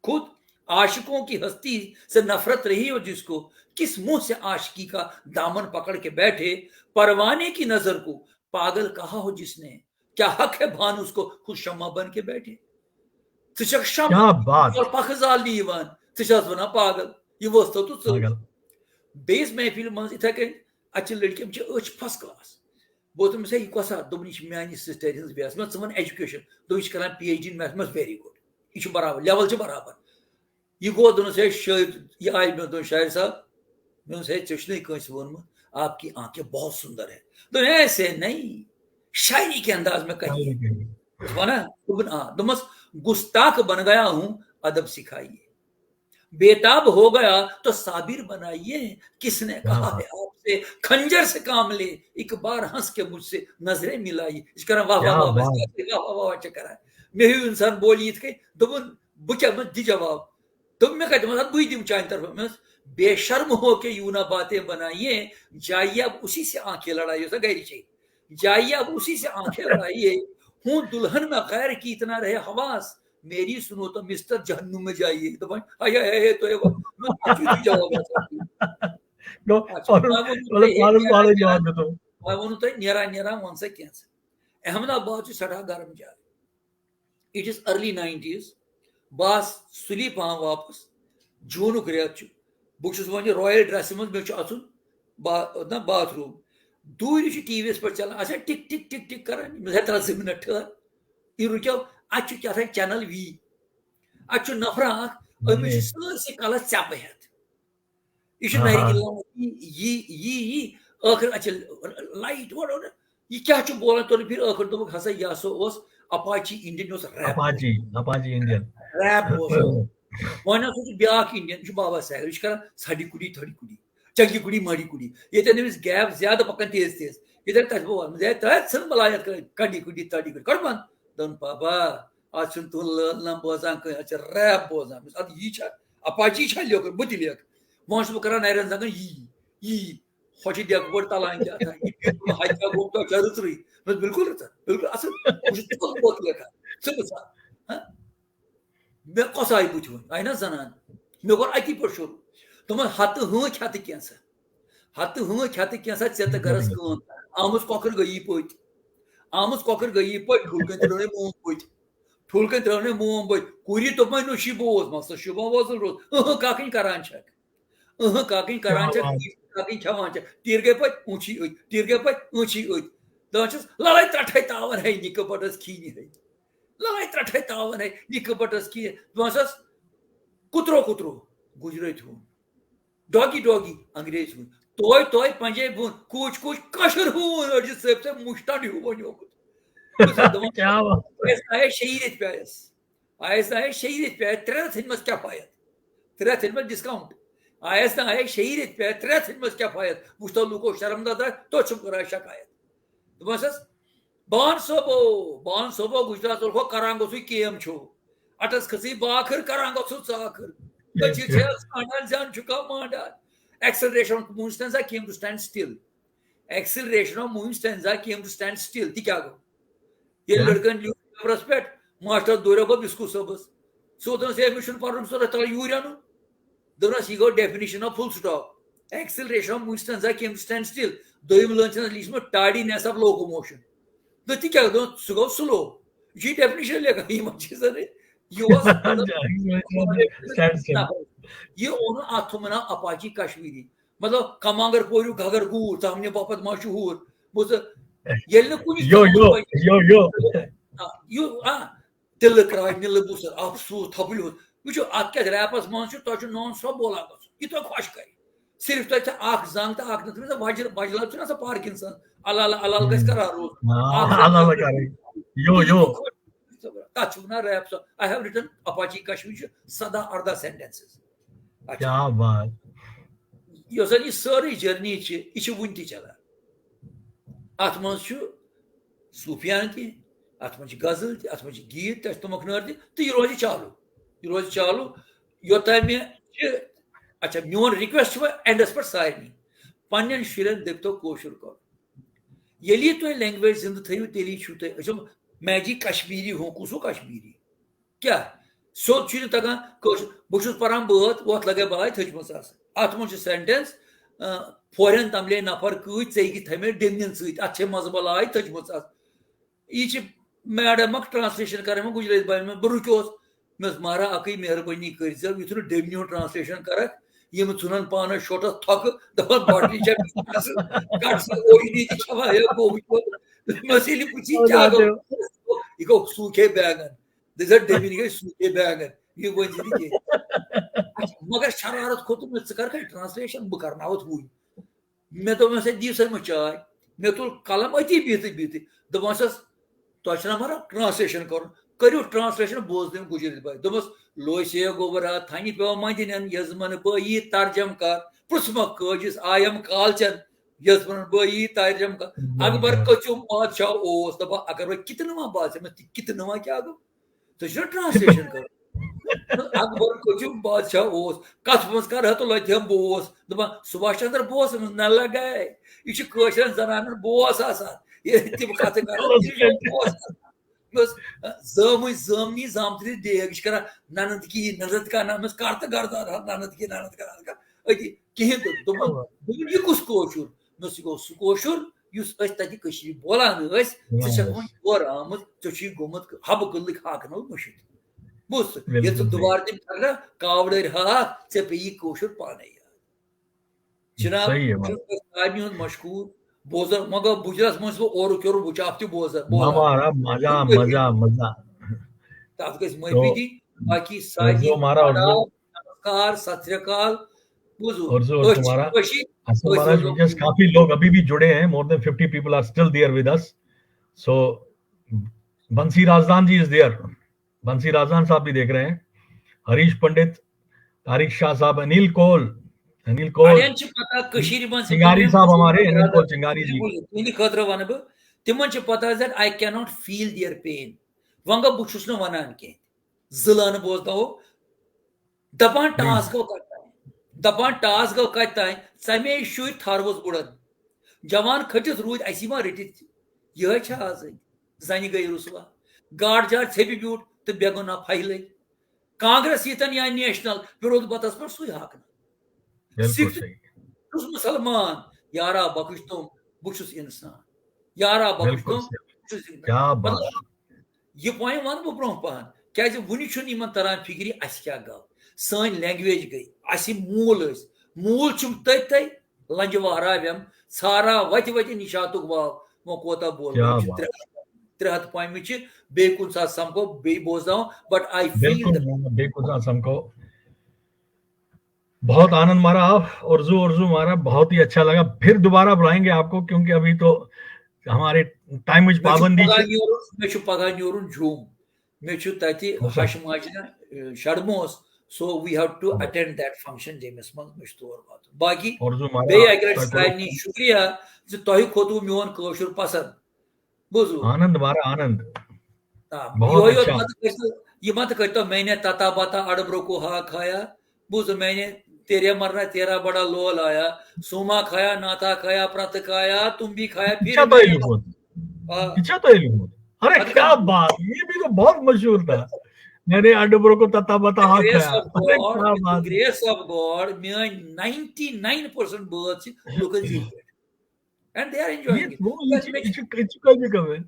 خود عاشقوں کی ہستی سے نفرت رہی ہو جس کو، کس منہ سے عاشقی کا دامن پکڑ کے بیٹھے، پروانے کی نظر کو پاگل کہا ہو جس نے، کیا حق ہے بھانوس کو خود شمع بن کے بیٹھے؟" ژٕ چھکھ شمع، کیا بات. ژٕ چھکھ پکھٕ زالنہِ یِوان، ژٕ چھکھ وَنان پاگل، یہِ وٕچھ تو ژٕ۔ پاگل. بیٚیِس محفِلہِ منٛز یِتھے کٔنۍ، اَتہِ چھِ لٔڑکہِ، یِم چھِ أچھ first class۔ بہٕ اوسُس دوٚپمَس، "ہے، یہِ کۄس اَکھ؟" دوٚپُن، "یہِ چھِ میٛانہِ sister ہِنٛز وٮ۪س۔" مےٚ دوٚپ، "ژٕ وَن education؟" دوٚپُن، "یہِ چھِ کران PhD in mathematics، very good۔ یہِ چھُ برابر، level چھِ برابر۔" یہِ گوٚو، دوٚپنَس، "ہے شٲعر"، یہِ آیہِ مےٚ دوٚپُن، "شاعر صاحب"، مےٚ ووٚنُس، "ہے، ژےٚ چھُنَے کٲنٛسہِ ووٚنمُت، آپ کی آنکھیں بہت سُندر ہے؟" دوٚپُن، "ایسے نہیں، شاعری کے انداز میں کہیے۔" وَنان، دوٚپُن، آ، دوٚپمَس، "گستاخ بن گیا ہوں، ادب سکھائیے۔" بے تاب ہو گیا تو صابر بنائیے، کس نے کیا کہا بات۔ ہے آپ سے خنجر سے کام لے، ایک بار ہنس کے مجھ سے نظریں ملائیے۔ یہِ چھِ کران واہ واہ کیا واہ واہ، بات۔ واہ واہ واہ واہ چھِ کران۔ مےٚ ہیوٗ اِنسان بولہِ یِتھ کٔنۍ، دوٚپُن، بہٕ کیٛاہ، بہٕ دِ جواب۔ دوٚپُن، مےٚ کَتہِ، دوٚپمَس، اَدٕ بٕے دِمہٕ چانہِ طرفہٕ۔ مےٚ ووٚنُس، بے شرم ہو کے یوں نہ باتیں بنائیے، جائیے اب اسی سے آنکھیں لڑائیے، یۄس زَن گَرِچ چھے۔ جائیے اب اسی سے آنکھیں لڑائیے، ہوں دلہن میں غیر کی اتنا رہے حواس، میری سنو تو مسٹر جہنم میں جائیے۔ دَپان، ہاے، ہاے، ہاے، ہاے، تۄہہِ وَ-، مےٚ اَتھ چھُ یُتھُے جواب آسان۔ گوٚو، اچھا، پَنُن، وۄنۍ ووٚنوُ مطلب، تۄہہِ پَنُن نیران پَنٕنۍ نیران، جواب دیُتُم۔ وۄنۍ ووٚنوُ تۄہہِ نیران نیران وَن سا کینٛژھا۔ احمد آباد چھُ سٮ۪ٹھاہ گرم جاے۔ It is early nineties۔ بہٕ آس سُلی پہم واپس۔ جوٗنُک رٮ۪تھ چھُ۔ بہٕ چھُس وۄنۍ royal dressہِ منٛز، مےٚ چھُ اَژُن با-، نہ، bathroom۔ دوٗرِ چھُ ٹی وی یَس پٮ۪ٹھ چلان، آسان ٹِک ٹِک ٹِک ٹِک کران۔ مےٚ دوٚپ، ہے، ترٛا زٕ مِنٹ ٹھٔہر۔ یہِ رُکیو، اَتہِ چھُ کیٛاہ تام channel V۔ اَتہِ چھُ نفرا اکھ، أمِس چھِ سٲرسٕے کلس ژٮ۪پہٕ ہٮ۪تھ۔ یہِ چھُ نہٕ ہیٚکہِ لَمُن، یی، یی، یی، یی۔ ٲخٕر اَتہِ چھِ light، what، what، یہِ کیٛاہ چھُ بولان؟ تورٕ پھِرِ ٲخٕر دوٚپُکھ، ہسا یہِ ہسا اوس Apache Indian، یہِ اوس rap۔ Apache، Apache Indian۔ Rap اوس۔ وۄنۍ ہسا چھُ بیٛاکھ Indian، یہِ چھُ بابا ساحل، یہِ چھُ کران ژھَڑِ کُڑی، تھٔڑِ کُڑی، چنٛگہِ کُڑی، مَڑِ کُڑی۔ ییٚتٮ۪ن أمِس gap زیادٕ پَکان تیز تیز۔ ییٚتٮ۪ن تَتہِ بہٕ وَنہٕ، ہے، تَتہِ ژھٕن بَلاے یَتھ کَڑِ کُڑی، تھٔڑِ کُڑی۔ کَڑ بنٛد۔ دوٚپُن، بابا، آز چھُنہٕ تُہُنٛد لٲن لام بوزان کٕہٕنۍ، آز چھِ rap بوزان۔ مےٚ دوٚپُس، اَدٕ یی چھا؟ Apache چھا لیوٚکھمُت؟ بہٕ تہِ لیکھٕ۔ وۄنۍ چھُس بہٕ کران نرٮ۪ن زنٛگن یی، یی۔ ہۄ چھِ ڈٮ۪کہٕ بٔڑ تلان کیٛاہ تام۔ یہِ پیوٚو ہَتہِ کیٛاہ گوٚو تۄہہِ چھا رٕژرٕے؟ مےٚ دوٚپ، بِلکُل رٕژر، بِلکُل اَصٕل۔ بہٕ چھُس تِتھ پٲٹھۍ لیکھان۔ ژٕ وٕچھ سا۔ ہہ؟ مےٚ کۄس آیہِ بٕتھِ وۄنۍ؟ آیہِ نہ زنان؟ مےٚ کوٚر اَتی پٮ۪ٹھ شروٗع۔ دوٚپمَس، ہَتہٕ ہٲں کھٮ۪تہٕ کینٛژھا۔ ہَتہٕ ہٲں کھٮ۪تہٕ کینٛژھا، ژےٚ تہٕ گَرَس کٲم۔ آمٕژ کۄکٕر گٔیی پٔتۍ۔ آمٕژ کۄکٕر گٔیی پٔتۍ، ٹھُل کٔنۍ ترٛٲونَے موم پٔتۍ۔ ٹھُل کٔنۍ ترٛٲونَے موم پٔتۍ۔ کوٗری دوٚپمَے نوٚشی بوز، مَسلہٕ شوٗبان وۄزُل روز۔ اۭں، کَکٕنۍ کَران چھَکھ۔ اۭں، کَکٕنۍ کَران چھَکھ، کَکٕنۍ کھٮ۪وان چھَکھ۔ تیٖر گٔے پٔتۍ، اُنٛچھی أتۍ۔ تیٖر گٔے پٔتۍ، اُنٛچھی أتۍ۔ دَپان چھَس، لَڑٲے ترٛٹھَے تاوَن ہے، نِکہٕ بَٹَس کھیٖنہِ ہے۔ لَڑٲے ترٛٹھَے تاوَن ہے، نِکہٕ بَٹَس کھیٖنہِ۔ دَپان چھَس، کُترو کُترو، گُجرٲتۍ ہُنٛد۔ Doggy doggy، انگریز ہُنٛد۔ توے توے، پنجٲبۍ ہُنٛد۔ کوٗچ کوٗچ، کٲشُر ہوٗن۔ أڑۍ چھِ ژٔپۍ ژٔپۍ مُشتَن ہیوٗ بنیومُت۔ بہٕ چھُس دَپان، کیٛاہ وَنان؟ آیَس نہٕ آیَس شیٚیہِ رٮ۪تۍ پیٚیَس۔ آیَس نہٕ آیَس شیٚیہِ رٮ۪تۍ پیٚیَس، ترٛےٚ رٮ۪تھ ژھٕنۍ مَس کیٛاہ پایَتھ؟ ترٛےٚ رٮ۪تھ ژھٕنۍ مَس discount۔ آیَس نہٕ آیَس شیٚیہِ رٮ۪تۍ پیٚیَس، ترٛےٚ رٮ۪تھ ژھٕنۍ مَس کیٛاہ پایَتھ؟ وٕچھ تو لوٗکو شرم دار، توتہِ چھُم کران شکایت۔ دوٚپمَس، بہن صٲبو، بہن صٲبو، گُجرات اوٚلکھو کران گوٚژھُے کیم چھُ۔ اَٹَس کھٔژٕے باکھٕر، کران گوٚژھُے ژاکھٕر۔ کٔژِ چھِ ژھانٛڈان، زَن چھُکھا مانٛڈان۔ Acceleration of moving stanza came to stand still۔ Acceleration of moving stanza came to stand still۔ تہِ کیٛاہ گوٚو؟ ییٚلہِ کیٛاہ؟ لٔڑکَن لیوٗکھ paperَس پٮ۪ٹھ، ماسٹر دوریو گوٚو بِسکوٗ صٲبَس۔ سُہ دوٚپنَس، ہے، مےٚ چھُنہٕ پَرُن، سُہ تَلہٕ یوٗرۍ اَنُن۔ دوٚپنَس، یہِ گوٚو definition of full stop۔ Acceleration of moving stanza came to stand still۔ دوٚیِم لٲن چھِ لیٖچھمٕژ، tardiness of locomotion۔ دوٚپ، تہِ کیٛاہ؟ دوٚپ، سُہ گوٚو slow۔ یہِ چھُ definition لیکھان یِمَن چیٖزَن۔ یہِ اوس Stand still۔ یہِ اوٚن اَتھ تھوٚومُت ناو Apache کشمیٖری۔ مطلب، کمانگر پوریو گگر گوٗر، ژامنہِ باپتھ ما چھُ ہوٗر؟ بوٗز ژٕ، ییٚلہِ نہٕ کُنہِ یو، یو، یو، یو۔ آ، یو، آ، دِلہٕ کرٛاے نِلہٕ بُسر، افسوٗس، تھپُل ہوٚت۔ وٕچھِو، اَتھ کیٛاہ rapَس منٛز چھُ، تۄہہِ چھُ non stop بولان گژھُن۔ یہِ تۄہہِ خۄش کَرِ۔ صرف تۄہہِ چھےٚ اَکھ زنٛگ تہٕ اَکھ نہٕ، تٔمِس وَجہِ، وَجہِ لَب چھُنہ آسان Parkinson، اَلہٕ اَلہٕ، اَلہٕ اَلہٕ گژھِ ہُم۔ قرار روزُن۔ آ، اَکھ زنٛگ اَلہٕ اَلہٕ کَرٕنۍ۔ U, U. تَتھ چھِ وَنان rap song۔ I have written Apache Kashmiri چھُ سَداہ اَرداہ sentences۔ اچھا۔ کیٛاہ بات۔ یۄس زَن یہِ سٲرٕے journey چھِ، یہِ چھِ وُنہِ تہِ چلان۔ اَتھ منٛز چھُ صوٗفیانہٕ تہِ، اَتھ منٛز چھِ غزل تہِ، اَتھ منٛز چھِ گیٖت تہِ، اَتھ چھِ تُمبکھنٲر تہِ، تہٕ یہِ روزِ چالوٗ۔ یہِ روزِ چالوٗ، یوٚتام مےٚ چھِ، اچھا، میون request چھُ وۄنۍ endَس پٮ۪ٹھ سارنٕے، پنٛنٮ۪ن شُرٮ۪ن دٔپۍتو کٲشُر کَرُن۔ ییٚلہِ یہِ تُہۍ language زِندٕ تھٲیِو، تیٚلی چھُو تۄہہِ، أسۍ چھِ میجی کشمیٖری ہوں، کُس ہو کشمیٖری؟ کیٛاہ؟ سیوٚد چھُے نہٕ تَگان کٲشُر۔ بہٕ چھُس پَران بٲتھ، وۄتھ لَگے بَلاے تھٔجمٕژ آسان۔ اَتھ منٛز چھُ sentence، آ، پھورٮ۪ن تَملے نفر کۭتۍ، ژے کِتھ تھَمے ڈیٚمنٮ۪ن سۭتۍ۔ اَتھ چھے مَزٕ بَلاے تھٔجمٕژ آسان۔ یہِ چھِ madam اَکھ translation کَران یِمَن گُجرٲتۍ بارِ منٛز۔ بہٕ رُکیوس۔ مےٚ دوٚپُس، مہراہ، اَکٕے مہربٲنی کٔرۍزیو، یُتھ نہٕ ڈیٚمنہِ ہُنٛد translation کَرَکھ، یِم ژھٕنَن پانَس شوٹَس تھۄکہٕ، دَپَن، بَٹنی چھےٚ، کَٹ سا، کَٹ سا، اوجنی تہِ کھٮ۪وان، ہے، گوٚو وٕچھ۔ مےٚ دوٚپمَس، ییٚلہِ پُچھی، کیٛاہ گوٚو؟ یہِ گوٚو سوٗکھے بیگَن۔ دٔپۍ زِ ڈیٚمِنۍ گٔے سوٗکھے بیگَن۔ یہِ ؤنۍ زِ نہٕ کینٛہہ۔ اچھا، مگر شرارت کھوٚت مےٚ، ژٕ کر کھَے translation، بہٕ کرناوَتھ وٕنۍ۔ مےٚ دوٚپ، مےٚ سا دِیِو سا مےٚ چاے۔ مےٚ تُل قلم أتی بِہتٕے بِہتٕے۔ دوٚپمَسَس، تۄہہِ چھُنہ مگر translation کَرُن؟ کٔرِو translation، بوزنٲیِو گُجرٲتۍ بٲے۔ دوٚپمَس، لوسے گوٚبرا، تھَنہِ پیوٚو مَنٛدِنٮ۪ن یَزمَن بٲیی ترجم کَر۔ پرٛژھمَکھ کٲجِس آیم کالچَن، یَزمَن بٲیی ترجم کَر۔ اکبر کٔژِم بادشاہ اوس؟ دَپان، اگر وۄنۍ کِتنہٕ ما بادشاہ، مےٚ تہِ کِتنہٕ ما کیٛاہ گوٚو؟ ژےٚ چھُنہ translation کَرُن۔ اکبر کٔژِم بادشاہ اوس، کتھ منٛز کر ہتہٕ لۄتہِ ہم بوس؟ دپان سبھاش چندر بوس؟ نہ لگے، یہِ چھُ کٲشرٮ۪ن زنانن بوس آسان۔ ییٚلہِ تِم کتھٕ کران، تِم چھِ بوس آسان۔ یۄس زٲمٕچ زٲمنی زامتٕرِ ڈیگ چھِ کران، ننند کی ننند کا نام، أمِس کر تہٕ گردان ہا، ننند کی ننند کا نام۔ أتی کِہیٖنۍ تہٕ دوٚپُن، دوٚپُن، یہِ کُس کٲشُر؟ مےٚ دوٚپُس، یہِ گوٚو سُہ کٲشُر یُس أسۍ تَتہِ کٔشیٖرِ بولان ٲسۍ، ژٕ چھَکھ وۄنۍ یورٕ آمٕژ، ژےٚ چھُے گوٚمُت حبہٕ کٔدلٕکۍ ہاکہٕ نوٚل مٔشِتھ۔ بوز ژٕ، ییٚلہِ ژٕ بِلکُل صحیح۔ دُبارٕ تِم کَرکھ نا کاوڑٲرۍ ہاکھ، ژےٚ پیٚیی کٲشُر پانَے یاد۔ جِناب، صحیح، بہٕ چھُس سارنٕے ہُنٛد مشکوٗر۔ بوزان، مگر بُجرَس منٛز چھُس بہٕ اورُک یورُک بُچاپ تہِ بوزان، بولان۔ مزہ، مزہ، مزہ۔ تَتھ گژھِ معٲفی دِنۍ۔ باقی سارنٕے آداب، نمسکار، ست سری اکال۔ بوٗزوٕ؟ اور زور أسۍ چھِ تمہارا کٲشِر، اصل أسۍ مہاراج روزو وٕنکیٚس کافی لوگ ابھی بھی جڑے ہیں, more than fifty people are still there with us. So Bansi Razdan ji is there. Bansi Razdan साहब भी देख रहे हैं. हरीश पंडित, तारिक शाह साहब, अनिल कौल, अनिल कौल, اڑٮ۪ن چھِ پتہ کٔشیٖرِ منٛز یِم چنگاری پرٛٮ۪تھ صاحب کُنہِ ہمارے, انل برادر کول چنگاری جی. بِلکُل، تِہنٛدِ خٲطرٕ وَنہٕ بہٕ، تِمن چھِ پتہ that I cannot feel their pain. وۄنۍ گوٚو بہٕ چھُس نہٕ وَنان کینٛہہ، زٕ لٲنہٕ بوزناوو، دَپان ٹاس گوٚو کَتہِ تام، دَپان ٹاس گوٚو کَتہِ تام، ژَمے شُرۍ تھَروَس بُڑَن، جوان کھٔٹِتھ روٗدۍ اَسی ما رٔٹِتھ، یِہوٚے چھا آز أتۍ؟ زَنہِ گٔے رُسوا، گاڈ جار ژھیٚپہِ بیوٗٹھ تہٕ بے گۄناہ پھَہہِ لٔگۍ۔ کانگریس ییٖتن یا نیشنل، پیوٚرُتھ بَتَس پٮ۪ٹھ سُے ہاکنہٕ۔ بِلکُل سِکھ صحیح. چھُس مُسلمان، یارا بخش تِم، بہٕ چھُس اِنسان، یارا بخش بِلکُل تِم، صحیح. بہٕ چھُس اِنسان۔ کیا بات. مطلب، یہِ point وَنہٕ بہٕ برونٛہہ پَہَن، کیٛازِ وُنہِ چھُنہٕ یِمَن تَران فِکرِ اَسہِ کیٛاہ گوٚو، سٲنۍ language گٔے، اَسہِ یِم موٗل ٲسۍ، موٗل چھِم تٔتۍ تٔتۍ، لنجہِ وہراوٮ۪م، ژھاران وَتہِ وَتہِ نِشاتُک واو، وۄنۍ کوتاہ بولہٕ، کیا یِم چھِ بات. ترٛےٚ ہَتھ، ترٛےٚ ہَتھ پویمہٕ چھِ، بیٚیہِ کُنہِ ساتہٕ سَمکھو، بیٚیہِ بوزناوو، but I feel بِلکُل the محمد، بِلکُل سان سَمکھو. बहुत आनंद मारा आप, आरज़ू, आरज़ू मारा, बहुत ही अच्छा लगा. फिर दोबारा बुलाएंगे आपको, क्योंकि अभी तो हमारे टाइम में مےٚ چھُ पाबंदी پگاہ چھِ. نیرُن، مےٚ چھُ پگاہ نیرُن جوم، مےٚ چھُ تَتہِ Okay. ہَش ماجہِ نا، اَ، شڈموس، so we have to Okay. attend that function جیٚمِس منٛز مےٚ چھُ تور واتُن۔ باقی आरज़ू मारा, بیٚیہِ اَکہِ لَٹہِ تۄہہِ کوٚروٕ سارنٕے شُکریہ زِ تۄہہِ کھوٚتوٕ میون کٲشُر پسنٛد۔ بوٗزوٕ؟ आनंद मारा, आनंद. آ، बहुत یِہوٚے یوت अच्छा. مَتہٕ کٔرۍتو، یہِ مَتہٕ کٔرۍتو میں نے تتا بتا اڑبرو کو ہا کھایا، بوٗزوٕ میں نے تیرے مرنا تیرا بڑا لول آیا، سوما کھایا، ناتا کھایا، پرت کھایا، تم بھی کھایا، پھر अच्छा میں तो ये نے लोग, آ، अच्छा तो ये लोग. अरे अरे क्या तो बात, ये भी तो बहुत मशहूर था. मैंने अडबरो को तता बता हाँ Grace खाया. of अरे God, क्या बात. Grace of God, میٲنۍ ninety nine percent بٲژ چھِ لُکن زِٹھۍ پٲٹھۍ۔ And they are ये enjoying it. वो ये بس चीज مےٚ چھِ ये चीज ये चीज कभी कभी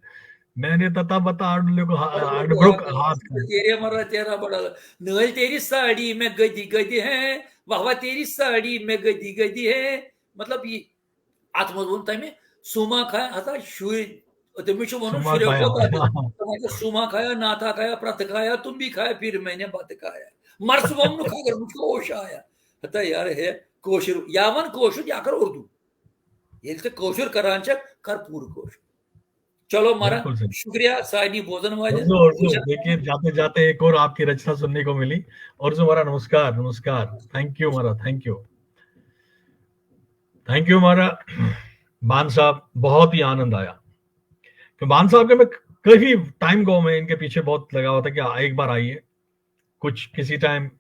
मैंने तता बता अडबरो को हाँ, अडबरो को हाँ खाया. تیرے مرا تیرا بڑا، نٲلۍ تیری ساڑی میں گدی گدی ہے، واہ واہ تیری ساڑی میں گدی گدی ہے۔ مطلب یہِ، اتھ منٛز ووٚن تٔمۍ سوما کھایا، ہسا شُرۍ، تٔمِس چھُ ووٚنمُت سوما شُرٮ۪و کھایا۔ کوٚت آسہِ؟ تٔمۍ ووٚن، سوما کھایا، ناتا کھایا، پرت کھایا، تم بھی کھایا، پھر میں نے بت کھایا۔ مر سُہ ووٚن نہٕ کھایا، مجھ کو ہوش آیا۔ ہتا یار ہے کٲشُر، یا وَن کٲشُر یا کر اردو۔ ییٚلہِ ژٕ کٲشُر کران چھکھ، کر پوٗرٕ کٲشُر۔ چلو مَرا، بِلکُل صحیح۔ شُکریہ سارنٕے بوزن والٮ۪ن۔ اردو، اردو، देखिए, जाते जाते एक और आपकी रचना सुनने को मिली। आरज़ू मारा, नमस्कार, नमस्कार। Thank you मारा, thank you। Thank you मारा, बान साहब, बहुत ही आनंद आया। तो बान साहब के मैं काफी टाइम को मैं इनके पीछे बहुत लगा हुआ था कि एक बार आइए। कुछ किसी टाइम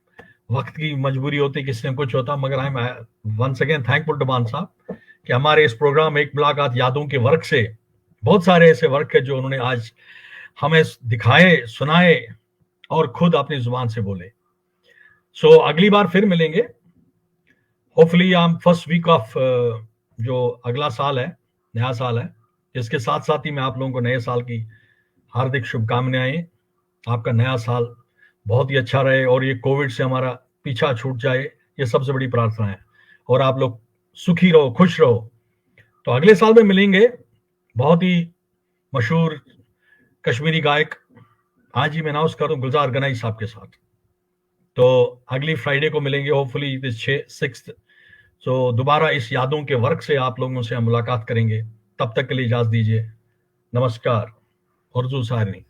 वक्त की मजबूरी होती, किसी ने कुछ होता, मगर I am once again thankful to Baan sahab कि हमारे इस प्रोग्राम एक मुलाकात यादों के वर्क से बहुत सारे ऐसे वर्क है जो उन्होंने आज हमें दिखाए, सुनाए और खुद अपनी जुबान से बोले। सो अगली बार फिर मिलेंगे। होपफुली हम फर्स्ट वीक ऑफ जो अगला साल है, नया साल है, इसके साथ साथ ही मैं आप लोगों को नए साल की हार्दिक शुभकामनाएं। आपका नया साल बहुत ही अच्छा रहे और ये कोविड से हमारा पीछा छूट जाए, ये सबसे बड़ी प्रार्थना है। और आप लोग सुखी रहो, खुश रहो। तो अगले साल में मिलेंगे बहुत ही मशहूर कश्मीरी गायक, आज ही मैं अनाउंस कर दूं, गुलजार गनाई साहब के साथ। तो अगली फ्राइडे को मिलेंगे, होपफुली दिस सिक्स्थ। तो दोबारा इस यादों के वर्क से आप लोगों से हम मुलाकात करेंगे। तब तक के लिए इजाजत दीजिए। नमस्कार। आरज़ू सारनी।